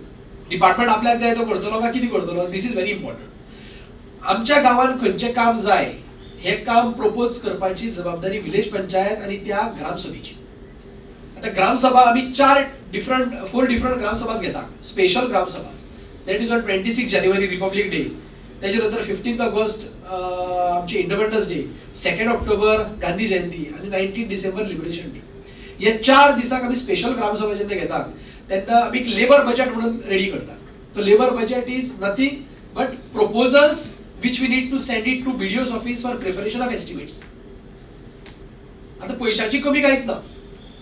डिपार्टमेंट आपल्याक जाय तो करतलो काय कितें करतलो, this is very important. आमच्या गांवांत खंयचें काम जाय हें काम प्रपोज करपाची जबाबदारी विलेज पंचायत आनी त्या ग्रामसभेची. आतां ग्रामसभा आमी 4 डिफरंट ग्रामसभाच घेता, special gram sabha, that is on 26 January Republic Day, तेजे नंतर 15 ऑगस्ट आमचे इंडिपेंडन्स डे, 2 ऑक्टोबर गांधी जयंती आनी 19 डिसेंबर लिबरेशन डे. हे 4 दिसाक आमी स्पेशल ग्रामसभा जेन्ना घेतात तेन्ना आमी एक लेबर बजेट म्हणून रेडी करतात. तो labour budget is nothing but proposals which we need to send it to BDO's office for preparation of estimates. आतां पयशांची कमी कांयच ना,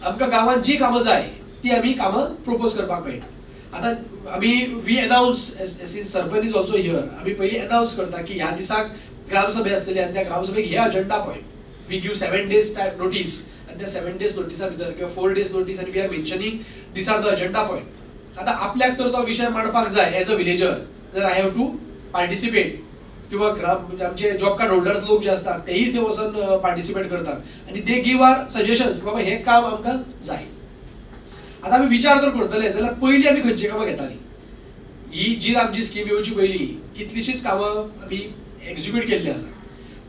आमकां गांवांत जी कामां जाय ती आमी कामां प्रपोज करपाक मेळटा. आतां आमी we announce, as sarpanch is also here, आमी पयलीं अनावन्स करता की ह्या दिसाक ग्रामसभा आसतली आनी त्या ग्रामसभेक हे agenda point, we give 7 days time notice आनी त्या 7 डेज नोटिसा भितर किंवा 4 डेज नोटीस आनी we are mentioning these are the agenda point. आतां आपल्याक तर तो विशय मांडपाक जाय एज अ विलेजर, जर I have to participate किंवा ग्राम म्हणजे आमचे जॉब कार्ड होल्डर्स लोक जे आसतात तेही थंय वचून पार्टिसिपेट करतात आनी they give are suggestions की बाबा हें काम आमकां जाय. आतां आमी विचार जर करतले जाल्यार पयलीं आमी खंयची कामां घेतालीं, ही जी आमची स्कीम येवची पयलीं कितलींशींच कामां आमी एक्जिक्यूट केल्लीं आसा.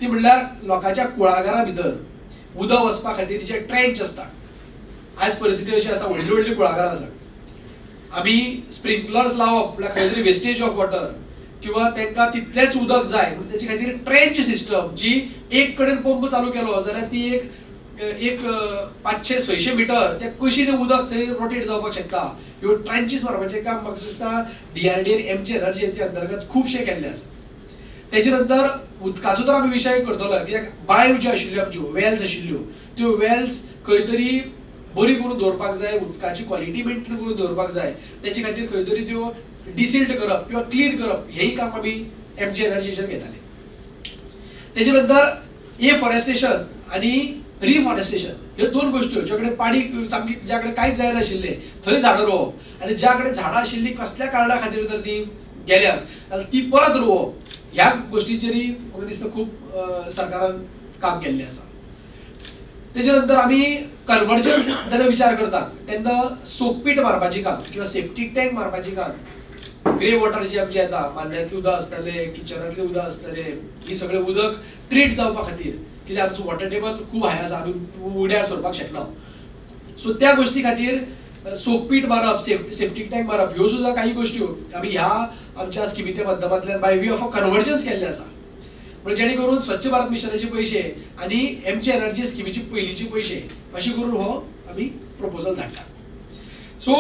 ती म्हणल्यार लोकांच्या कुळागरां भितर उदक वचपा खातीर जे ट्रेंच आसता, आयज परिस्थिती अशी आसा व्हडलीं व्हडलीं कुळागरां आसा, आमी स्प्रिंकलर्स लावप म्हळ्यार खंय तरी वेस्टेज ऑफ वॉटर किंवा तांकां तितलेंच उदक जाय म्हणून तेजे खातीर ट्रेंच सिस्टम जी एक कडेन पंप चालू केलो जाल्यार ती एक एक 500-600 मिटर ते कशी तें उदक थंय रोटेट जावपाक शकता, ह्यो ट्रेंचीस मारपाचें काम म्हाका दिसता DRDA आनी MGNREGA अंतर्गत खुबशें केल्लें आसा. तेजे नंतर उदकाचो तर आमी विशय करतलो कित्याक बांयो ज्यो आशिल्ल्यो आमच्यो वेल्स आशिल्ल्यो त्यो वेल्स खंय तरी बरी करून दवरपाक जाय, उदकाची क्वॉलिटी मेंटेन करून दवरपाक जाय, तेजे खातीर खंय तरी त्यो डिसिल्ट करप किंवा क्लीन करप हेंय काम आमी MGNREGA घेताले. तेजे नंतर एफॉरेस्टेशन आनी रिफॉरेस्टेशन ह्यो दोन गोश्टी, ज्या कडेन पाणी सामकी ज्या कडेन कांयच जायनाशिल्लें थंय झाडां रोवप आनी ज्या कडेन झाडां आशिल्लीं कसल्या कारणा खातीर जर ती गेल्यात जाल्यार ती परत रोवप, ह्या गोश्टीचेरय म्हाका दिसता खूब सरकारान काम केल्लें आसा. तेजे नंतर आमी कन्वर्जन्स जेन्ना विचार करतात तेन्ना सोकपीट मारपाचें काम किंवा सेफ्टी टँक मारपाचें काम, ग्रे वॉटर जे आमचें येता मान्न्यांतलें उदक आसतलें, किचनांतलें उदक आसतलें, ही सगळें उदक ट्रीट जावपा खातीर कित्याक आमचो वॉटर टेबल खूब हाय आसा, आमी उड्यार सोडपाक शकना, सो त्या गोश्टी खातीर सोकपीट मारप, सेफ्टी टँक मारप ह्यो सुद्दां काही गोश्टी आमी ह्या आमच्या स्किमीच्या माध्यमांतल्यान by way of a convergence केल्लें आसा. म्हणजे जेणे करून स्वच्छ भारत मिशनाचे पयशे आनी MGNREGA स्किमीचे पयलींचे पयशे अशें करून हो आमी प्रपोजल धाडटा. सो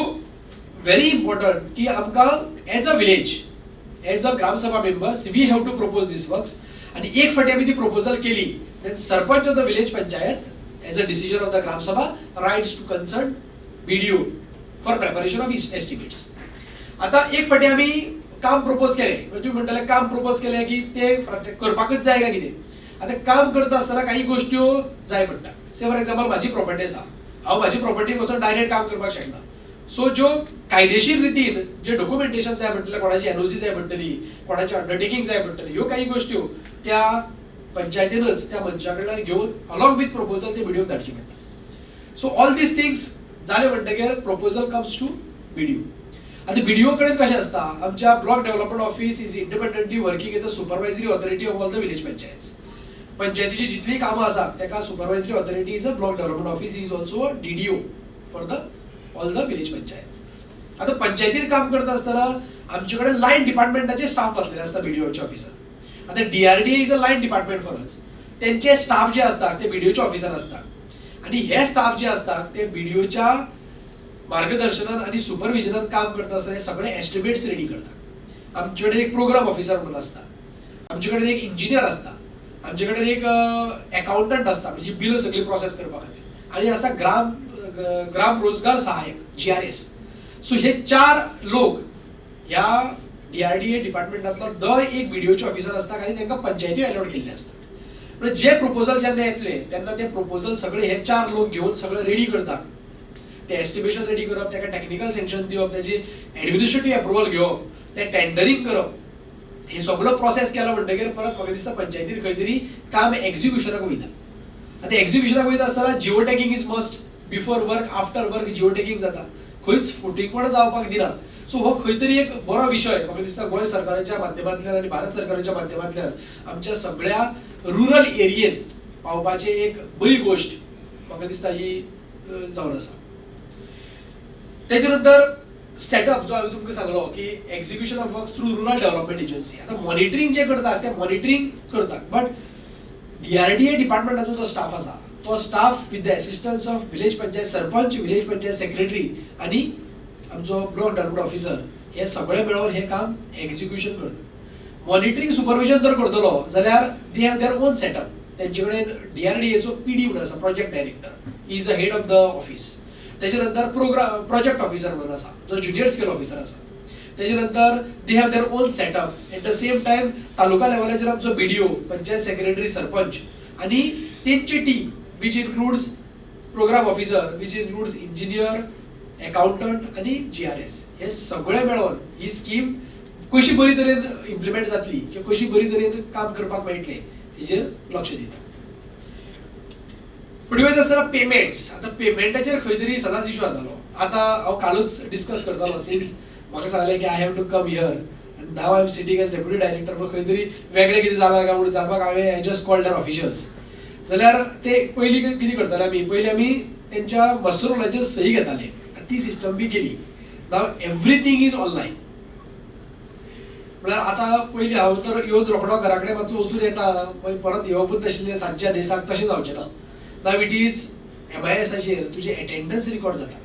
व्हेरी इम्पॉर्टंट की आमकां as a village, as a Gram Sabha members we have to propose these works. आनी एक फावटी आमी ती प्रपोजल केली then sarpanch of the village panchayat as a decision of the Gram Sabha writes to concern BDO for preparation of estimates. आतां एक फावटी आमी काम प्रपोज केलें, म्हणजे तुमी म्हणटले काम प्रपोज केलें की तें करपाकच जाय काय कितें. आतां काम करता आसतना काही गोश्ट्यो जाय पडटा. से फॉर एग्जाम्पल म्हाजी प्रॉपर्टी आसा, हांव म्हाजी प्रॉपर्टी वचून डायरेक्ट काम करपाक शकना, सो ज्यो कायदेशीर रितीन जे डॉक्युमेंटेशन जाय पडटलें, कोणाची NOC जाय पडटली, कोणाची अंडरटेकींग जाय पडटली, ह्यो काही गोश्ट्यो त्या पंचायतीनच त्या मनशा कडल्यान घेवन अलॉंग विथ प्रपोजल ते बीडीओक धाडची पडटा. सो ऑल these things जाले म्हणटकीर प्रपोजल कम्स टू बीडीओ. आतां बीडीओ कडेन कशें आसता, आमच्या block development office is independently working as a supervisory authority of all the village panchayat. पंचायतीची जितलीं कामां आसात ताका supervisory authority is a block development office, is also a DDO for the all the village panchayat. आतां पंचायतीन काम करता आसतना आमचे कडेन लायन डिपार्टमेंटाचे स्टाफ बसलेले आसता बीडीओचे ऑफिसर. आतां DRDA is a line department for us, तेंचे स्टाफ जे आसता ते बीडीओचे ऑफिसर आसता आनी हे स्टाफ जे आसता ते बीडीओच्या मार्गदर्शनान आनी सुपरविजनान काम करता आसतना हे सगळे एस्टिमेट्स रेडी करता. आमचे कडेन एक प्रोग्राम ऑफिसर म्हणून आसता, आमचे कडेन एक इंजिनियर आसता, आमचे कडेन एक एकाउंटंट आसता म्हणजे बिलां सगळीं प्रोसेस करपा खातीर, आनी आसता ग्राम ग्राम रोजगार सहाय्यक GRS. सो हे चार लोक ह्या DRDA डिपार्टमेंटांतलो दर एक बीडीओचे ऑफिसर आसता आनी तांकां पंचायती अलॉट केल्ले आसता. म्हणजे जे प्रपोजल जेन्ना येतले तेन्ना ते प्रपोजल सगळे हे चार लोक घेवन सगळे रेडी करतात, ते एस्टिमेशन रेडी करप, ताका टॅक्निकल सँक्शन दिवप, ताची एडमिनिस्ट्रेटीव एप्रुवल घेवप, ते टेंडरींग करप, हे सगळो प्रोसेस केलो म्हणटकीर परत म्हाका दिसता पंचायतीर खंय तरी काम एक्जिक्युशनाक वयता. आतां एक्जिक्युशनाक वयता आसतना geo tagging is must, before work after work geo tagging जाता, खंयच फुटींगपणां जावपाक दिना. सो हो खंय तरी एक बरो विशय म्हाका दिसता गोंय सरकाराच्या माध्यमांतल्यान आनी भारत सरकाराच्या माध्यमांतल्यान आमच्या सगळ्या रुरल एरियेन पावपाची एक बरी गोश्ट म्हाका दिसता ही जावन आसा. तेजे नंतर सेटअप जो हांवें तुमकां सांगलो की execution of works through rural development agency. आतां मॉनिटरींग जे करतात ते मॉनिटरींग करतात, बट DRDA डिपार्टमेंटाचो जो स्टाफ आसा तो staff with the assistance of village panchayat sarpanch, village panchayat secretary आनी आमचो ब्लॉक डेव्हलपमेंट ऑफिसर हे सगळे मेळोन हें काम एक्जिक्युशन करतात. मॉनिटरींग सुपरविजन जर करतलो जाल्यार they have their own setup. तेंचे कडेन DRDAचो PD म्हणून आसा, project director, he is a head of the office. तेजे नंतर प्रोग्राम प्रोजेक्ट ऑफिसर म्हणून आसा जो ज्युनियर स्केल ऑफिसर आसा. तेजे नंतर they have their own setup. At the same time taluka लेवलाचेर आमचो बीडीओ, पंचायत सेक्रेटरी, सरपंच आनी तेंची team which includes programme officer, which includes engineer, accountant आनी GRS, हे सगळे मेळोन ही स्कीम कशी बरी तरेन इम्प्लिमेंट जातली किंवा कशी बरी तरेन काम करपाक मेळटलें हेजेर लक्ष दिता. फुडें वयता आसतना पेमेंट्स. आतां पेमेंटाचेर खंय तरी सदांच इशू जातालो. आतां हांव कालूच डिस्कस करतालो, सिन्स म्हाका सांगलें की I have to come here आनी now I am sitting as deputy director, पण खंय तरी वेगळें कितें जालां काय म्हणून विचारपाक हांवें I just called their officials. जाल्यार ते पयलीं कितें करताले आमी, पयलीं आमी तेंच्या मस्टर रोलाचेर सही घेताले आनी ती सिस्टम बी गेली. Now everything is online. म्हळ्यार आतां पयलीं हांव तर येवन रोखडो घरा कडेन मातसो वचून येता, मागीर परत येवपूच नाशिल्लें सांजच्या दिसाक, तशें जावचें ना. नाव it is MISाचेर तुजें एटेंडन्स रिकॉर्ड जाता.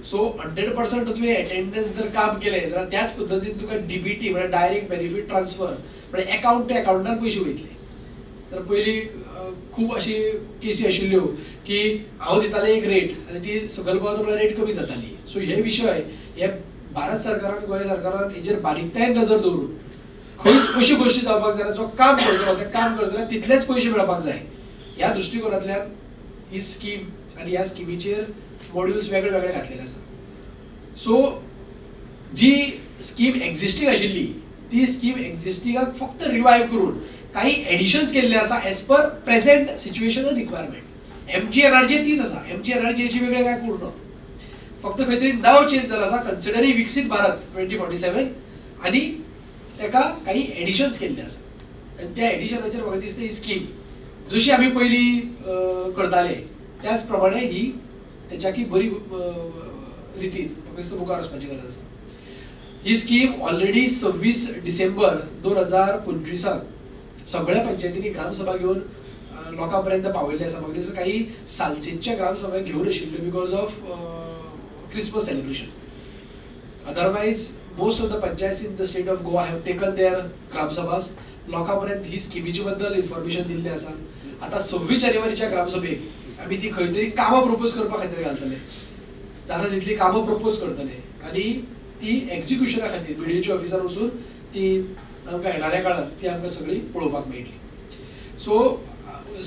सो 100% तुवें एटेंडन्स जर काम केलें जाल्यार त्याच पद्दतीन तुका डीबीटी म्हळ्यार डायरेक्ट बेनिफीट ट्रान्सफर म्हळ्यार एकावंट टू एकावंटान पयशे वयतले. तर पयलीं खूब अशी केसी आशिल्ल्यो की हांव दितालें एक रेट आनी ती सकयल पावता म्हळ्यार रेट कमी जाताली. सो हे विशय हे भारत सरकारान गोंय सरकारान हेजेर बारीकतायेन नजर दवरून खंयच अश्यो गोश्टी जावपाक जायना, जो काम करतलो ते काम करतलो तितलेच पयशे मेळपाक जाय. ह्या दृश्टिकोनांतल्यान ही स्कीम आनी ह्या स्किमीचेर मॉड्युल्स वेगळे वेगळे घातलेले आसा. सो जी स्कीम एक्झिस्टींग आशिल्ली ती स्कीम एक्झिस्टिंगाक फक्त रिवायव करून काही एडिशन्स केल्ले आसा as per present situation and requirement. MGNREGA तीच आसा, MGNREGAची वेगळें काय करूं ना, फक्त खंय तरी नांव चेंज जालां आसा कन्सिडरींग विकसीत भारत 2047 आनी ताका काही एडिशन्स केल्ले आसा. आनी त्या एडिशनाचेर म्हाका दिसता ही स्कीम जशी आमी पयलीं करताले त्याच प्रमाणे ही तेच्याकी बरी रितीन म्हाका दिसता मुखार वचपाची गरज आसा. ही स्कीम ऑलरेडी 26 डिसेंबर 2025 सगळ्या पंचायतींनी ग्रामसभा घेवन लोकां पर्यंत पावयल्ली आसा. म्हाका दिसता काही सालसेतच्या ग्रामसभा घेवन आशिल्ल्यो because of Christmas celebration. Otherwise most of the panchayats in the state of Goa have taken their gramsabhas. लोकां पर्यंत ही स्किमीचे बद्दल इन्फॉर्मेशन दिल्लें आसा. आतां 26 जानेवारीच्या ग्रामसभेक आमी ती खंय तरी कामां प्रपोज करपा खातीर घालतले, जाता तितली कामां प्रपोज करतले आनी ती एक्झिक्युशना खातीर बीडीओच्या ऑफिसार वचून ती आमकां येणाऱ्या काळांत ती आमकां सगळी पळोवपाक मेळटली. सो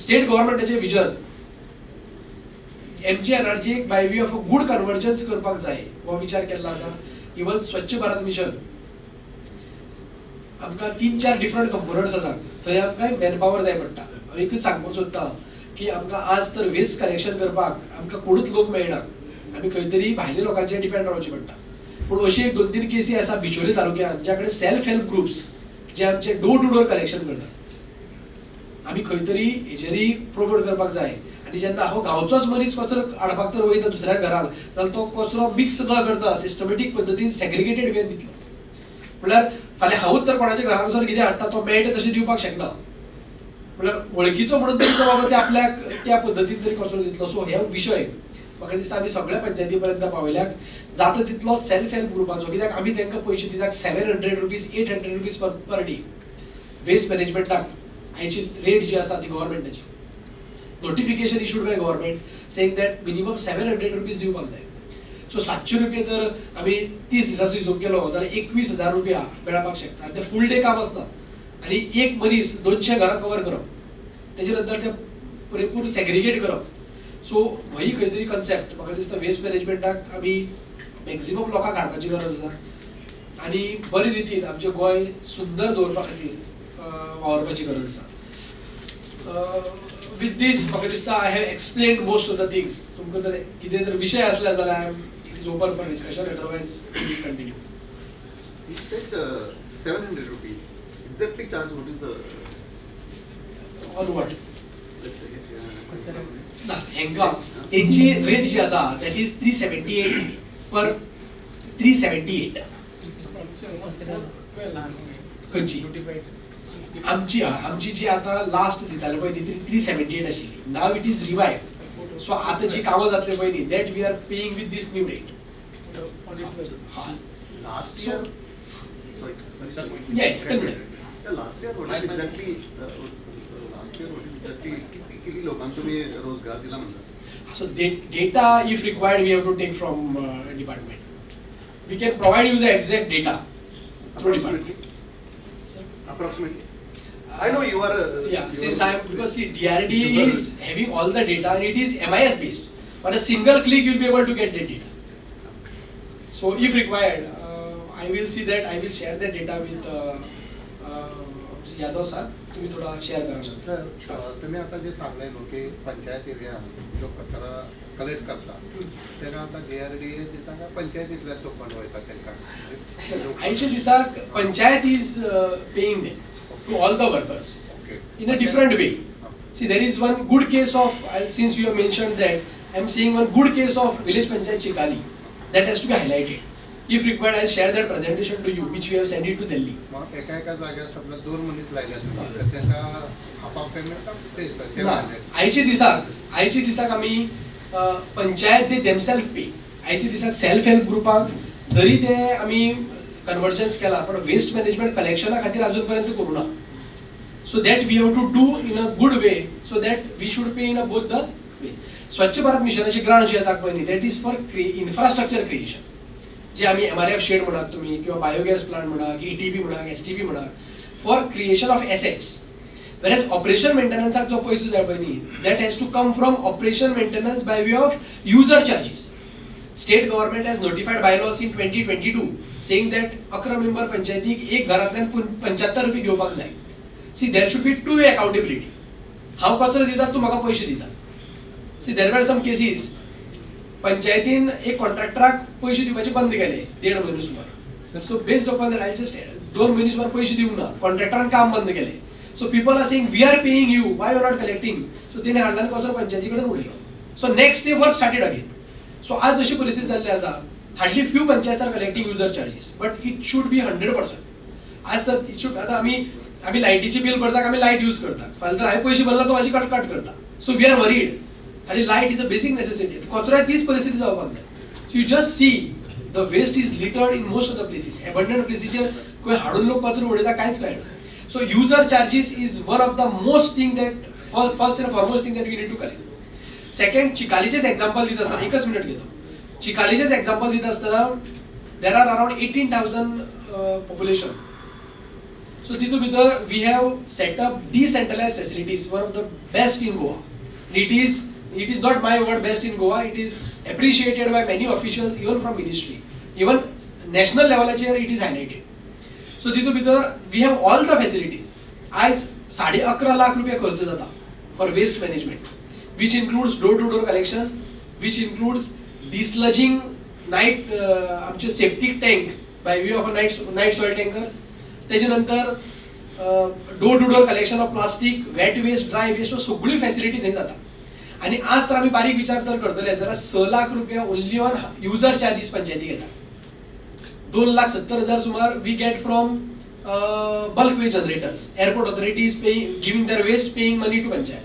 स्टेट गव्हर्मेंटाचें vision MGNREGA by way of a good convergence करपाक जाय हो विचार केल्लो आसा. इवन स्वच्छ भारत मिशन आमकां 3-4 डिफरंट कंपोनंट्स आसात, थंय आमकां मॅन पावर जाय पडटा. हांव एकूच सांगपाक सोदता की आमकां आज तर वेस्ट कलेक्शन करपाक आमकां कोणूच लोक मेळना, आमी खंय तरी भायल्या लोकांचेर डिपेंड रावचें पडटा. पूण अशी एक 2-3 केसी आसा बिचोले तालुक्यांत ज्या कडेन सेल्फ हेल्प ग्रुप्स जे आमचे डोर टू डोर कलेक्शन करतात. आमी खंय तरी हेजेरय प्रोमोट करपाक जाय. आनी जेन्ना हो गांवचोच मनीस कचरो हाडपाक तर वयता दुसऱ्या घरान जाल्यार तो कचरो मिक्स न करता सिस्टमॅटीक पद्दतीन सेग्रिगेटेड वेन दितलो. म्हळ्यार फाल्यां हांवूच तर कोणाच्या घरान वचून कितें हाडटा तो मेळटा तशें दिवपाक शकना, म्हळ्यार वळखीचो म्हणून तरी तो बाबा ते आपल्याक त्या पद्दतीन तरी कचरो दितलो. सो हे विशय म्हाका दिसता आमी सगळ्या पंचायती पर्यंत पावयल्याक जाता तितलो सेल्फ हेल्प ग्रुपाचो, कित्याक आमी तांकां पयशे दितात 700 rupees 800 rupees per day waste मॅनेजमेंटाक. हाची रेट जी आसा ती गव्हर्मेंटाची notification issued by government saying that minimum 700 rupees दिवपाक जाय. सो 700 रुपये तर आमी 30 दिसांचो हिशोब केलो जाल्यार 21,000 रुपया मेळपाक शकता. आनी ते फूल डे काम आसना आनी एक मनीस 200 घरां कवर करप, तेजे नंतर ते पुरेपूर सेग्रिगेट करप. सो ही खंय तरी कन्सेप्ट म्हाका दिसता वेस्ट मॅनेजमेंटाक आमी मॅक्झिमम लोकांक हाडपाची गरज आसा आनी बरे रितीन आमचें गोंय सुंदर दवरपा खातीर वावरपाची गरज आसा. विथ दीस म्हाका दिसता I have explained most of the things. तुमकां जर कितें जर विशय आसले जाल्यार I am it is open for discussion, otherwise we continue. You said 700 rupees. Exactly charge what is the on what? ना हेंका तेंची रेट जी आसा that is 378 पर 378. खंयची आमची आमची जी आतां लास्ट दिताले पळय न्ही ती 378 आशिल्ली. Now it is revive. So आतां जी कामां जातली पळय न्ही that we are paying with this new rate. Last year, sorry. Yeah, tell me. Last year what is exactly किती लोकांक तुम्ही रोजगार दिला म्हणता? So data if required we have to take from department. We can provide you the exact data through department. Approximately. I know you are. Yeah, since I am, because see DRDA is having all the data and it is MIS based. But a single click you will be able to get that data. So if required, I will see that, I will share that data with Yadav sir. तुम्ही थोडा share करा. Sir, तुम्ही आता जे सांगले न्हू की panchayat area जो कचरा कलेक्ट करता तेका आतां जीआरडीए दिता काय पंचायतींतल्यान तो फंड वयता तांकां? आयच्या दिसाक panchayat is paying them to all the workers in a different way. See, there is one good case of, since you have mentioned that, I am seeing one good case of village panchayat Chikali that has to be highlighted. If required, I will share that presentation to you, which we have sent it to Delhi. मग एका एका जाग्यार समजा दोन मनीस लायले तुमी तर तांकां हाफ हाफ पेमेंट ते सेवन ना, हंड्रेड? आयचे दिसाक आमी पंचायत दे देमसेल्फ पे. आयचे दिसाक सेल्फ हेल्प ग्रुपाक जरी ते आमी कन्वर्जन्स केला, पण वेस्ट मॅनेजमेंट कलेक्शना खातीर अजून पर्यंत करूं ना. So that we have to do in a good way, so that we should pay in a both the ways. Swachh Bharat मिशनाची ग्रांट जी येता पळय न्ही, that is for infrastructure creation, जे आमी एमआरएफ शेड म्हणात तुमी किंवा बायोगॅस प्लांट म्हणा, ईटीपी म्हणा, एसटीपी म्हणा, for creation of assets. Whereas operation मेंटेनन्साक जो पयसो जाय पळय न्ही, that has to come from operation maintenance by way of user charges. State government has notified bylaws in 2022 saying that 11 member पंचायतीक एक घरांतल्यान 75 रुपये घेवपाक जाय. See, there should be two way accountability. हांव कचरो दिता, तूं म्हाका पयशे दिता. See, there were some cases, पंचायतीन एक कॉन्ट्रॅक्टराक पयशे दिवपाचे बंद केले देड म्हयनो सुमार. So based upon that, I just 2 म्हयने सुमार पयशे दिवंक ना, कॉन्ट्रॅक्टरान काम बंद केलें. So people are saying, "We are paying you, why you are not collecting?" So तेणे हाडला आनी कचरो पंचायती कडेन उडयलो. So next day work started again. So आज अशी परिस्थिती जाल्ली आसा, hardly few panchayat are collecting user charges, but it should be 100%. आज तर it should, आतां आमी लायटीची बील भरता, आमी लायट यूज करता. फाल्यां तर हांवें पयशे भरला, तो म्हाजी कट कट करता. So we are worried. आनी light is a basic necessity. कचऱ्याक तीच परिस्थिती जावपाक जाय. So you just see, the waste is littered in most of the places. Abandoned प्लेसीचेर खंय हाडून लोक कचरो उडयता, कांयच कळना. So user charges is one of the most thing that, first and foremost thing that we need to collect. Second, चिकालीचेच example दिता आसतना, एकच मिनिट घेतो, चिकालीचेच एक्झाम्पल दिता आसतना, there are around 18,000 population. So तितून भितर we have set up decentralized facilities, one of the best in Goa. It is not my word, best in Goa, it is appreciated by many officials, even from ministry, even national लेवलाचेर it is highlighted. So तितून भितर we have all the facilities. आयज 11.5 लाख रुपया खर्च जाता for waste management, which includes door to door collection, which includes desludging night, आमचे septic tank by way of a night soil tankers, तेजे नंतर door to door collection of plastic, wet waste, dry waste. सगळ्यो facility थंय जाता. आनी आज तर आमी बारीक विचार तर करतले जाल्यार 6 लाख रुपया ओन्ली ऑन युजर चार्जीस पंचायती घेता. 2,70,000 सुमार we get from bulk waste generators. Airport authority is paying, giving their waste, paying money to panchayat.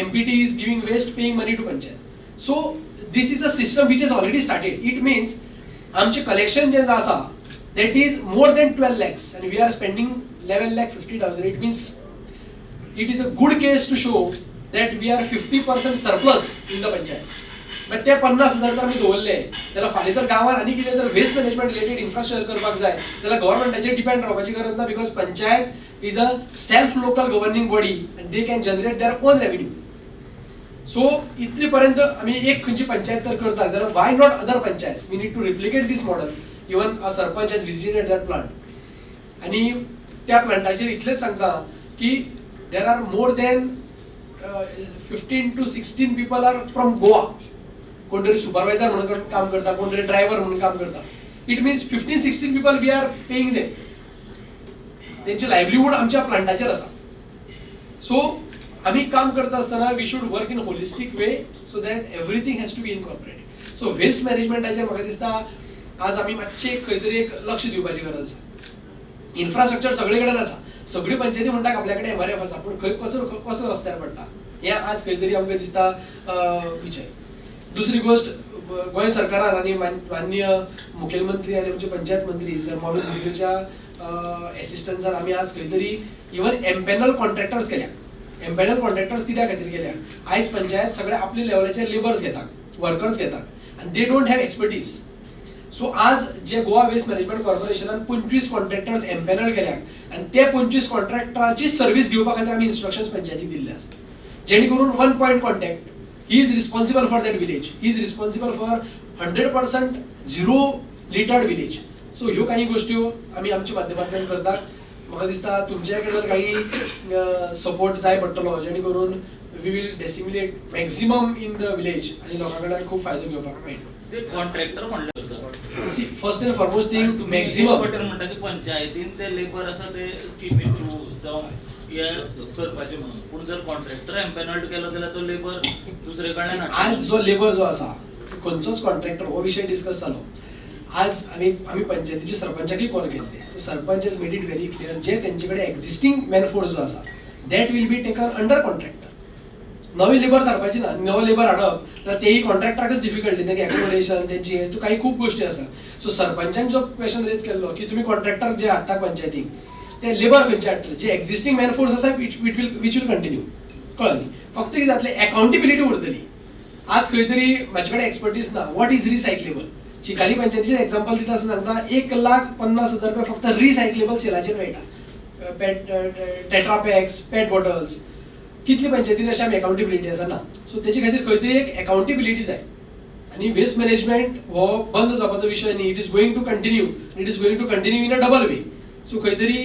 MPT is giving waste, paying money to panchayat. So this is a system which is already started. It means आमचें collection जें आसा, that is more than 12 lakhs, and we are spending 11,50,000. It means it is a good case to show that we are 50% surplus in the panchayat. But ते 50,000 तर आमी दवरले जाल्यार फाल्यां तर गांवांत आनी कितें जर वेस्ट मॅनेजमेंट रिलेटेड इन्फ्रास्ट्रक्चर करपाक जाय जाल्यार गव्हर्मेंटाचेर डिपेंड रावपाची गरज ना, because panchayat is a self local governing body and they can generate their own revenue. So इतले पर्यंत आमी एक खंयची पंचायत तर करता जाल्यार why not other panchayat? We need to replicate this model. Even a sarpanch has visited that plant. आनी त्या प्लांटाचेर इतलेंच सांगता की there are more than 15 to 16 people are from Goa. कोण तरी सुपरवायझर म्हणून काम करता, कोण तरी ड्रायव्हर म्हणून काम करता. It means 15-16 people we are paying them. तेंचे लायवलीहूड आमच्या प्लांटाचेर आसा. सो आमी काम करता आसतना we should work in holistic way, so that everything has to be incorporated. So waste मॅनेजमेंटाचेर म्हाका दिसता आज आमी मातशें खंय तरी एक लक्ष दिवपाची गरज आसा. इन्फ्रास्ट्रक्चर सगळे कडेन आसा. सगळ्यो पंचायती म्हणटा आपल्या कडेन एमआरएफ आसा, पूण खंय कचरो कसो रस्त्यार पडटा हें आज खंय तरी आमकां दिसता विशय. दुसरी गोश्ट, गोंय सरकारान आनी माननीय मुखेलमंत्री आनी आमचे पंचायत मंत्री सर मॉविन गुदिन्होच्या एसिस्टन्सान आमी आज खंय तरी इवन एम्पॅनल कॉन्ट्रॅक्टर्स केल्या. एम्पॅनल कॉन्ट्रॅक्टर्स कित्या खातीर केल्या? आयज पंचायत सगळे आपल्या लेवलाचेर लेबर्स घेतात, वर्कर्स घेतात, आनी they don't have expertise. So आज जे Goa waste management कॉर्पोरेशनान 25 contractors empanel केल्यात आनी ते 25 कॉन्ट्रॅक्टरांची सर्वीस घेवपा खातीर आमी इन्स्ट्रक्शन्स पंचायतीक दिल्ले आसा, जेणे करून one point contact, he is responsible for that village, he is responsible for 100% zero littered village. So ह्यो काही गोश्ट्यो आमी आमच्या माध्यमांतल्यान करतात. म्हाका दिसता तुमच्या कडल्यान काही सपोर्ट जाय पडटलो जेणे करून we will disseminate maximum in the village आनी लोकां कडल्यान खूब फायदो घेवपाक मेळटलो. ते कॉन्ट्रॅक्टर म्हणले. See, first and foremost thing maximum Patel म्हणटा की पंचायतीन ते लेबर आसा ते स्किमी थ्रू जावं हे करपाचे म्हणून, पूण जर कॉन्ट्रॅक्टर एम्पॅनल्ड केलो जाल्यार तो लेबर दुसरे कडल्यान. आज जो लेबर जो आसा खंयचोच कॉन्ट्रॅक्टर हो विशय डिस्कस जालो. आज आमी आमी पंचायतीचे सरपंचाकय कॉल केल्ले. So sarpanch has made it very clear, जे तेंचे कडेन एक्झिस्टींग मॅनफोर्स जो आसा that will be taken under contractor. नवे लेबर हाडपाची ना, नवो लेबर हाडप जाल्यार तेय कॉन्ट्रॅक्टराकच डिफिकल्टी, तेंका एकोमोडेशन तेंची तूं काही खूब गोश्टी आसा. सो सरपंचान जो क्वेश्चन रेज केल्लो की तुमी कॉन्ट्रॅक्टर जे हाडटा पंचायतीक ते लेबर खंयचे हाडटले, जे एक्झिस्टींग मॅनफोर्स आसा which will continue. कळ्ळें न्ही? फक्त कितें जातलें, एकाउंटेबिलिटी उरतली. आज खंय तरी म्हाजे कडेन एक्सपर्टीज ना what is recyclable. Chicalim पंचायतीचें एग्जाम्पल दिता आसतना सांगता 1,50,000 रुपया फक्त रिसायकलेबल सेलाचेर मेळटा. PET tetra packs, PET bottles, कितले पंचायतीन अशें आमी एकाउंटेबिलिटी आसा ना. सो तेजे खातीर खंय तरी एक एकाउंटेबिलिटी जाय आनी वेस्ट मॅनेजमेंट हो बंद जावपाचो विशय न्ही. It is going to continue, it is going to continue in a double way. So खंय तरी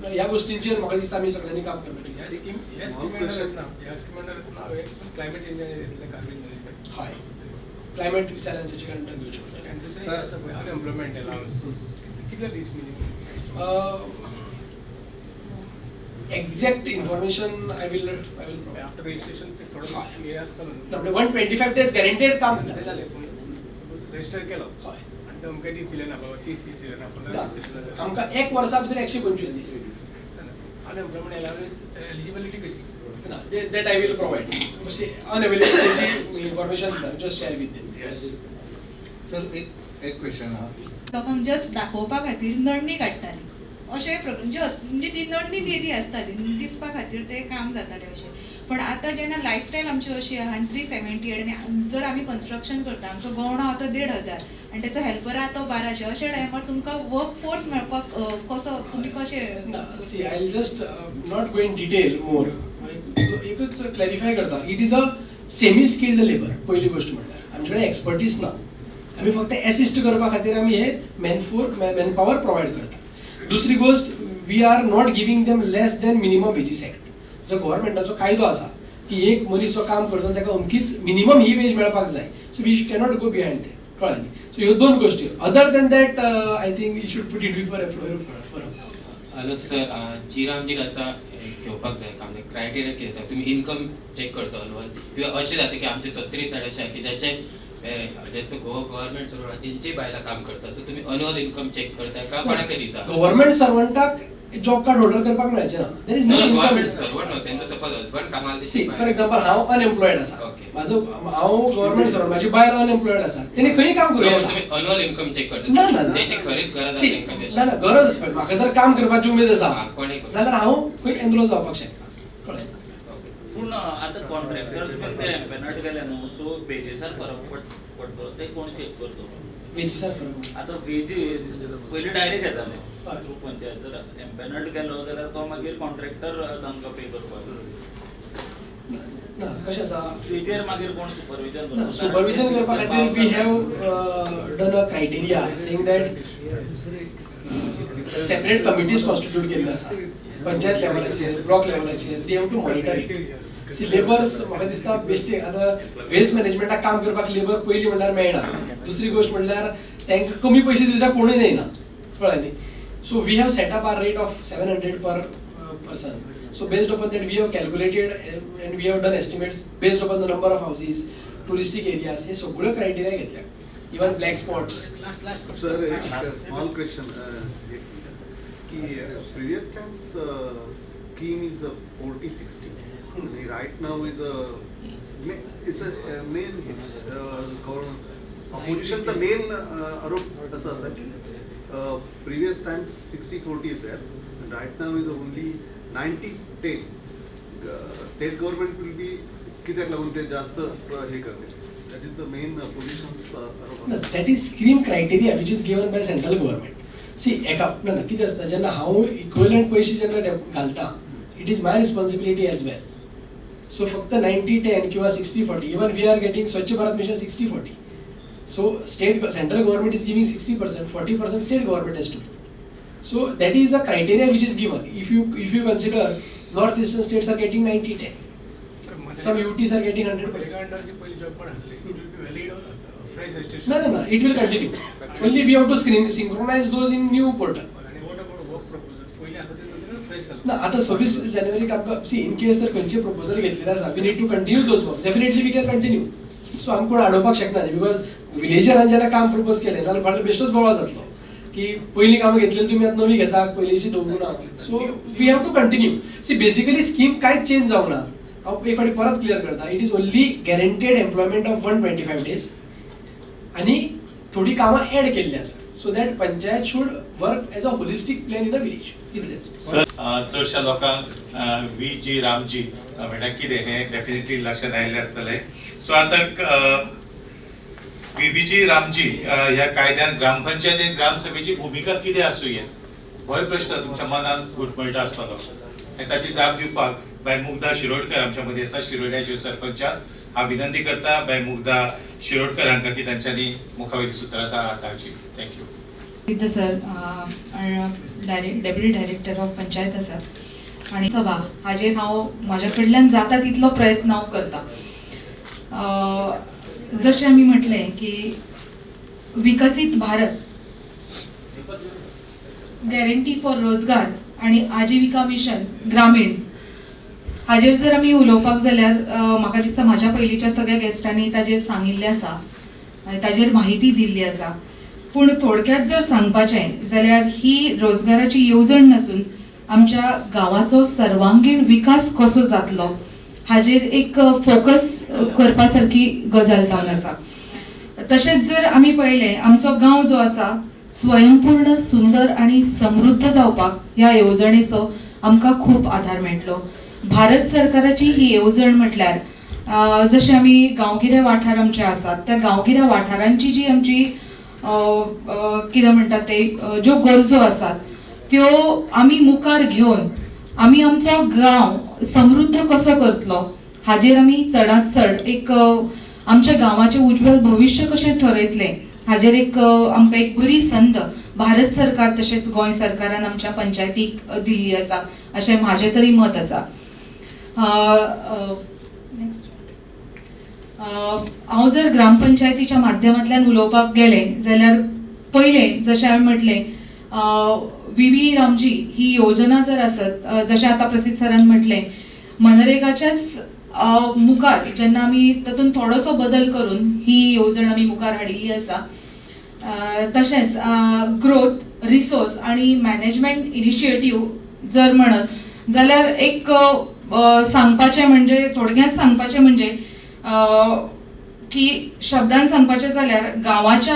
ह्या गोश्टींचेर म्हाका दिसता आमी सगळ्यांनी काम करपाचें. हय, क्लायमेट सायन्साचे अंडर घेवचें पडटलें. अनएम्प्लॉयमेंट अलावन्स कितले दीस minimum? Exact information I will after registration थोडो हे आसता न्हू. 125 डेज गॅरंटेड काम ते दिता. जालें पूण रजिस्टर केलो हय, आनी अमके दीस दिले ना बाबा, 30 दीस दिले ना, 15 दीस दिले ना. आमकां एक वर्सा भितर 125 दीस. अनएम्प्लॉयमेंट अलावन्स एलिजिबिलिटी कशी? ना, that I will provide. अशी अनएवेलेबिलिटी information just share with them. Sir, एक एक क्वेश्चन आहा. लोकांक जस्ट दाखोवपा खातीर नडणी काडटाली अशें प्रकरण, जस्ट म्हणजे ती नडणीच येदी आसताली दिसपा खातीर तें काम जातालें अशें. पण आतां जेन्ना लायफस्टायल आमची अशी आहा आनी 378 आनी जर आमी कन्स्ट्रक्शन करता, आमचो गवणो आहा तो 1500 आनी तेचो हेल्पर आहा तो 1200, अशा टायमार तुमकां वर्क फोर्स मेळपाक कसो तुमी कशें? ना, see, I will just not go in detail more. एकूच क्लॅरिफाय करता, it is a semi skilled labour. पयली गोश्ट म्हणल्यार आमचे कडेन एक्सपर्टीज ना, आमी फक्त एसिस्ट करपा खातीर आमी हे मॅनपावर प्रोवायड करता. दुसरी गोश्ट, we are not giving them less than minimum wages act. जो गव्हर्मेंटाचो कायदो आसा की एक मनीस जो काम करता ताका अमकीच मिनिमम ही वेज मेळपाक जाय. So we cannot go behind ते. कळ्ळें न्ही? सो ह्यो दोन गोश्टी. Other than that I think you should put it before a floor. Hello sir, G RAM G आतां घेवपाक जाय काम, क्रायटेरिया कितें जाता? तुमी इन्कम चॅक करता अनुअल किंवा अशें जाता की आमचे सत्री सायड अशें आहा की जाचे जाचो गोवा गव्हर्मेंट सर्वंट तेंची बायलां काम करता. सो तुमी अनुअल इन्कम चॅक करता काय कोणाकय दिता? गव्हर्मेंट सर्वंटाक जॉब कार्ड होल्डर करपाक मेळचें ना. There is no government servant न्हू, तेंचो सपोज हजबंड कामाक. सी, फॉर एक्झाम्पल हांव अनएम्प्लॉयड आसा, म्हाजो हांव गव्हर्मेंट सर्वंट, म्हाजी बायल अनएम्प्लॉयड आसा, तेणी खंय काम करूं येता. तुमी अनुअल इन्कम चॅक करता? ना ना, जेची खरीच गरज आसा तेंकां. ना ना, गरज आसता. म्हाका जर काम करपाची उमेद आसा जाल्यार हांव खंय एनरोल जावपाक शकता. कळ्ळें? पूण आतां कॉन्ट्रॅक्टर्स बीन ते एम्पॅनल्ड केले न्हू, सो वेजीसार फरक पडटलो, ते कोण चॅक करतलो? वेजीसार फरक आतां वेजीस पयलीं डायरेक्ट येताले थ्रू पंचायत, जर एम्पॅनल्ड केलो जाल्यार तो मागीर कॉन्ट्रॅक्टर तांकां पे करपाक ना. कशें आसा, वेजेर मागीर कोण सुपरविजन? ना, सुपरविजन करपा खातीर we have done a criteria saying that separate committees constitute केल्ले आसा पंचायत लेवलाचेर, ब्लॉक लेवलाचेर. They have to monitor it. See, labours म्हाका दिसता बेश्टे आतां वेस्ट मॅनेजमेंटाक काम करपाक लेबर पयलीं म्हणल्यार मेळना. दुसरी गोश्ट म्हणल्यार तांकां कमी पयशे दिल्यार कोणूय येना. कळ्ळें न्ही? So we have set up our rate of 700 per person. So based upon that we have calculated and we have done estimates based upon the number of houses, touristic areas, हे सगळ्यो क्रायटेरिया घेतल्या, even black spots. Sir, एक small question की previous times scheme is 40-60 आणि right now is is a main ऑपोजिशनचा main आरोप असा असा की previous times 60-40 is there, right now is only 90-10. State government will be कित्याक लागून ते जास्त हे करते? That is the main opposition's आरोप. That is scheme criteria which is given by central government. See, एका ना ना, कितें आसता, जेन्ना हांव इक्वलंट पयशे जेन्ना घालता, it is my responsibility as well. So फक्त 90-10 किंवा 60-40, even we are getting Swachh Bharat Mission 60-40. So state central government is giving 60%, 40% state government has to. So that is a criteria which is given. If you consider, north eastern states are getting 90-10, some UTs are getting 100%. No, no, no, it will continue. Only we have to screen, synchronize those in new portal. ना, आता 26 जानेवारीक आमकां, C, in case जर खंयचे proposal घेतलेले आसा, we need to continue those work, definitely we can continue. So आमकां कोण आडोवपाक शकना न्ही, because विलेजरान जेन्ना काम प्रपोज केलें नाल्यार फाल्यां बेश्टोच बोवाळ जातलो की पयलीं कामां घेतलेली तुमी आतां नवी घेता, पयलींची दवरूं ना. So we have to continue. See, basically scheme कांयच चेंज जावंक ना. हांव एक फावटी परत क्लियर करता, it is only guaranteed employment of 125 days आनी थोडी कामां एड केल्ली आसा, so that panchayat should work as a holistic plan in a village, इतलेंच. सर, चडश्या लोकांक व्ही जी रामजी म्हणल्यार कितें हें डेफिनेटली लक्षांत आयिल्लें आसतलें. सो आतां व्हीबीजी रामजी ह्या कायद्यान ग्रामपंचायत आनी ग्रामसभेची भुमिका कितें आसूं होय प्रश्न तुमच्या मनात घुटमळटा आसतलो आनी ताची जाप दिवपाक बाय मुग्धा शिरोडकर आमच्या मदीं आसा, शिरोड्याच्यो सरपंचाक. हांव विनंती करता बाय मुग्धा शिरोडकर हांकां की तांच्यांनी मुखावयली सुत्रां आसा हाताळची. Thank you. Siddha sir deputy director of panchayat आसात आनी सभा हाजेर हांव म्हाज्या कडल्यान जाता तितलो प्रयत्न हांव करता. जशें आमी म्हटलें की विकसीत भारत गॅरंटी फॉर रोजगार आनी आजिविका मिशन ग्रामीण हाजेर जर आमी उलोवपाक जाल्यार, म्हाका दिसता म्हाज्या पयलींच्या सगळ्या गेस्टांनी ताजेर सांगिल्लें आसा आनी ताजेर म्हायती दिल्ली आसा. पूण थोडक्यात जर सांगपाचें जाल्यार ही रोजगाराची येवजण नासून आमच्या गांवाचो सर्वांगीण विकास कसो जातलो हाजेर एक फोकस करपा सारकी गजाल जावन आसा. तशेंच जर आमी पळयलें, आमचो गांव जो आसा स्वयंपूर्ण, सुंदर आनी समृद्ध जावपाक ह्या येवजणेचो आमकां खूब आधार मेळटलो. भारत सरकाराची ही येवजण म्हटल्यार जशें आमी गांवगिरे वाठार आमचे आसात, त्या गांवगिऱ्या वाठारांची जी आमची अ, अ, कितें म्हणटात ते ज्यो गरजो आसात त्यो आमी मुखार घेवन आमी आमचो गांव समृद्ध कसो करतलो हाजेर आमी चडांत चड एक आमच्या गांवाचें उज्ज्वल भविश्य कशें ठरयतलें हाजेर एक आमकां एक बरी संद भारत सरकार तशेंच गोंय सरकारान आमच्या पंचायतीक दिल्ली आसा अशें म्हाजें तरी मत आसा. नेक्स्ट. हांव जर ग्रामपंचायतीच्या माध्यमांतल्यान उलोवपाक गेलें जाल्यार पयलें जशें हांवें म्हटलें, व्ही बी रामजी ही योजना जर आसत, जशें आतां प्रसिद्ध सरान म्हटलें, मनरेगाच्याच मुखार जेन्ना आमी तातूंत थोडोसो बदल करून ही येवजण आमी मुखार हाडिल्ली आसा. तशेंच ग्रोथ, रिसोर्स आनी मॅनेजमेंट इनिशिएटीव जर म्हणत जाल्यार एक सांगपाचें म्हणजे, थोडक्यात सांगपाचें म्हणजे की शब्दान सांगपाचें जाल्यार गांवाच्या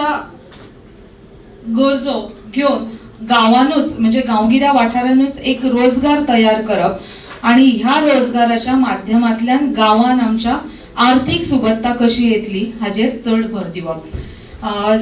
गरजो घेवन गांवानूच म्हणजे गांवगिऱ्या वाठारानूच एक रोजगार तयार करप आणि ह्या रोजगाराच्या माध्यमांतल्यान गांवान आमच्या आर्थीक सुबत्ता कशी येतली हाजेर चड भर दिवप.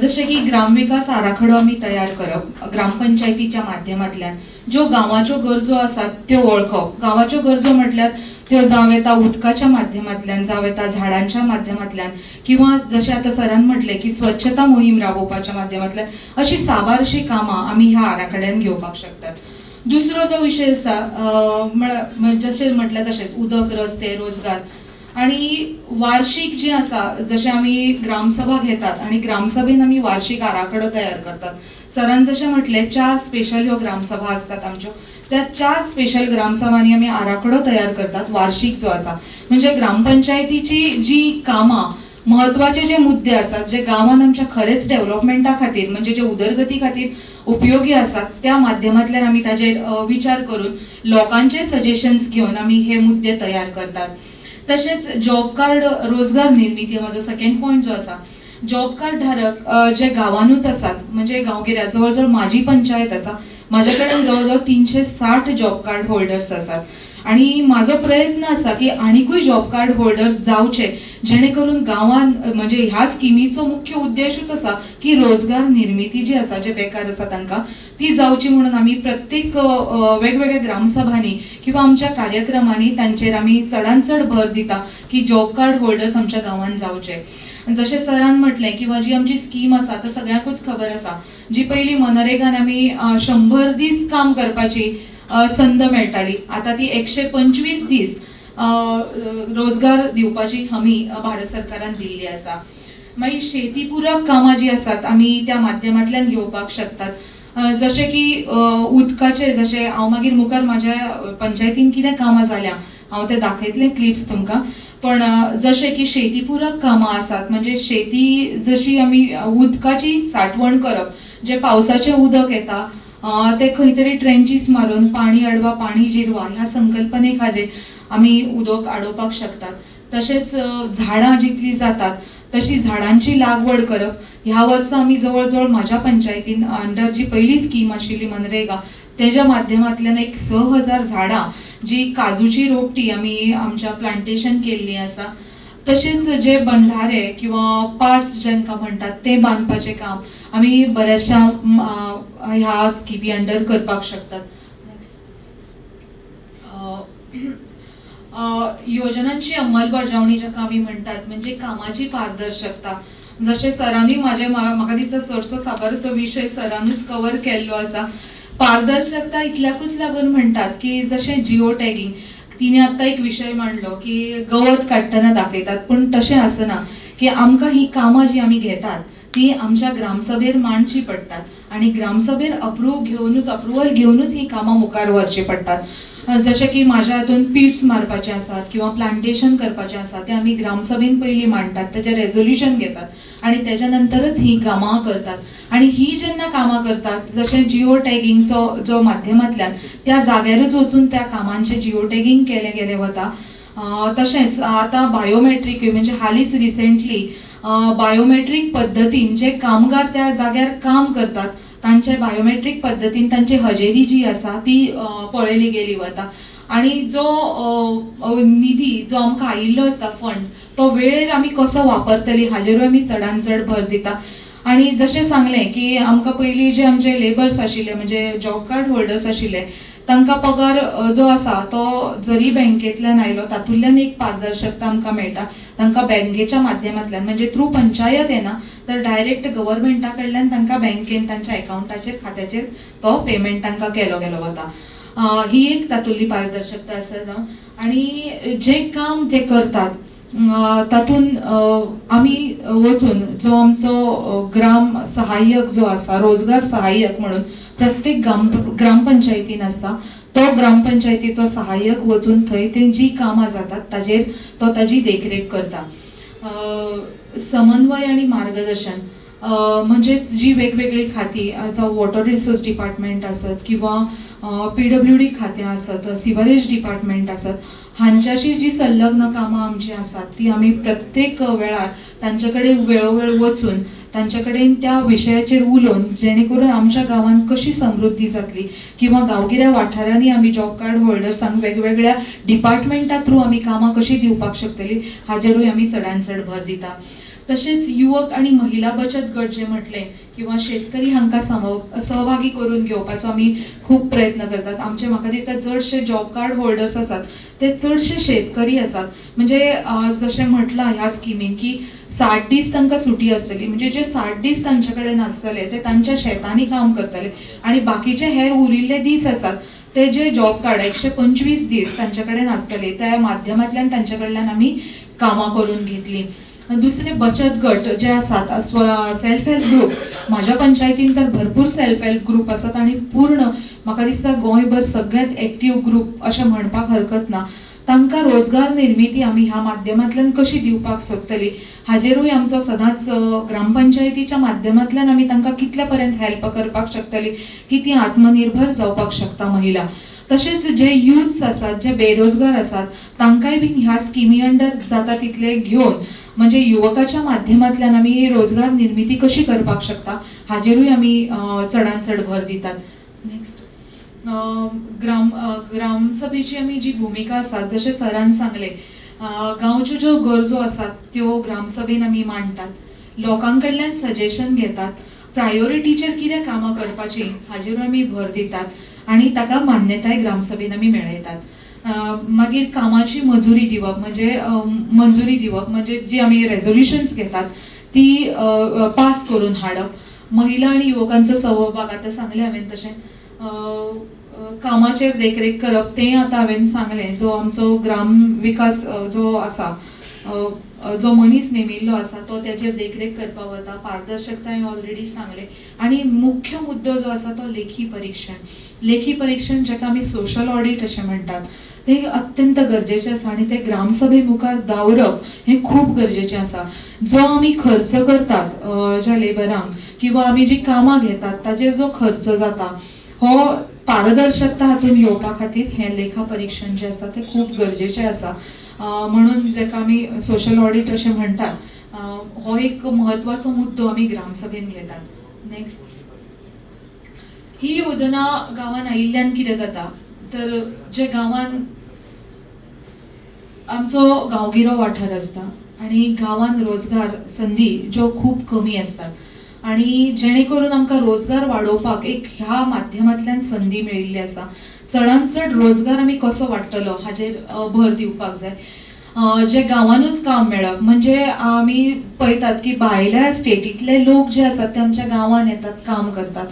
जशें की ग्रामविकास आराखडो आमी तयार करप, ग्रामपंचायतीच्या माध्यमांतल्यान ज्यो गांवाच्यो गरजो आसात त्यो वळखप. गांवाच्यो गरजो म्हटल्यार त्यो जावं येता उदकाच्या माध्यमांतल्यान, जावं येता झाडांच्या माध्यमांतल्यान किंवा जशें आतां सरान म्हटलें की स्वच्छता मोहीम राबोवपाच्या माध्यमांतल्यान, अशी साबारशीं कामां आमी ह्या आराखड्यान घेवपाक शकतात. दुसरो जो विशय आसा, म्हळ्यार जशें म्हटलें तशेंच उदक, रस्ते, रोजगार आणि वार्षिक जी आसा, जशें आमी ग्रामसभा घेतात आणि ग्रामसभेन आमी वार्षिक आराखडो तयार करतात. सरान जशें म्हटलें, चार स्पेशल ह्यो ग्रामसभा आसतात आमच्यो. त्या चार स्पेशल ग्रामसभांनी आमी आराखडो तयार करतात वार्षिक जो आसा, म्हणजे ग्रामपंचायतीची जी कामां, महत्वाचे जे मुद्दे आसात जे गांवान आमच्या खरेंच डेव्हलपमेंटा खातीर म्हणजे जे उदरगती खातीर उपयोगी आसात, त्या माध्यमांतल्यान आमी ताजेर विचार करून लोकांचे सजेशन्स घेवन आमी हे मुद्दे तयार करतात. तशेंच जॉब कार्ड रोजगार निर्मिती, म्हाजो सेकंड पॉयंट जो आसा, जॉब कार्ड धारक जे गांवानूच आसात म्हणजे गांवगिऱ्या, जवळ जवळ म्हाजी पंचायत आसा, म्हाज्या कडेन जवळ जवळ 360 जॉब कार्ड होल्डर्स आसात आणि म्हाजो प्रयत्न आसा की आनिकूय जॉब कार्ड होल्डर्स जावचे, जेणे करून गांवान म्हणजे ह्या स्किमीचो मुख्य उद्देशूच आसा की रोजगार निर्मिती जी आसा, जे बेकार आसा तांकां ती जावची म्हणून आमी प्रत्येक वेगवेगळ्या ग्रामसभांनी किंवा आमच्या कार्यक्रमांनी तांचेर आमी चडान चड भर दिता की जॉब कार्ड होल्डर्स आमच्या गांवान जावचे. जशें सरान म्हटलें किंवा जी आमची स्कीम आसा, आतां सगळ्यांकूच खबर आसा, जी पयलीं मनरेगान आमी 100 दीस काम करपाची संद मेळटाली, आतां ती 125 दीस रोजगार दिवपाची हमी भारत सरकारान दिल्ली आसा. मागीर शेतीपुरक कामां जी आसात आमी त्या माध्यमांतल्यान घेवपाक शकतात. जशें की उदकाचें, जशें हांव मागीर मुखार म्हाज्या पंचायतीन कितें कामां जाल्या हांव तें दाखयतलें क्लिप्स तुमकां. पण जशें की शेतीपुरक कामां आसात, म्हणजे शेती जशी आमी उदकाची साठवण करप, जें पावसाचें उदक येता तें खंय तरी ट्रेंचीस मारून पाणी अडवा पाणी जिरवा ह्या संकल्पने खातीर आमी उदक आडोवपाक शकतात. तशेंच झाडां जितलीं जातात तशी झाडांची लागवड करप. ह्या वर्सा आमी जवळ जवळ म्हाज्या पंचायतीन अंडर जी पयली स्कीम आशिल्ली मनरेगा तेज्या माध्यमांतल्यान एक 6000 झाडां जी काजूची रोपटी आमी आमच्या प्लांटेशन केल्ली आसा. तशेंच जे बंधारे किंवा पार्ट्स जांकां म्हणटात ते बांदपाचें काम आमी बऱ्याचशा ह्या स्किमी अंडर करपाक शकतात. योजनांची अंमलबजावणी जाका आमी म्हणटात, म्हणजे कामाची पारदर्शकता. जशें सरांनी म्हाजे म्हाका दिसता चडसो साबारसो विशय सरानूच कवर केल्लो आसा. पारदर्शकता इतल्याकूच लागून म्हणटात की जशें जिओ टॅगिंग, तिणे आत्तां एक विशय मांडलो की गवत काडटना दाखयतात, पूण तशें आसना की आमकां ही कामां जी आमी घेतात ती आमच्या ग्रामसभेर मांडची पडटात आनी ग्रामसभेर अप्रूव घेवनूच, अप्रुवल घेवनूच ही कामां मुखार व्हरची पडटात. जशें की म्हाज्या हातून पिट्स मारपाचे आसात किंवा प्लांटेशन करपाचें आसा तें आमी ग्रामसभेन पयलीं मांडटात, तेजें रेजोल्युशन घेतात आनी तेज्या नंतरच ही कामां करतात. आनी ही जेन्ना कामां करतात, जशें जिओ टॅगिंगचो जो माध्यमांतल्यान त्या जाग्यारूच वचून त्या कामांचें जिओ टॅगिंग केलें गेलें वता. तशेंच आतां बायोमॅट्रीक, म्हणजे हालींच रिसेंटली बायोमॅट्रीक पद्दतीन जे कामगार त्या जाग्यार काम करतात तांचे बायोमॅट्रीक पद्दतीन तांची हजेरी जी आसा ती पळयली गेली वता. आनी जो निधी जो आमकां आयिल्लो आसता फंड तो वेळेर आमी कसो वापरतली हाजेरूय आमी चडान चड भर दिता. आनी जशें सांगलें की आमकां पयलीं जे आमचे लेबर्स आशिल्ले, म्हणजे जॉब कार्ड होल्डर्स आशिल्ले, तांकां पगार जो आसा तो जरी बँकेंतल्यान आयलो तातूंतल्यान एक पारदर्शकता आमकां मेळटा. तांकां बँकेच्या माध्यमांतल्यान, म्हणजे थ्रू पंचायत येना तर डायरेक्ट गव्हर्मेंटा कडल्यान तांकां बँकेन तांच्या एकावंटाचेर खात्याचेर तो पेमेंट तांकां केलो गेलो वता. ही एक तातूंतली पारदर्शकता आसा जावन. आनी जें काम जे करतात तातूंत आमी वचून जो आमचो ग्राम सहाय्यक जो आसा, रोजगार सहाय्यक म्हणून प्रत्येक ग्रामपंचायतीन आसता, तो ग्रामपंचायतीचो सहाय्यक वचून थंय तेंची कामां जातात ताजेर तो ताजी देखरेख करता. समन्वय आनी मार्गदर्शन, म्हणजेच जी वेगवेगळी खातीं, जावं वॉटर रिसोर्स डिपार्टमेंट आसत किंवा PWD खातें आसत, सिवरेज डिपार्टमेंट आसत, हांच्याशी जी संलग्न कामां आमचीं आसात ती आमी प्रत्येक वेळार तांचे कडेन वेळोवेळ वचून तांचे कडेन त्या विशयाचेर उलोवन जेणे करून आमच्या गांवांत कशी समृद्धी जातली किंवा गांवगिऱ्या वाठारांनी आमी जॉब कार्ड होल्डर्सांक वेगवेगळ्या डिपार्टमेंटा थ्रू आमी कामां कशीं दिवपाक शकतली हाजेरूय आमी चडान चड भर दिता. तशेंच युवक आनी महिला बचत गट जे म्हटलें किंवा शेतकरी हांकां सहभागी करून घेवपाचो आमी खूब प्रयत्न करतात. आमचे म्हाका दिसता चडशे जॉब कार्ड होल्डर्स आसात ते चडशे शेतकरी आसात. म्हणजे जशें म्हटलां ह्या स्किमीन की 60 दीस तांकां सुटी आसतली, म्हणजे जे 60 दीस तांचे कडेन आसतले ते तांच्या शेतांनी काम करतले आनी बाकीचे हेर उरिल्ले दीस आसात ते जे जॉब कार्ड 125 दीस तांचे कडेन आसतले त्या माध्यमांतल्यान तांचे कडल्यान आमी कामां करून घेतली. दुसरे बचत गट जे आसात, सेल्फ हेल्प ग्रुप, म्हाज्या पंचायतीन तर भरपूर सेल्फ हेल्प ग्रुप आसात आनी पूर्ण म्हाका दिसता गोंयभर सगळ्यांत एक्टीव ग्रुप अशें म्हणपाक हरकत ना. तांकां रोजगार निर्मिती आमी ह्या माध्यमांतल्यान कशी दिवपाक सोदतली हाजेरूय आमचो सदांच ग्रामपंचायतीच्या माध्यमांतल्यान आमी तांकां कितल्या पर्यंत हेल्प करपाक शकतली की ती आत्मनिर्भर जावपाक शकता महिला. तशेंच जे युथ्स आसात, जे बेरोजगार आसात तांकांय बीन ह्या स्किमी अंडर जाता तितले घेवन म्हणजे युवकाच्या माध्यमांतल्यान आमी रोजगार निर्मिती कशी करपाक शकता हाजेरूय आमी चडान चड भर दितात. नेक्स्ट, ग्रामसभेची आमी जी भुमिका आसा, जशें सरान सांगलें, गांवच्यो ज्यो गरजो आसात त्यो ग्रामसभेन आमी मांडटात, लोकां कडल्यान सजेशन घेतात, प्रायोरिटीचेर कितें कामां करपाचीं हाजेरूय आमी भर दितात आनी ताका मान्यताय ग्रामसभेन आमी मेळयतात. मागीर कामाची मजुरी दिवप, म्हणजे मंजुरी दिवप म्हणजे जी आमी रेजोल्युशन्स घेतात ती पास करून हाडप. महिला आनी युवकांचो सहभाग आतां सांगलें हांवें, तशें कामाचेर देखरेख करप तें आतां हांवें सांगलें. जो आमचो ग्राम विकास जो आसा, जो मनीस नेमिल्लो आसा तो तेचेर देखरेख करपाक वता. पारदर्शकता हांवें ऑलरेडी सांगलें. आनी मुख्य मुद्दो जो आसा तो लेखी परिक्षण. लेखी परिक्षण जाका आमी सोशल ऑडीट अशें म्हणटात तें अत्यंत गरजेचें आसा आनी तें ग्रामसभे मुखार दावरप हें खूब गरजेचें आसा. जो आमी खर्च करतात ज्या लेबरांक किंवा आमी जी कामां घेतात ताजेर जो खर्च जाता हो पारदर्शकता हातून येवपा खातीर हें लेखा परिक्षण जें आसा तें खूब गरजेचें आसा. म्हणून जाका आमी सोशल ऑडीट अशें म्हणटात हो एक म्हत्वाचो मुद्दो आमी ग्रामसभेन घेतात. नेक्स्ट, ही योजना गांवान आयिल्ल्यान कितें जाता तर जे गांवान आमचो गांवगिरो वाठार आसता आनी गांवान रोजगार संदी ज्यो खूब कमी आसतात आनी जेणे करून आमकां रोजगार वाडोवपाक एक ह्या माध्यमांतल्यान संदी मेळिल्ली आसा. चडान चड रोजगार आमी कसो वाडटलो हाजेर भर दिवपाक जाय. जे गांवानूच काम मेळप म्हणजे आमी पळयतात की भायल्या स्टेटींतले लोक जे आसात ते आमच्या गांवान येतात, काम करतात,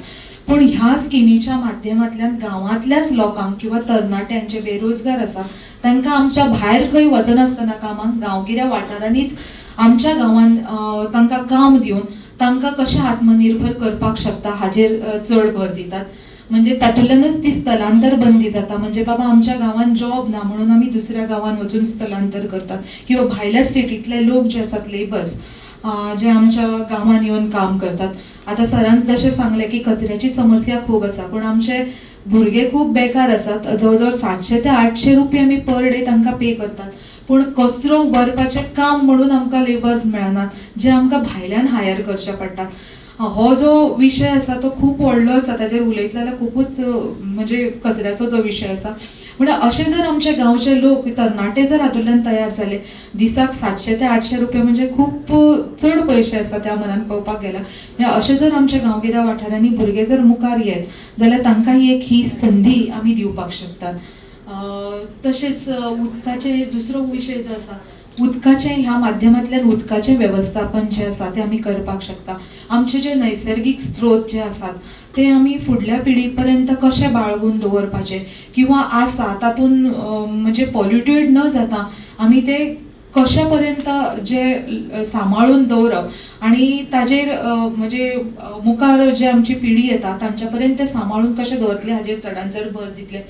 पूण ह्या स्किमीच्या माध्यमांतल्यान गांवांतल्याच लोकांक किंवा तरणाट्यांक जे बेरोजगार आसा तांकां आमच्या भायर खंय वचनासतना कामाक गांवगिऱ्या वाठारांनीच आमच्या गांवान तांकां काम दिवन तांकां कशें आत्मनिर्भर करपाक शकता हाजेर चड भर दितात. म्हणजे तातूंतल्यानूच ती स्थलांतर बंदी जाता. म्हणजे बाबा आमच्या गांवान जॉब ना म्हणून आमी दुसऱ्या गांवान वचून स्थलांतर करतात किंवा भायल्या स्टेटींतले लोक जे आसात लेबर्स जे आमच्या गांवान येवन काम करतात. आतां सरान जशें सांगलें की कचऱ्याची समस्या खूब आसा, पूण आमचे भुरगे खूब बेकार आसात. जवळ जवळ 700 ते 800 रुपया आमी पर डे तांकां पे करतात, पूण कचरो उबारपाचें काम म्हणून आमकां लेबर्स मेळनात जे आमकां भायल्यान हायर करचे पडटात. हो जो विशय आसा तो खूब व्हडलो आसा, ताजेर उलयतले जाल्यार खुबूच म्हणजे कचऱ्याचो जो विशय आसा. म्हणल्यार अशें जर आमचे गांवचे लोक तरणाटे जर हातूंतल्यान तयार जाले, दिसाक 700 ते 800 रुपया म्हणजे खूब चड पयशे आसा त्या मनान पळोवपाक गेल्यार. म्हणजे अशें जर आमच्या गांवगिऱ्या वाठारांनी भुरगे जर मुखार येत जाल्यार तांकां एक ही संदी आमी दिवपाक शकतात. तशेंच उदकाचे दुसरो विशय जो आसा, उदकाचें ह्या माध्यमांतल्यान उदकाचें वेवस्थापन जें आसा तें आमी करपाक शकता. आमचे जे नैसर्गीक स्त्रोत जे आसात ते आमी फुडल्या पिढी पर्यंत कशे बाळगून दवरपाचे किंवा आसा तातूंत म्हणजे पॉल्युटेड न जाता आमी ते कशा पर्यंत जे सांबाळून दवरप आनी ताजेर म्हणजे मुखार जे आमची पिढी येता तांच्या पर्यंत ते सांबाळून कशें दवरतले हाजेर चडान चड भर दितले.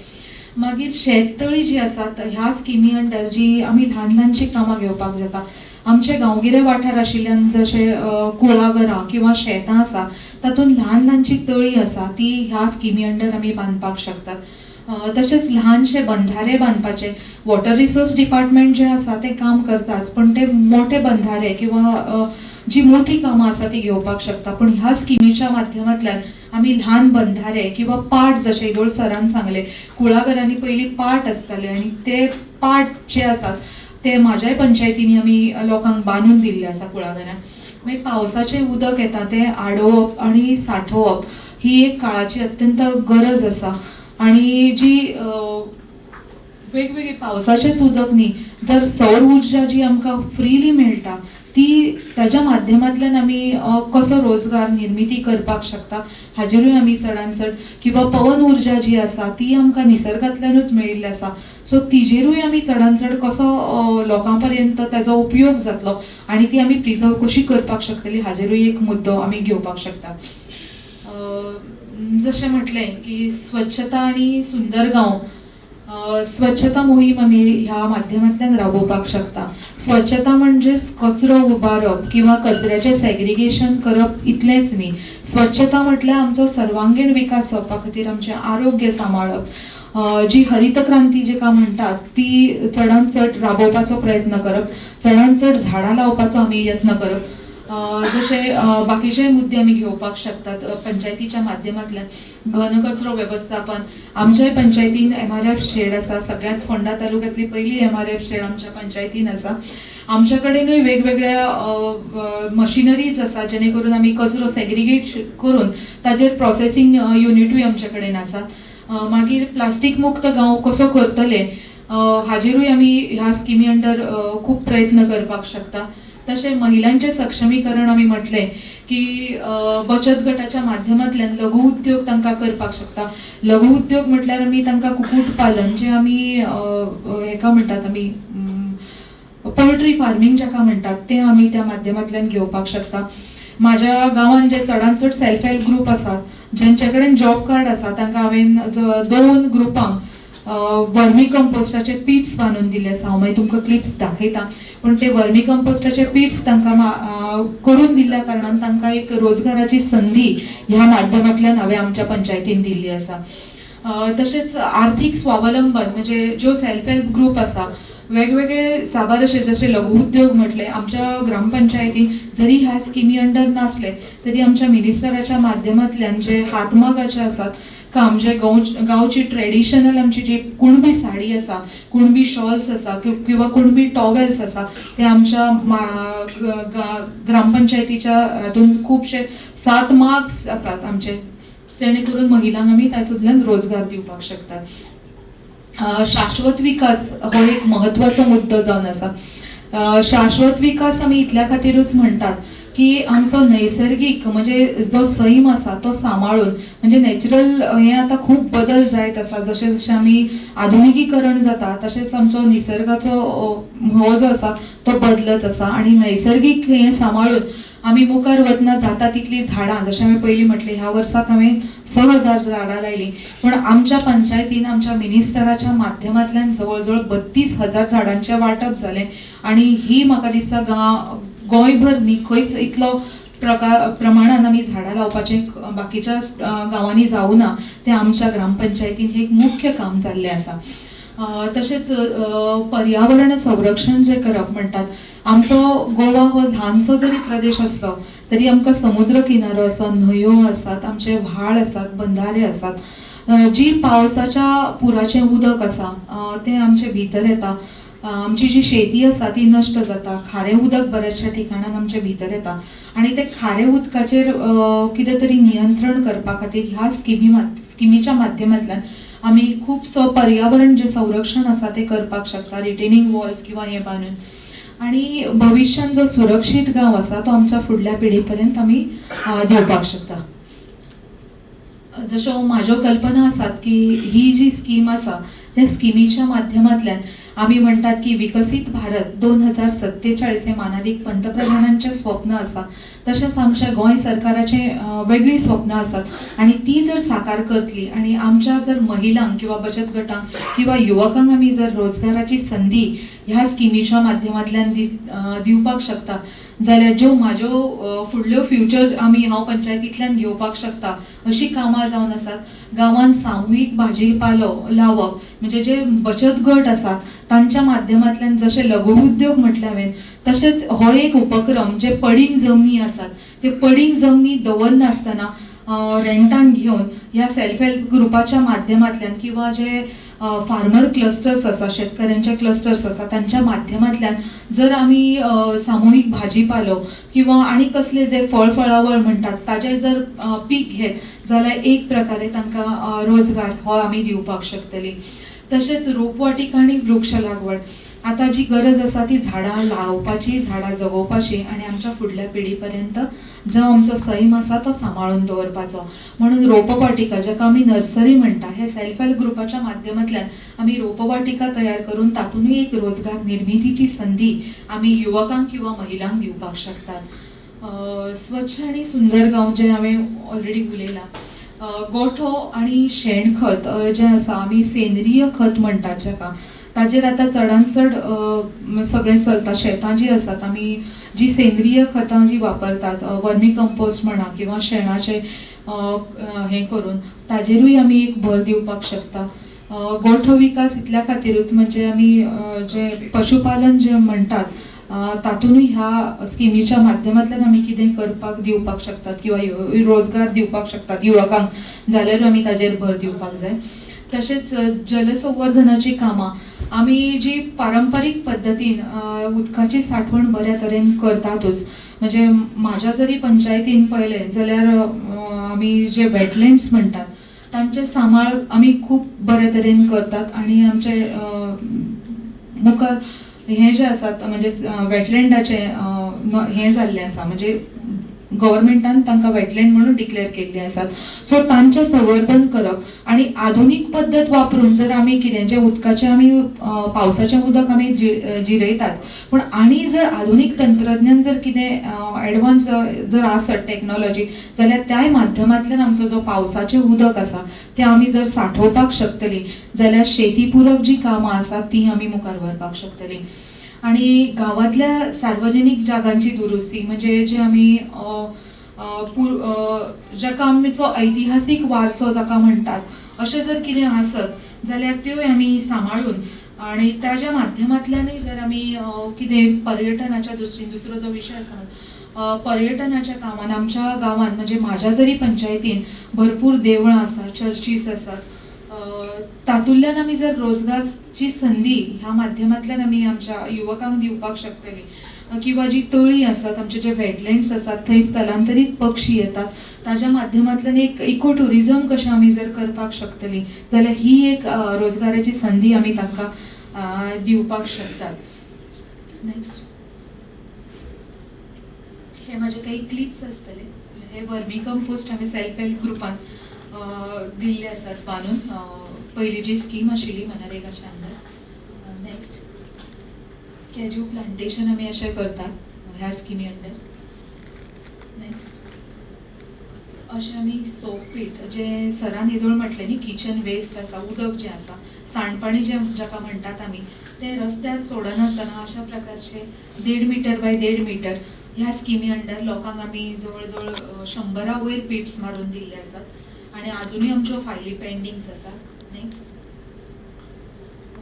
मागीर शेततळी जी आसात ह्या स्किमी अंडर जी आमी ल्हान ल्हानशीं कामां घेवपाक जाता. आमचे गांवगिरे वाठार आशिल्ल्यान जशे कुळागरां किंवा शेतां आसा तातूंत ल्हान ल्हानशी तळी आसा ती ह्या स्किमी अंडर आमी बांदपाक शकतात. तशेंच ल्हानशे बंधारे बांदपाचे, वॉटर रिसोर्स डिपार्टमेंट जें आसा तें काम करताच, पूण ते मोठे बंधारे किंवा जी मोठी कामां आसा ती घेवपाक शकता. पूण ह्या स्किमीच्या माध्यमांतल्यान आमी ल्हान बंधारे किंवा पाट, जशें येदोळ सरान सांगलें कुळागरांनी पयलीं पाट आसताले आनी ते पाट जे आसात ते म्हाज्याय पंचायतींनी आमी लोकांक बांदून दिल्ले आसा कुळागरान. मागीर पावसाचें उदक येता तें आडोवप आनी सांठोवप ही एक काळाची अत्यंत गरज आसा. आनी जी वेगवेगळी पावसाचेंच उदक न्ही तर सौर उर्जा जी आमकां फ्रिली मेळटा ती ताज्या माध्यमांतल्यान आमी कसो रोजगार निर्मिती करपाक शकता हाजेरूय आमी चडान चड, किंवा पवन उर्जा जी आसा ती आमकां निसर्गांतल्यानूच मेळिल्ली आसा, सो तिजेरूय आमी चडान चड कसो लोकां पर्यंत ताजो उपयोग जातलो आनी ती आमी प्रिजर्व कशी करपाक शकतली हाजेरूय एक मुद्दो आमी घेवपाक शकता. जशें म्हटलें की स्वच्छता आनी सुंदर गांव, स्वच्छता मोहीम आमी ह्या माध्यमांतल्यान राबोवपाक शकता. स्वच्छता म्हणजेच कचरो उबारप किंवा कचऱ्याचें सेग्रिगेशन करप इतलेंच न्ही, स्वच्छता म्हटल्यार आमचो सर्वांगीण विकास जावपा खातीर आमचें आरोग्य सांबाळप, जी हरित क्रांती जेका म्हणटात ती चडान चड राबोवपाचो प्रयत्न करप, चडान चड झाडां लावपाचो आमी यत्न करप, जशे बाकीचे मुद्दे आमी घेवपाक शकतात पंचायतीच्या माध्यमांतल्यान. घनकचरो वेवस्थापन, आमच्याय पंचायतीन MRF shade आसा, सगळ्यांत फोंडा तालुक्यांतली पयली MRF shade आमच्या पंचायतीन आसा. आमच्या कडेनूय वेगवेगळ्या मशिनरीज आसा जेणे करून आमी कचरो सेग्रिगेट करून ताजेर प्रोसेसींग युनिटूय आमच्या कडेन आसा. मागीर प्लास्टीक मुक्त गांव कसो करतले हाजेरूय आमी ह्या स्किमी अंडर खूब प्रयत्न करपाक शकता. तशें महिलांचें सक्षमीकरण आमी म्हटलें की बचत गटाच्या माध्यमांतल्यान लघु उद्योग तांकां करपाक शकता. लघु उद्योग म्हटल्यार आमी तांकां कुकूट पालन जें आमी हेका म्हणटात, आमी पोल्ट्री फार्मींग जाका म्हणटात तें आमी त्या माध्यमांतल्यान घेवपाक शकता. म्हाज्या गांवांत जे चडांत चड सेल्फ हेल्प ग्रूप आसात ज्यांच्या कडेन जॉब कार्ड आसा तांकां हांवें 2 ग्रुपांक वर्मी कंपोस्टाचे पीट्स बांदून दिले आसा. हांव मागीर तुमकां क्लिप्स दाखयता, पूण ते वर्मी कंपोस्टाचे पीट्स तांकां करून दिल्ल्या कारणान तांकां एक रोजगाराची संदी ह्या माध्यमांतल्यान हांवें आमच्या पंचायतीन दिल्ली आसा. तशेंच आर्थीक स्वावलंबन म्हणजे ज्यो सेल्फ हेल्प ग्रूप आसा वेगवेगळे साबार अशे जशे लघु उद्योग म्हटले आमच्या ग्रामपंचायतीन जरी ह्या स्किमी अंडर नासले तरी आमच्या मिनिस्टराच्या माध्यमांतल्यान जे हातमागाचे आसात काम, जे गांवची ट्रेडिशनल आमची जी कुणबी साडी आसा, कुणबी शॉल्स आसा किंवा कुणबी टॉवेल्स आसा ते आमच्या ग्रामपंचायतीच्या हातून खुबशे 7 मार्क्स आसात आमचे, जेणे करून महिलांक आमी तातूंतल्यान रोजगार दिवपाक शकतात. शाश्वत विकास हो एक म्हत्वाचो मुद्दो जावन आसा. शाश्वत विकास आमी इतल्या खातीरूच म्हणटात की आमचो नैसर्गीक म्हणजे जो सैम आसा तो सांबाळून म्हणजे नॅचरल हें आतां खूब बदल जायत आसा. जशें जशें आमी आधुनिकीकरण जाता तशेंच आमचो निसर्गाचो हो जो आसा तो बदलत आसा आनी नैसर्गीक हें सांबाळून आमी मुखार वतना जाता तितलीं झाडां, जशें हांवें पयलीं म्हटलें ह्या वर्साक हांवें 6000 झाडां लायलीं, पूण आमच्या पंचायतीन आमच्या मिनिस्टराच्या माध्यमांतल्यान जवळ जवळ 32,000 झाडांचें वांटप जालें आनी ही म्हाका दिसता गोंयभर न्ही खंयच इतलो प्रमाणान आमी झाडां लावपाचें बाकीच्या गांवांनी जावं ना, तें आमच्या ग्रामपंचायतीन हें एक मुख्य काम जाल्लें आसा. तशेंच पर्यावरण संरक्षण जें करप म्हणटात, आमचो गोवा हो ल्हानसो जरी प्रदेश आसलो तरी आमकां समुद्र किनारो आसा, न्हंयो आसात, आमचे व्हाळ आसात, बंधारे आसात, जी पावसाच्या पुराचें उदक आसा तें आमचे भितर येता, आमची जी शेती आसा ती नश्ट जाता, खारें उदक बऱ्याचशा ठिकाणान आमचे भितर येता आनी ते खारें उदकाचेर कितें तरी नियंत्रण करपा खातीर ह्या स्किमीच्या माध्यमांतल्यान आमी खुबसो पर्यावरण जें संरक्षण आसा तें करपाक शकता, रिटेनिंग वॉल्स किंवा हें बांदून, आनी भविश्यांत जो सुरक्षीत गांव आसा तो आमच्या फुडल्या पिढी पर्यंत आमी दिवपाक शकता. जश्यो म्हाज्यो कल्पना आसात की ही जी स्कीम आसा त्या स्किमीच्या माध्यमांतल्यान आमी म्हणटात की विकसीत भारत 2047 हें मानादीक पंतप्रधानांचें स्वप्न आसा, तशेंच आमच्या गोंय सरकाराचें वेगळीं स्वप्नां आसात आनी ती जर साकार करतली आनी आमच्या जर महिलांक किंवा बचत गटांक किंवा युवकांक आमी जर रोजगाराची संदी ह्या स्किमीच्या माध्यमांतल्यान दिवपाक शकता जाल्यार ज्यो म्हाज्यो फुडल्यो फ्युचर आमी हांव पंचायतींतल्यान घेवपाक शकता अशीं कामां जावन आसात. गांवांत सामुहीक भाजीपालो लावप म्हणजे जे बचत गट आसात तांच्या माध्यमांतल्यान जशे लघु उद्योग म्हटले हांवें तशेंच हो एक उपक्रम जे पडींग जमनी आसात ते पडींग जमनी दवरनासतना रेंटान घेवन ह्या सेल्फ हेल्प ग्रुपाच्या माध्यमांतल्यान किंवा जे फार्मर क्लस्टर्स आसा, शेतकऱ्यांचे क्लस्टर्स आसा तांच्या माध्यमांतल्यान जर आमी सामुहीक भाजीपालो किंवा आनी कसले जे फळफळावळ म्हणटात ताजें जर पीक घेत जाल्यार एक प्रकारे तांकां रोजगार हो आमी दिवपाक शकतली. तशेंच रोपवाटिका आनी वृक्ष लागवड, आतां जी गरज आसा ती झाडां लावपाची, झाडां जगोवपाची आनी आमच्या फुडल्या पिढी पर्यंत जो आमचो सैम आसा तो सांबाळून दवरपाचो. म्हणून रोपवाटिका जाका आमी नर्सरी म्हणटा हे सेल्फ हेल्प ग्रुपाच्या माध्यमांतल्यान आमी रोपवाटिका तयार करून तातूंतय एक रोजगार निर्मितीची संदी आमी युवकांक किंवा महिलांक दिवपाक शकतात. स्वच्छ आनी सुंदर गांव जें हांवें ऑलरेडी उलयलां, गोठो आनी शेणखत जें आसा आमी सेंद्रीय खत म्हणटात जाका, ताजेर आतां चडांत चड सगळें चलता. शेतां जीं आसात आमी जी सेंद्रीय खतां जी वापरतात, वर्मी कंपोस्ट म्हणा किंवा शेणाचें हें करून ताजेरूय आमी एक भर दिवपाक शकता. गोठो विकास इतल्या खातीरूच म्हणजे आमी जे पशुपालन जें म्हणटात तातूंतय ह्या स्किमीच्या माध्यमांतल्यान आमी कितें करपाक दिवपाक शकतात किंवा रोजगार दिवपाक शकतात युवकांक जाल्यार आमी ताजेर भर दिवपाक जाय. तशेंच जलसंवर्धनाची कामां आमी जी पारंपारीक पद्दतीन उदकाची साठवण बऱ्या तरेन करतातूच, म्हणजे म्हाज्या जरी पंचायतीन पळयलें जाल्यार आमी जे वेटलँड्स म्हणटात तांचे सांबाळ आमी खूब बऱ्या तरेन करतात आनी आमचे मुखार हें जें आसात म्हणजे वेटलँडाचें हें जाल्लें आसा, म्हणजे गव्हर्मेंटान तांकां वेटलँड म्हणून डिक्लेअर केल्ली आसात. सो तांचें संवर्धन करप आनी आधुनीक पद्दत वापरून जर आमी कितें जें उदकाचें आमी पावसाचें उदक आमी जिरयतात, पूण आनी जर आधुनीक तंत्रज्ञान जर कितें एडवान्स जर आसत टॅक्नोलॉजी जाल्यार त्याय माध्यमांतल्यान आमचो जो पावसाचें उदक आसा तें आमी जर सांठोवपाक शकतलीं जाल्यार शेती पुरक जीं कामां आसात तीं आमी मुखार व्हरपाक शकतलीं. आनी गांवांतल्या सार्वजनीक जागांची दुरुस्ती म्हणजे जे आमी जाका आमचो ऐतिहासीक वारसो जाका म्हणटात अशें जर कितें आसत जाल्यार त्योय आमी सांबाळून आनी ताज्या माध्यमांतल्यानूय जर आमी कितें पर्यटनाच्या दृश्टीन दुसरो जो विशय आसा पर्यटनाच्या कामान आमच्या गांवांत म्हणजे म्हाज्या जरी पंचायतीन भरपूर देवळां आसा, चर्चीस आसात, तातूंतल्यान आमी जर रोजगारची संदी ह्या माध्यमांतल्यान आमी आमच्या युवकांक दिवपाक शकतली, किंवा जी तळीं आसात आमचे जे वेटलँड्स आसात थंय स्थलांतरीत पक्षी येतात ताज्या माध्यमांतल्यान एक इको ट्युरिजम कशें आमी जर करपाक शकतली जाल्यार ही एक रोजगाराची संदी आमी तांकां दिवपाक शकतात. नेक्स्ट, हे म्हाजे काही क्लिप्स आसतले. हे वर्मी कंपोस्ट आमी सेल्फ हेल्प ग्रुपान दिल्ले आसात बांदून, पयली जी स्कीम आशिल्ली मनरेगाच्या अंडर. नेक्स्ट, कॅज्यू प्लांटेशन आमी अशें करतात ह्या स्किमी अंडर. नेक्स्ट, अशें आमी सोप पीट जें सरान येदोळ म्हटलें न्ही, किचन वेस्ट आसा, उदक जें आसा, सांडपाणी जें जाका म्हणटात आमी तें रस्त्यार सोडनासतना अशा प्रकारचे 1.5 मीटर बाय 1.5 मीटर ह्या स्किमी अंडर लोकांक आमी जवळ जवळ 100 वयर पीट्स मारून दिल्ले आसात आनी आजुनूय आमच्यो फायली पेंडिंग्स आसात. नेक्स्ट,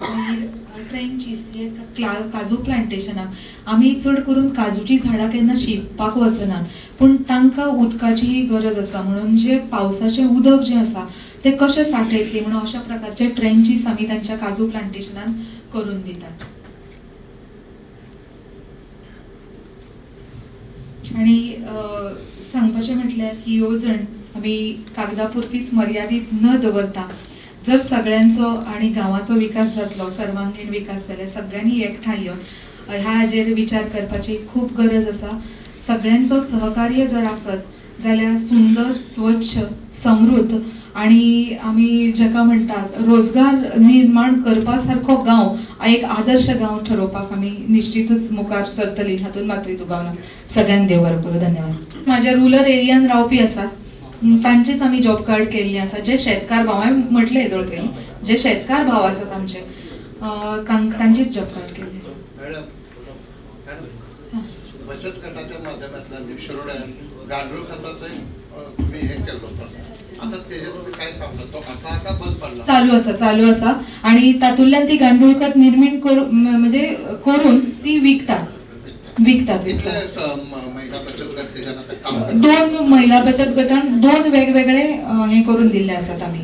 मागीर ट्रेंचीस हे काजू प्लांटेशनाक आमी चड करून काजूची झाडां केन्ना शिंपपाक वचनात, पूण तांकां उदकाची गरज आसा म्हणून जे पावसाचें उदक जें आसा तें कशें सांठयतली म्हणून अशा प्रकारचे ट्रेंचीस आमी तांच्या काजू प्लांटेशनान करून दितात. आनी सांगपाचें म्हटल्यार ही येवजण आमी कागदा पुरतीच मर्यादीत न दवरता जर सगळ्यांचो आनी गांवाचो विकास जातलो, सर्वांगीण विकास जाल्यार सगळ्यांनी एकठांय येवन ह्या हाजेर विचार करपाची खूब गरज आसा. सगळ्यांचो सहकार्य जर आसत जाल्यार सुंदर, स्वच्छ, समृद्ध आनी आमी जाका म्हणटात रोजगार निर्माण करपा सारको गांव, एक आदर्श गांव ठरोवपाक आमी निश्चितूच मुखार सरतली, हातूंत मातूय दुबाव ना. सगळ्यांक देव बरो करूं. धन्यवाद. म्हाज्या रुरल एरियान रावपी आसात तांचेच आमी जॉब कार्ड केल्ली आसा. जे शेतकार भाव, हांवें म्हटलें येदोळ पयलीं, जे शेतकार भाव आसात आमचे तांचेच जॉब कार्ड केल्ले आसा. मॅडम, बचत गटाच्या माध्यमांतल्यान शिरोड्यान गांडूळ खताचं तुम्ही हे केलं होतं, आता तेजे तुम्ही काय सांगता, तो असा का बंद पडला? चालू आसा, चालू आसा आनी तातूंतल्यान ती गांडूळ खत निर्मीण म्हणजे करून ती विकतात, विकतात. महिला बचत गट तेच्यान आतां काम करतात? 2 महिला बचत गटान 2 वेगवेगळे हे करून दिल्ले आसात आमी.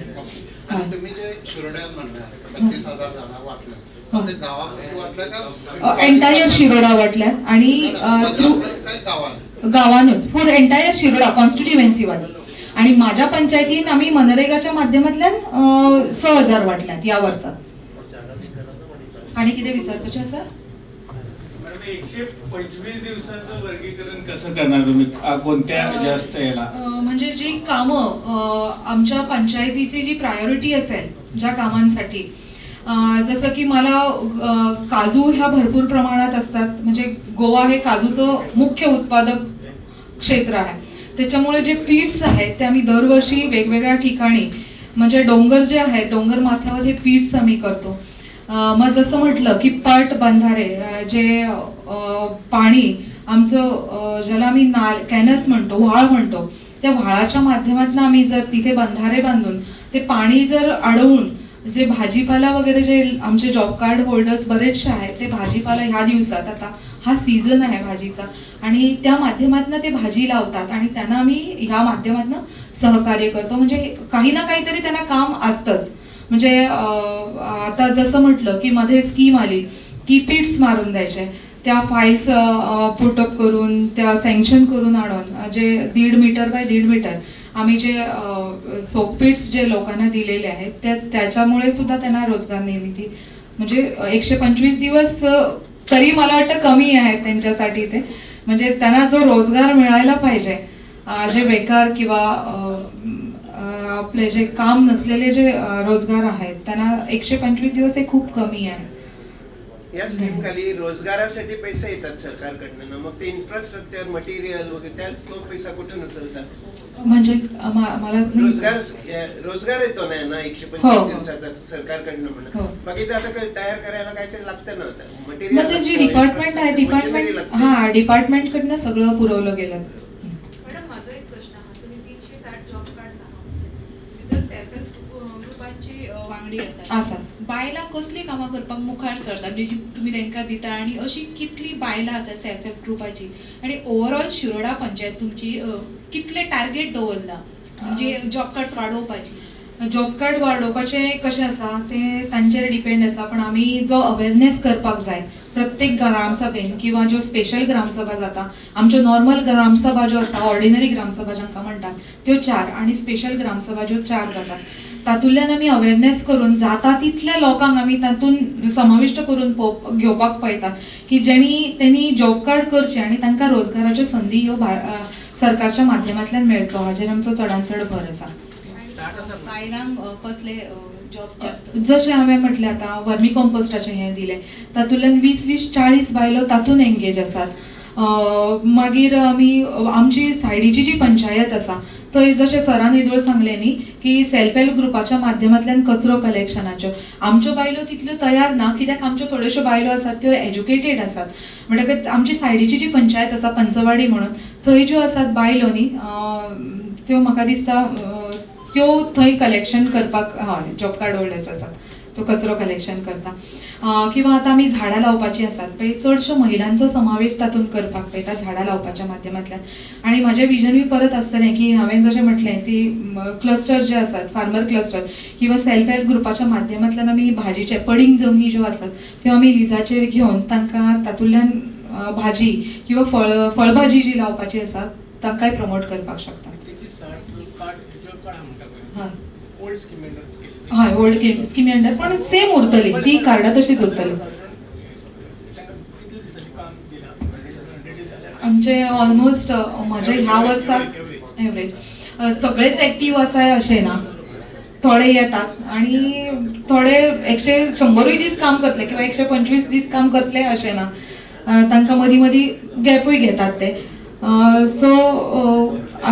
आणि तुम्ही जे शिरोड्यान म्हणले 32,000 झाडां वाटल्या, ते गावापुरती वाटल्या का एंटायर शिरोडा वाटल्यात आणि through गावानूच, for entire Shiroda constituency wise. आणि माझ्या पंचायतीन आमी मनरेगाच्या माध्यमांतल्यान 6,000 वाटल्यात ह्या वर्सात. आणि कितें विचारपाचें आसा? 125 दिवसाचं वर्गीकरण कसं करणार तुम्ही, कोणत्या जास्त याला? म्हणजे जी कामं आमच्या पंचायतीची जी प्रायोरिटी असेल ज्या कामांसाठी, जसं की मला काजू ह्या भरपूर प्रमाणात असतात, म्हणजे गोवा हे काजूचं मुख्य उत्पादक क्षेत्र आहे, त्याच्यामुळे जे पीट्स आहेत ते आम्ही दरवर्षी वेगवेगळ्या ठिकाणी म्हणजे डोंगर जे आहेत डोंगर माथ्यावर हे पीट्स आम्ही करतो. मग जसं म्हटलं की पाट बंधारे जे पाणी आमचं ज्याला आम्ही नाल कॅनल्स म्हणतो, व्हाळ म्हणतो, त्या व्हाळाच्या माध्यमातून आम्ही जर तिथे बंधारे बांधून ते पाणी जर अडवून जे भाजीपाला वगैरे जे आमचे जॉब कार्ड होल्डर्स बरेचसे आहेत ते भाजीपाला ह्या दिवसात, आता हा सीझन आहे भाजीचा, आणि त्या माध्यमातून ते भाजी लावतात आणि त्यांना आम्ही ह्या माध्यमातून सहकार्य करतो. म्हणजे काही ना काहीतरी त्यांना काम असतंच. म्हणजे आता जसं म्हटलं की मध्ये स्कीम आली की पीट्स मारून द्यायचे, त्या फाईल्स पुटअप करून त्या सँक्शन करून आणून जे 1.5 मीटर बाय 1.5 मीटर आम्ही जे सोपीट्स जे लोकांना दिलेले आहेत त्या त्याच्यामुळे सुद्धा त्यांना रोजगार निर्मिती म्हणजे 125 दिवस तरी मला वाटतं कमी आहेत त्यांच्यासाठी ते. म्हणजे त्यांना जो रोजगार मिळायला पाहिजे, जे बेकार किंवा आपले जे काम नसलेले जे रोजगार आहेत त्यांना 125 दिवस हे खूप कमी आहे. या स्कीम खाली रोजगारासाठी पैसे येतात सरकारकडनं ना, मग ते इन्फ्रास्ट्रक्चर, मटेरियल वगैरे त्यात तो पैसा कुठून उचलतात? म्हणजे मला रोजगार रोजगार येतो ना ना 125 दिवसाचा सरकारकडनं म्हणा, बाकीचं आता काही तयार करायला काहीतरी लागतं ना, मटेरियल मग जे डिपार्टमेंट आहे, डिपार्टमेंट हा डिपार्टमेंट कडनं सगळं पुरवलं गेलं. मॅडम, माझा एक प्रश्न आहा, तुम्ही 360 जॉब कार्ड भितर सेल्फ हेल्प ग्रुपांची वांगडी आसात, बायलां कसली कामां करपाक मुखार सरतात म्हणजे तुमी तांकां दिता आनी अशी कितली बायलां आसा सेल्फ हेल्प ग्रुपाची आनी ओवरऑल शिरोडा पंचायत तुमची कितले टार्गेट दवरला म्हणजे जॉब कार्ड्स वाडोवपाची? जॉब कार्ड वाडोवपाचें कशें आसा तें तांचेर डिपेंड आसा, पण आमी जो अवेरनेस करपाक जाय प्रत्येक ग्रामसभेन किंवा ज्यो स्पेशल ग्रामसभा जाता, आमच्यो नॉर्मल ग्रामसभा ज्यो आसा, ऑर्डिनरी ग्रामसभा जांकां म्हणटात त्यो 4 आनी स्पेशल ग्रामसभा ज्यो 4 जातात, तातूंतल्यान आमी अवेरनेस करून जाता तितल्या लोकांक आमी तातूंत समाविश्ट करून घेवपाक पळयतात की जेणी तेणी जॉब कार्ड करचें आनी तांकां रोजगाराच्यो संदी ह्यो सरकारच्या माध्यमांतल्यान मेळचो, हाजेर आमचो चडान चड भर आसा. बायलांक कसले जॉब्स जास्त? जशें हांवें म्हटलें आतां वर्मी कंपोस्टाचें हें दिलें, तातूंतल्यान 20, 20, 40 बायलो तातूंत एंगेज आसात. मागीर आमी आमची सायडीची जी पंचायत आसा थंय जशें सरान येदोळ सांगलें न्ही की सेल्फ हेल्प ग्रुपाच्या माध्यमांतल्यान कचरो कलेक्शनाच्यो आमच्यो बायलो तितल्यो तयार ना, कित्याक आमच्यो थोड्योश्यो बायलो आसात त्यो एज्युकेटेड आसात, म्हणटकच आमची सायडीची जी पंचायत आसा पंचवाडी म्हणून थंय ज्यो आसात बायलो न्ही त्यो म्हाका दिसता त्यो थंय कलेक्शन करपाक, हय, जॉब कार्ड होल्डर्स आसात तो कचरो कलेक्शन करता. किंवा आतां आमी झाडां लावपाचीं आसात पळय, चडश्यो महिलांचो समावेश तातूंत करपाक पळयता झाडां लावपाच्या माध्यमांतल्यान. आनी म्हाजें विजनूय परत आसतलें की हांवें जशें म्हटलें ती क्लस्टर जे आसात, फार्मर क्लस्टर किंवा सेल्फ हेल्प ग्रुपाच्या माध्यमांतल्यान आमी भाजीचे पडींग जमनी ज्यो आसात त्यो आमी लिजाचेर घेवन तांकां तातूंतल्यान भाजी किंवा फळभाजी जी लावपाची आसा तांकांय प्रमोट करपाक शकता. हय, ओल्ड स्किमी अंडर, पण सेम उरतली ती कार्डां तशीच उरतली. आमचे ऑलमोस्ट म्हाजे ह्या वर्साक एवरेज सगळेच एक्टीव आसा अशें ना, थोडे येतात आनी थोडे 100 दीस काम करतले किंवा 125 दीस काम करतले अशें ना, तांकां मदीं मदीं गॅपूय घेतात ते. सो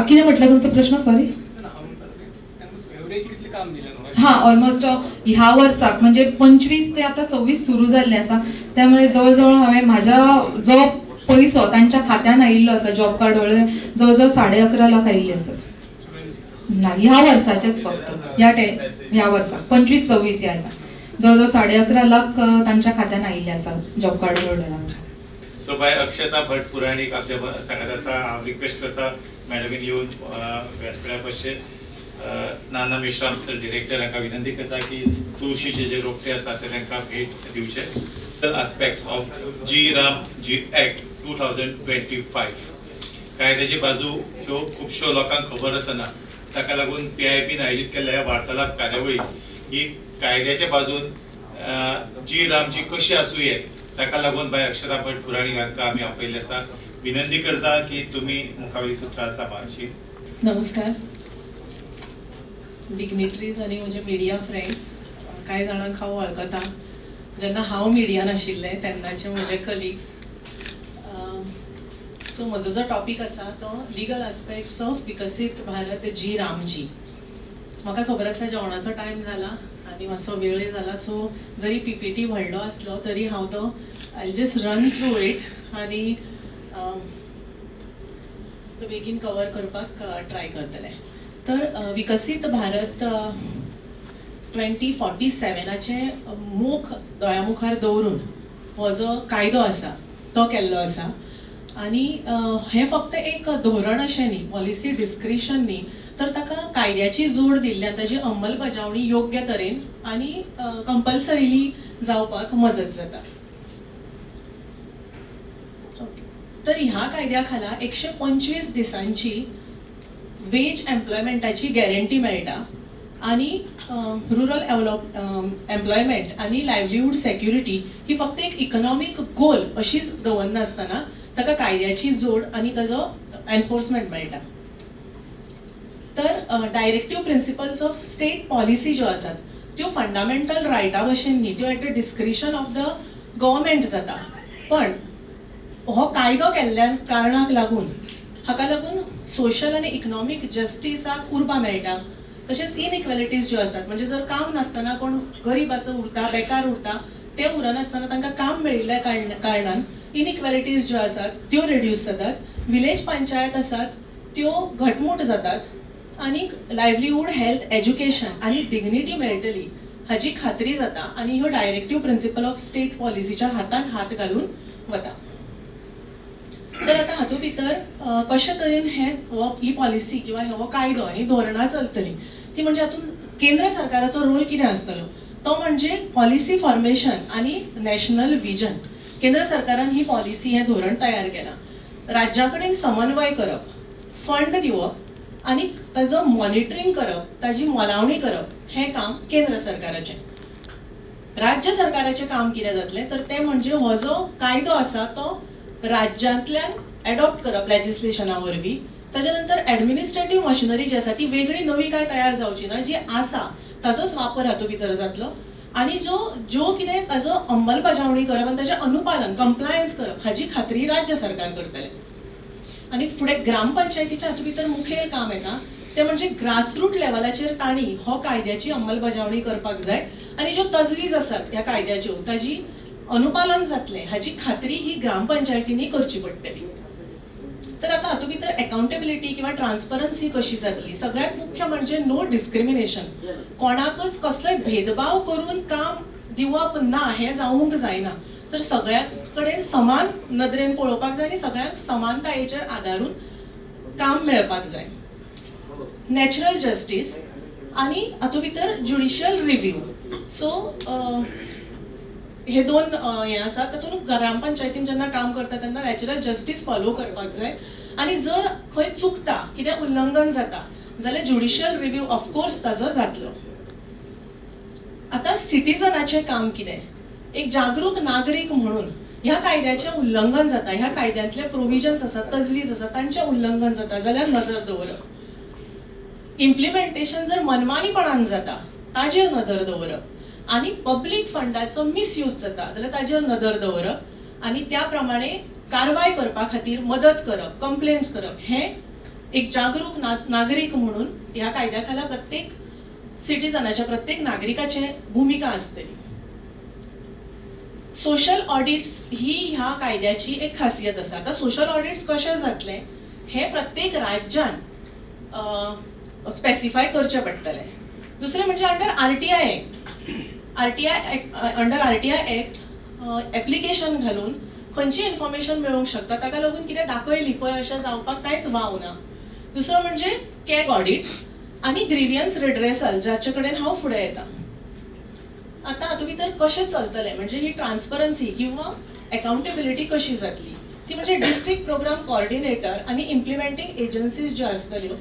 कितें म्हटलें तुमचो प्रश्न, सॉरी? हां, ऑलमोस्ट ह्या वर्साक म्हणजे 25 ते आतां 26 सुरू जाल्लें आसा, त्यामुळे जवळ जवळ हांवें म्हाज्या जो पयसो तांच्या खात्यान आयिल्लो आसा जॉब कार्ड वळून जवळ जवळ 11.5 लाख आयिल्ले आसात. ना, ह्या वर्साचेच फक्त, ह्या वर्साक 25, 26 ह्या जवळ जवळ 11.5 लाख तांच्या खात्यान आयिल्ले आसा जॉब कार्ड होल्डरांच्या. सो बाय अक्षता भट पुराणीक आमच्या सांगत आसा, हांव रिक्वेस्ट करता मॅडमीन येवन व्यासपिठार बसचें. नाना मेश्राम सर डिरेक्टर हांकां विनंती करता की तुळशीचे जे रोपटे आसा ते तांकां भेट दिवचे. Aspects of G RAM G act 2025 कायद्याची बाजू ह्यो खुबश्यो लोकांक खबर आसना, ताका लागून PIB आयोजीत केल्ल्या ह्या वार्तालाप कार्यावळी ही कायद्याच्या बाजून जी राम जी कशी आसूं येत ताका लागून बाय अक्षता भट पुराणीक हांकां आमी आपयल्लें आसा. विनंती करता की तुमी मुखावयली सुत्रां आसा मातशी. नमस्कार डिग्निटरीज आनी म्हजे मिडिया फ्रेंड्स, कांय जाणांक हांव वळखता, जेन्ना हांव मिडियान आशिल्लें तेन्नाचे म्हजे कलिग्स. सो म्हजो जो टॉपीक आसा तो legal aspects of Viksit Bharat G RAM G. म्हाका खबर आसा जेवणाचो टायम जाला आनी मातसो वेळय जाला, सो जरी PPT व्हडलो आसलो तरी हांव तो I just run through it आनी तो बेगीन कवर करपाक ट्राय करतलें. तर विकसीत भारत 2047 मोख दोळ्या मुखार दवरून हो जो कायदो आसा तो केल्लो आसा आनी हें फक्त एक धोरण अशें न्ही, पॉलिसी डिस्क्रिशन न्ही, तर ताका कायद्याची जोड दिल्ल्यान ताजी अंमलबजावणी योग्य तरेन आनी कंपल्सरीली जावपाक मजत जाता. ओके, तर ह्या कायद्या खाला 125 दिसांची वेज एम्प्लॉयमेंटाची गॅरंटी मेळटा. आनी रुरल एम्प्लॉयमेंट आनी लायवलीहूड सेक्युरिटी ही फक्त एक इकनॉमीक गोल अशीच दवरनासतना ताका कायद्याची जोड आनी ताजो एनफोर्समेंट मेळटा. तर directive principles of state policy ज्यो आसात त्यो फंडामेंटल रायटा भशेन न्ही, त्यो at the discretion of the government जाता. पण हो कायदो केल्ल्या कारणाक लागून हाका लागून सोशल आनी इकनॉमीक जस्टिसाक उर्बा मेळटा. तशेंच इनइक्वेलिटीज ज्यो आसात, म्हणजे जर काम नासतना कोण गरीब आसा उरता, बेकार उरता, ते उरनासतना तांकां काम मेळिल्ल्या कारणान इनइक्वेलिटीज ज्यो आसात त्यो रिड्यूस जातात. विलेज पंचायत आसात त्यो घटमूट जातात आनी लायवलीहूड, हेल्थ, एज्युकेशन आनी डिग्निटी मेळटली हाजी खात्री जाता आनी ह्यो डायरेक्टीव प्रिंसिपल ऑफ स्टेट पॉलिसीच्या हातांत हात घालून वता. तर आतां हातूंत भितर कशे तरेन हेच हो ही पॉलिसी किंवा हो कायदो ही धोरणां चलतलीं ती म्हणजे हातूंत केंद्र सरकाराचो रोल कितें आसतलो तो म्हणजे पॉलिसी फॉर्मेशन आनी नॅशनल विजन. केंद्र सरकारान ही पॉलिसी हें धोरण तयार केलां, राज्या कडेन समन्वय करप, फंड दिवप आनी ताजो मॉनिटरींग करप, ताजी मोलावणी करप हें काम केंद्र सरकाराचें. राज्य सरकाराचें काम कितें जातलें तर तें म्हणजे हो जो कायदो आसा तो राज्यांतल्यान एडॉप्ट करप लॅजिस्लेशना वरवीं. ताजे नंतर एडमिनिस्ट्रेटीव मशिनरी जी आसा ती वेगळी नवी काय तयार जावची ना, जी आसा ताजोच वापर हातूंत भितर जातलो आनी जो जो कितें ताजो अंमलबजावणी करप आनी ताजें अनुपालन कंप्लायन्स करप हाजी खात्री राज्य सरकार करतलें. आनी फुडें ग्रामपंचायतीच्या हातूंत भितर मुखेल काम येता तें म्हणजे ग्रासरूट लेवलाचेर तांणी हो कायद्याची अंमलबजावणी करपाक जाय आनी ज्यो तजवीज आसात ह्या कायद्याच्यो ताजी अनुपालन जातलें हाजी खात्री ही ग्रामपंचायतींनी करची पडटली. तर आतां हातूंत भितर एकाउंटेबिलिटी किंवा ट्रान्सपरन्सी कशी जातली, सगळ्यांत मुख्य म्हणजे नो डिस्क्रिमिनेशन, कोणाकच कसलोय भेदभाव करून काम दिवप ना हें जावंक जायना. तर सगळ्यां कडेन समान नदरेन पळोवपाक जाय आनी सगळ्यांक समानतायेचेर आदारून काम मेळपाक जाय. नॅचरल जस्टीस आनी हातूंत भितर ज्युडिशियल रिव्यू. सो हे दोन हे आसा तातूंत ग्रामपंचायतीन जेन्ना काम करता तेन्ना नॅचरल जस्टीस फॉलो करपाक जाय आनी जर खंय चुकता कितें उल्लंघन जाता जाल्यार ज्युडिशियल रिव्यू ऑफकोर्स ताजो जातलो. आतां सिटीजनाचें काम कितें, एक जागरूक नागरीक म्हणून ह्या कायद्याचें उल्लंघन जाता, ह्या कायद्यांतले प्रोविजन्स आसात, तजवीज आसा तांचें उल्लंघन जाता जाल्यार नजर दवरप, इम्प्लिमेंटेशन जर मनमानीपणान जाता ताजेर नदर दवरप आनी पब्लीक फंडाचो मिसयूज जाता जाल्यार ताजेर नदर दवरप आनी त्या प्रमाणे कारवाय करपा खातीर मदत करप, कंप्लेंट्स करप हें एक जागरूक नागरीक म्हणून ह्या कायद्या खाला प्रत्येक सिटीजनाच्या, प्रत्येक नागरिकाचे भुमिका आसतली. सोशल ऑडिट्स ही ह्या कायद्याची एक खासियत आसा. आतां सोशल ऑडिट्स कशें जातलें हें प्रत्येक राज्यान स्पेसिफाय करचें पडटलें. दुसरें म्हणजे under RTI act, under RTI act application घालून खंयची इन्फॉर्मेशन मेळूंक शकता, ताका लागून कितें दाखय लिपय अशें जावपाक कांयच वाव ना. दुसरो म्हणजे कॅग ऑडीट आनी ग्रिवियन्स रिड्रेसल जाचे कडेन हांव फुडें येता. आतां हातूंत भितर कशें चलतलें म्हणजे ही ट्रान्सपरन्सी किंवा एकाउंटेबिलिटी कशी जातली ती म्हणजे डिस्ट्रिक्ट प्रोग्राम कॉर्डिनेटर आनी इम्प्लिमेंटींग एजन्सीज ज्यो आसतल्यो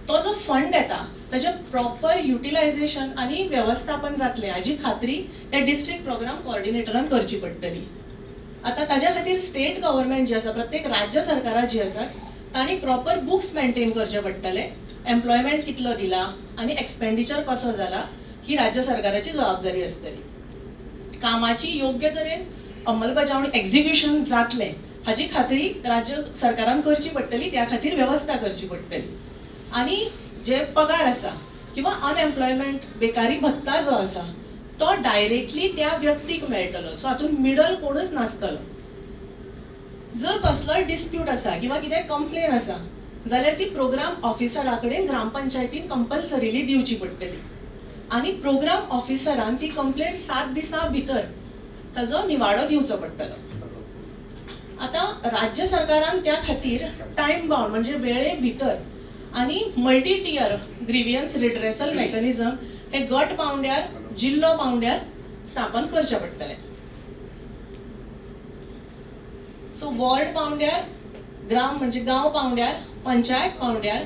तो जो फंड येता ताजें प्रॉपर युटिलायझेशन आनी वेवस्थापन जातलें हाजी खात्री त्या डिस्ट्रिक्ट प्रोग्राम कॉर्डिनेटरान करची पडटली. आतां ताज्या खातीर स्टेट गव्हर्मेंट जी आसा, प्रत्येक राज्य सरकारां जीं आसात तांणी प्रॉपर बुक्स मेंटेन करचे पडटले, एम्प्लॉयमेंट कितलो दिला आनी एक्सपेंडिचर कसो जाला ही राज्य सरकाराची जबाबदारी आसतली. कामाची योग्य तरेन अंमलबजावणी एक्झिक्युशन जातलें हाजी खात्री राज्य सरकारान करची पडटली, त्या खातीर वेवस्था करची पडटली. आनी जे पगार आसा किंवा अनएम्प्लॉयमेंट बेकारी भत्ता जो आसा तो डायरेक्टली त्या व्यक्तीक मेळटलो, सो हातूंत मिडल कोणूच नासतलो. जर कसलोय डिस्प्यूट आसा किंवा कितें कंप्लेन आसा जाल्यार ती प्रोग्राम ऑफिसरा कडेन ग्रामपंचायतीन कंपल्सरीली दिवची पडटली आनी प्रोग्राम ऑफिसरान ती कंप्लेन 7 दिसां भितर ताजो निवाडो दिवचो पडटलो. आतां राज्य सरकारान त्या खातीर टायम बाउंड म्हणजे वेळे भितर आनी multi tier grievance redressal mechanism हे गट पावंड्यार, जिल्लो पावंड्यार स्थापन करचें पडटलें. सो वॉर्ड पावंड्यार, ग्राम म्हणजे गांव पावंड्यार, पंचायत पावंड्यार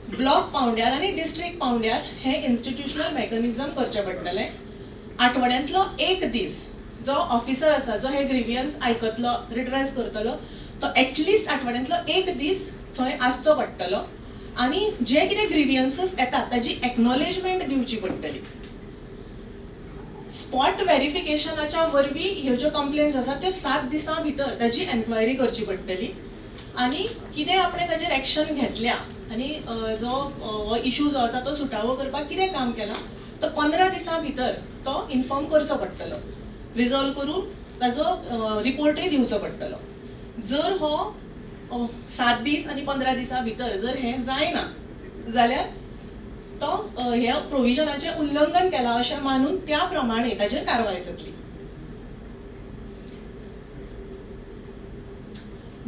ब्लॉक पावंड्यार आनी डिस्ट्रिक्ट पावंड्यार हे इन्स्टिट्युशनल मेकॅनिझम करचें पडटलें. आठवड्यांतलो एक दीस जो ऑफिसर आसा जो हे ग्रिवियन्स आयकतलो, रिड्रेस करतलो, तो एटलिस्ट आठवड्यांतलो एक दीस थंय आसचो पडटलो आनी जे कितें ग्रिवियन्सीस येतात ताजी एक्नॉलेजमेंट दिवची पडटली. स्पॉट वेरिफिकेशनाच्या वरवीं ह्यो ज्यो कंप्लेंट्स आसात त्यो 7 दिसां भितर ताजी एन्क्वायरी करची पडटली आनी कितें आपणें ताजेर एक्शन घेतल्या आनी जो हो इशू जो आसा तो सुटावो करपाक कितें काम केलां तो 15 दिसां भितर तो इन्फॉर्म करचो पडटलो, रिजॉल्व करून ताजो रिपोर्टूय दिवचो पडटलो. जर हो 7 दीस आनी 15 दिसां भितर जर हें जायना जाल्यार तो ह्या प्रोविजनाचें उल्लंघन केलां अशें मानून त्या प्रमाणे ताजेर कारवाय जातली.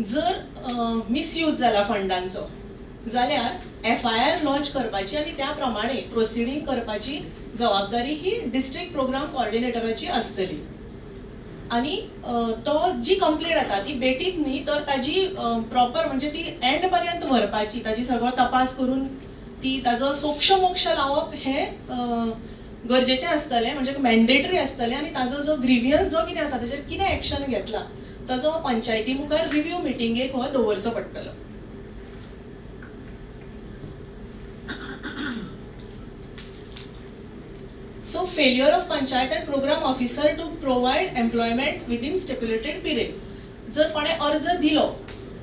जर मिसयूज जाला फंडांचो जाल्यार FIR launch करपाची आनी त्या प्रमाणे प्रोसिडींग करपाची जबाबदारी ही डिस्ट्रिक्ट प्रोग्राम कॉर्डिनेटराची आसतली. आनी तो जी कंप्लेन येता ती बेटीत न्ही तर ताजी प्रॉपर म्हणजे ती एंड पर्यंत व्हरपाची, ताजी सगळो तपास करून ती ताजो सोक्ष मोक्ष लावप हें गरजेचें आसतलें, म्हणजे मॅन्डेटरी आसतलें. आनी ताजो जो ग्रिवियन्स जो कितें आसा ताजेर कितें एक्शन घेतला ताजो पंचायती मुखार रिव्यू मिटिंगेक हो दवरचो पडटलो. So failure of panchayat and program officer to provide employment within stipulated period. जर कोणें अर्ज दिलो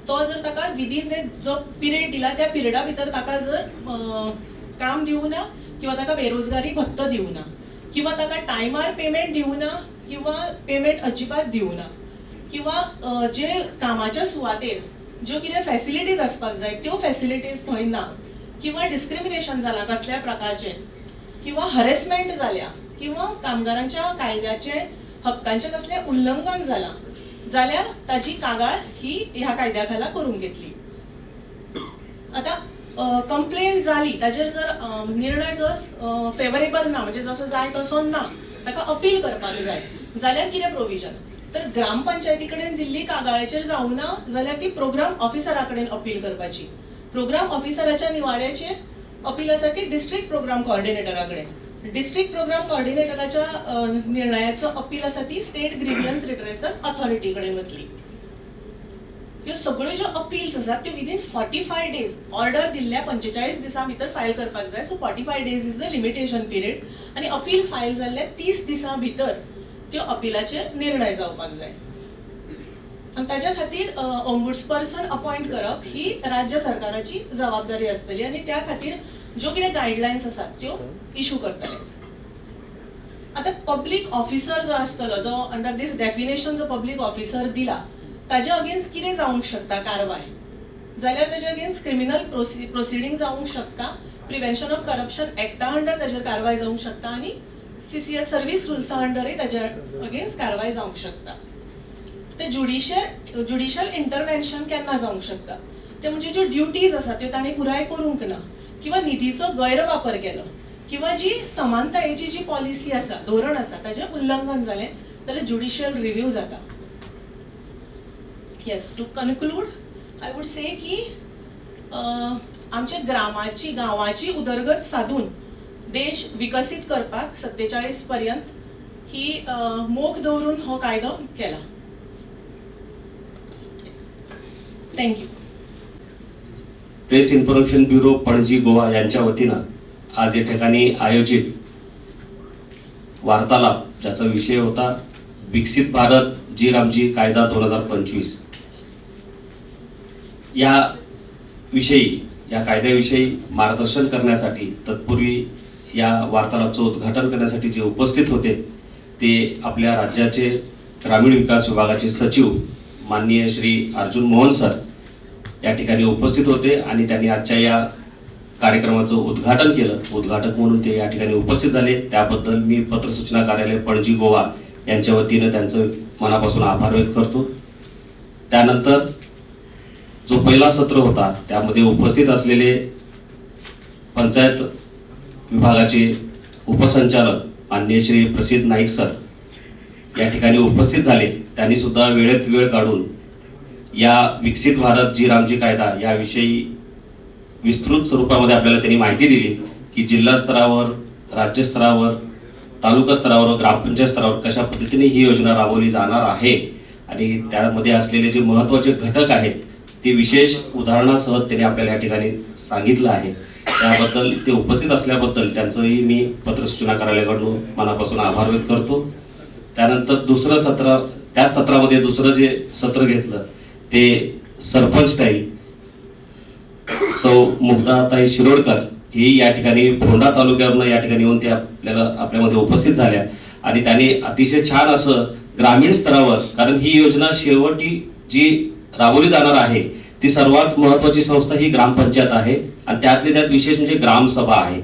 तो जर ताका विदीन जो पिरियड दिला त्या पिरियडा भितर ताका जर काम दिवना किंवा ताका बेरोजगारी भत्तो दिवना किंवा ताका टायमार पेमेंट दिवना किंवा पेमेंट अजिबात दिवना किंवा जे कामाच्या सुवातेर ज्यो कितें फॅसिलिटीज आसपाक जाय त्यो फॅसिलिटीज थंय ना किंवा डिस्क्रिमिनेशन जालां कसल्या प्रकारचें किंवा हरेसमेंट जाल्या किंवा कामगारांच्या कायद्याचे हक्कांचें कसलें उल्लंघन जालां जाल्यार ताजी कागाळ ही ह्या कायद्या खाला करूंक घेतली. आतां कंप्लेन जाली ताजेर जर निर्णय जर फेवरेबल ना म्हणजे जसो जाय तसो ना ताका अपील करपाक जाय जाल्यार कितें प्रोविजन तर ग्रामपंचायती कडेन दिल्ली कागाळेचेर जावना जाल्यार ती प्रोग्राम ऑफिसरा कडेन अपील करपाची. प्रोग्राम ऑफिसराच्या निवाड्याचेर अपील आसा ती डिस्ट्रिक्ट प्रोग्राम कॉर्डिनेटरा कडेन, डिस्ट्रिक्ट प्रोग्राम कॉर्डिनेटराच्या निर्णयाचो अपील आसा ती स्टेट ग्रिवियन्स रिड्रेसल ऑथॉरिटी कडेन वतली. ह्यो सगळ्यो ज्यो अपील्स आसात त्यो विदीन 45 डेज ऑर्डर दिल्ल्या 45 दिसां भितर फायल करपाक जाय. So 45 days is the limitation period आनी अपील फायल जाल्ल्या 30 दिसां भितर त्यो अपिलाचेर निर्णय जावपाक जाय. आनी ताज्या खातीर ओम्बुड्सपर्सन अपॉयंट करप ही राज्य सरकाराची जबाबदारी आसतली आनी त्या खातीर ज्यो कितें गायडलायन्स आसात त्यो इशू करतले. आतां पब्लीक ऑफिसर जो आसतलो जो अंडर दीस डेफिनेशन जो पब्लीक ऑफिसर दिला ताज्या अगेन्स्ट कितें जावंक शकता कारवाय जाल्यार ताज्या अगेन्स्ट क्रिमिनल प्रोसिडींग जावंक शकता, प्रिवेन्शन ऑफ करप्शन एक्टा अंडर ताजेर कारवाय जावंक शकता आनी CCS service रुल्सा अंडरूय ताज्या अगेन्स्ट कारवाय जावंक शकता. ते ज्युडिशियल इंटरवेन्शन केन्ना जावंक शकता ते म्हणजे ज्यो ड्युटीज आसा त्यो ताणें पुराय करूंक ना किंवा निधीचो गैरवापर केलो किंवा जी समानतायेची जी पॉलिसी आसा धोरण आसा ताजें उल्लंघन जालें जाल्यार ज्युडिशियल रिव्यू जाता. Yes, to conclude I would say की आमच्या ग्रामाची गांवाची उदरगत साधून देश विकसीत करपाक 47 पर्यंत ही मोख दवरून हो कायदो केला. Thank you. Press information bureau Panaji Goa यांच्या वतीनं आज या ठिकाणी आयोजित वार्तालाप ज्याचा विषय होता विकसित भारत जी रामजी कायदा 2025 या विषयी या कायद्याविषयी मार्गदर्शन करण्यासाठी तत्पूर्वी या वार्तालापचं उद्घाटन करण्यासाठी जे उपस्थित होते ते आपल्या राज्याचे ग्रामीण विकास विभागाचे सचिव माननीय श्री अर्जुन मोहन सर या ठिकाणी उपस्थित होते आणि त्यांनी आजच्या या कार्यक्रमाचं उद्घाटन केलं. उद्घाटक म्हणून ते या ठिकाणी उपस्थित झाले त्याबद्दल मी पत्र सूचना कार्यालय पणजी गोवा यांच्या वतीनं त्यांचं मनापासून आभार व्यक्त करतो. त्यानंतर जो पहिला सत्र होता त्यामध्ये उपस्थित असलेले पंचायत विभागाचे उपसंचालक माननीय श्री प्रसिद्ध नाईक सर या ठिकाणी उपस्थित झाले. त्यांनी सुद्धा वेळेत वेळ काढून या विकसित भारत जी रामजी कायदा याविषयी विस्तृत स्वरूपामध्ये आपल्याला त्यांनी माहिती दिली की जिल्हा स्तरावर, राज्य स्तरावर, तालुका स्तरावर, ग्रामपंचायत स्तरावर कशा पद्धतीने ही योजना राबवली जाणार आहे आणि त्यामध्ये असलेले जे महत्त्वाचे घटक आहेत ते विशेष उदाहरणासह त्यांनी आपल्याला या ठिकाणी सांगितलं आहे. त्याबद्दल ते उपस्थित असल्याबद्दल त्यांचंही मी पत्रसूचना कार्यालयाकडून मनापासून आभार व्यक्त करतो. त्यानंतर दुसरं सत्र, त्याच सत्रामध्ये दुसरं जे सत्र घेतलं ते सरपंच ताई सौ मुग्धाताई शिरोडकर ही या ठिकाणी फोंडा तालुक्यावरनं या ठिकाणी येऊन ते आपल्याला आपल्यामध्ये उपस्थित झाल्या आणि त्यांनी अतिशय छान असं ग्रामीण स्तरावर, कारण ही योजना शेवटी जी राबवली जाणार आहे ती सर्वात महत्त्वाची संस्था ही ग्रामपंचायत आहे आणि त्यातली त्यात विशेष म्हणजे ग्रामसभा आहे.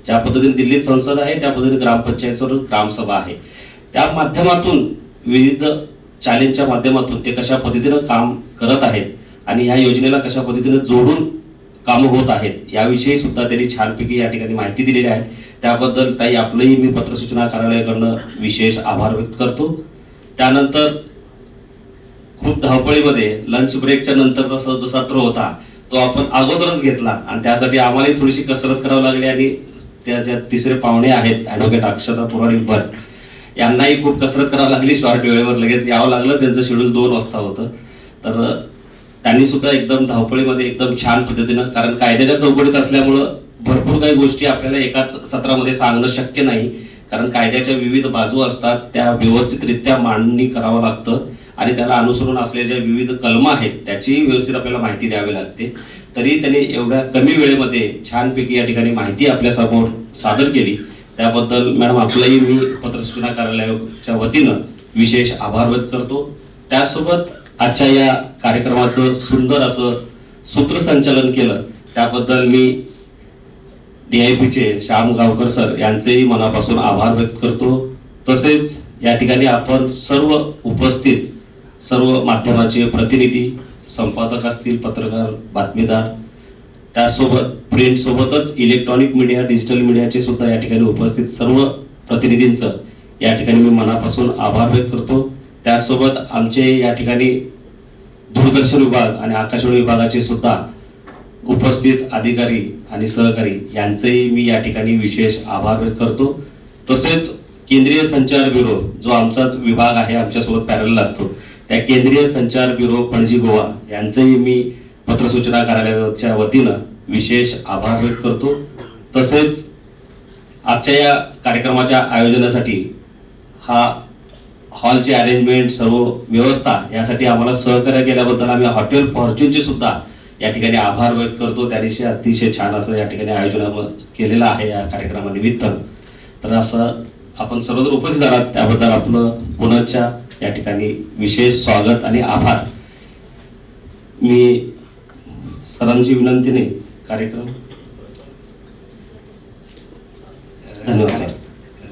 ज्या पद्धतीने दिल्लीत संसद आहे त्या पद्धतीने ग्रामपंचायतवर ग्रामसभा आहे. त्या माध्यमातून विविध चॅलेंजच्या माध्यमातून ते कशा पद्धतीनं काम करत आहेत आणि ह्या योजनेला कशा पद्धतीनं जोडून कामं होत आहेत याविषयी सुद्धा त्यांनी छानपैकी या ठिकाणी माहिती दिलेली आहे. त्याबद्दल ताई आपलंही मी पत्रसूचना कार्यालयाकडनं विशेष आभार व्यक्त करतो. त्यानंतर खूप धावपळीमध्ये लंच ब्रेकच्या नंतरचा जो सत्र होता तो आपण अगोदरच घेतला आणि त्यासाठी आम्हालाही थोडीशी कसरत करावी लागली आणि त्या ज्या तिसरे पाहुणे आहेत ॲडव्होकेट अक्षता पुराणिक भट यांनाही खूप कसरत करावी लागली. शॉर्ट वेळेवर लगेच यावं लागलं, त्यांचं शेड्यूल 2 वाजता होतं. तर त्यांनी सुद्धा एकदम धावपळीमध्ये एकदम छान पद्धतीनं, कारण कायद्याच्या चौकटीत असल्यामुळं भरपूर काही गोष्टी आपल्याला एकाच सत्रामध्ये सांगणं शक्य नाही, कारण कायद्याच्या विविध बाजू असतात, त्या व्यवस्थितरित्या मांडणी करावं लागतं आणि त्याला अनुसरून असलेल्या ज्या विविध कलमं आहेत त्याचीही व्यवस्थित आपल्याला माहिती द्यावी लागते. तरी त्यांनी एवढ्या कमी वेळेमध्ये छानपैकी या ठिकाणी माहिती आपल्यासमोर सादर केली, त्याबद्दल मॅडम आपलंही मी पत्रसूचना कार्यालयाच्या वतीनं विशेष आभार व्यक्त करतो. त्यासोबत आजच्या या कार्यक्रमाचं सुंदर असं सूत्रसंचालन केलं त्याबद्दल मी DIPचे श्याम गावकर सर यांचेही मनापासून आभार व्यक्त करतो. तसेच या ठिकाणी आपण सर्व उपस्थित सर्व माध्यमाचे प्रतिनिधी, संपादक असतील, पत्रकार, बातमीदार, त्यासोबत प्रिंटसोबतच इलेक्ट्रॉनिक मीडिया, डिजिटल मीडियाचे सुद्धा या ठिकाणी उपस्थित सर्व प्रतिनिधींचं या ठिकाणी मी मनापासून आभार व्यक्त करतो. त्यासोबत आमचे या ठिकाणी दूरदर्शन विभाग आणि आकाशवाणी विभागाचे सुद्धा उपस्थित अधिकारी आणि सहकारी यांचेही मी या ठिकाणी विशेष आभार व्यक्त करतो. तसेच केंद्रीय संचार ब्युरो जो आमचाच विभाग आहे, आमच्यासोबत पॅरल असतो, त्या केंद्रीय संचार ब्युरो पणजी गोवा यांचंही मी पत्रसूचना कार्यालयाच्या वतीनं विशेष आभार व्यक्त करतो. तसेच आजच्या या कार्यक्रमाच्या आयोजनासाठी हा हॉलची अरेंजमेंट, सर्व व्यवस्था यासाठी आम्हाला सहकार्य केल्याबद्दल आम्ही हॉटेल फॉर्च्यूनचे सुद्धा या ठिकाणी आभार व्यक्त करतो. त्या दिवशी अतिशय छान असं या ठिकाणी आयोजन केलेलं आहे या कार्यक्रमानिमित्त. तर असं आपण सर्वजण उपस्थित झालात त्याबद्दल आपलं पुनश्च या ठिकाणी विशेष स्वागत आणि आभार. मी सरांची विनंतीने कार्यक्रम, धन्यवाद सर.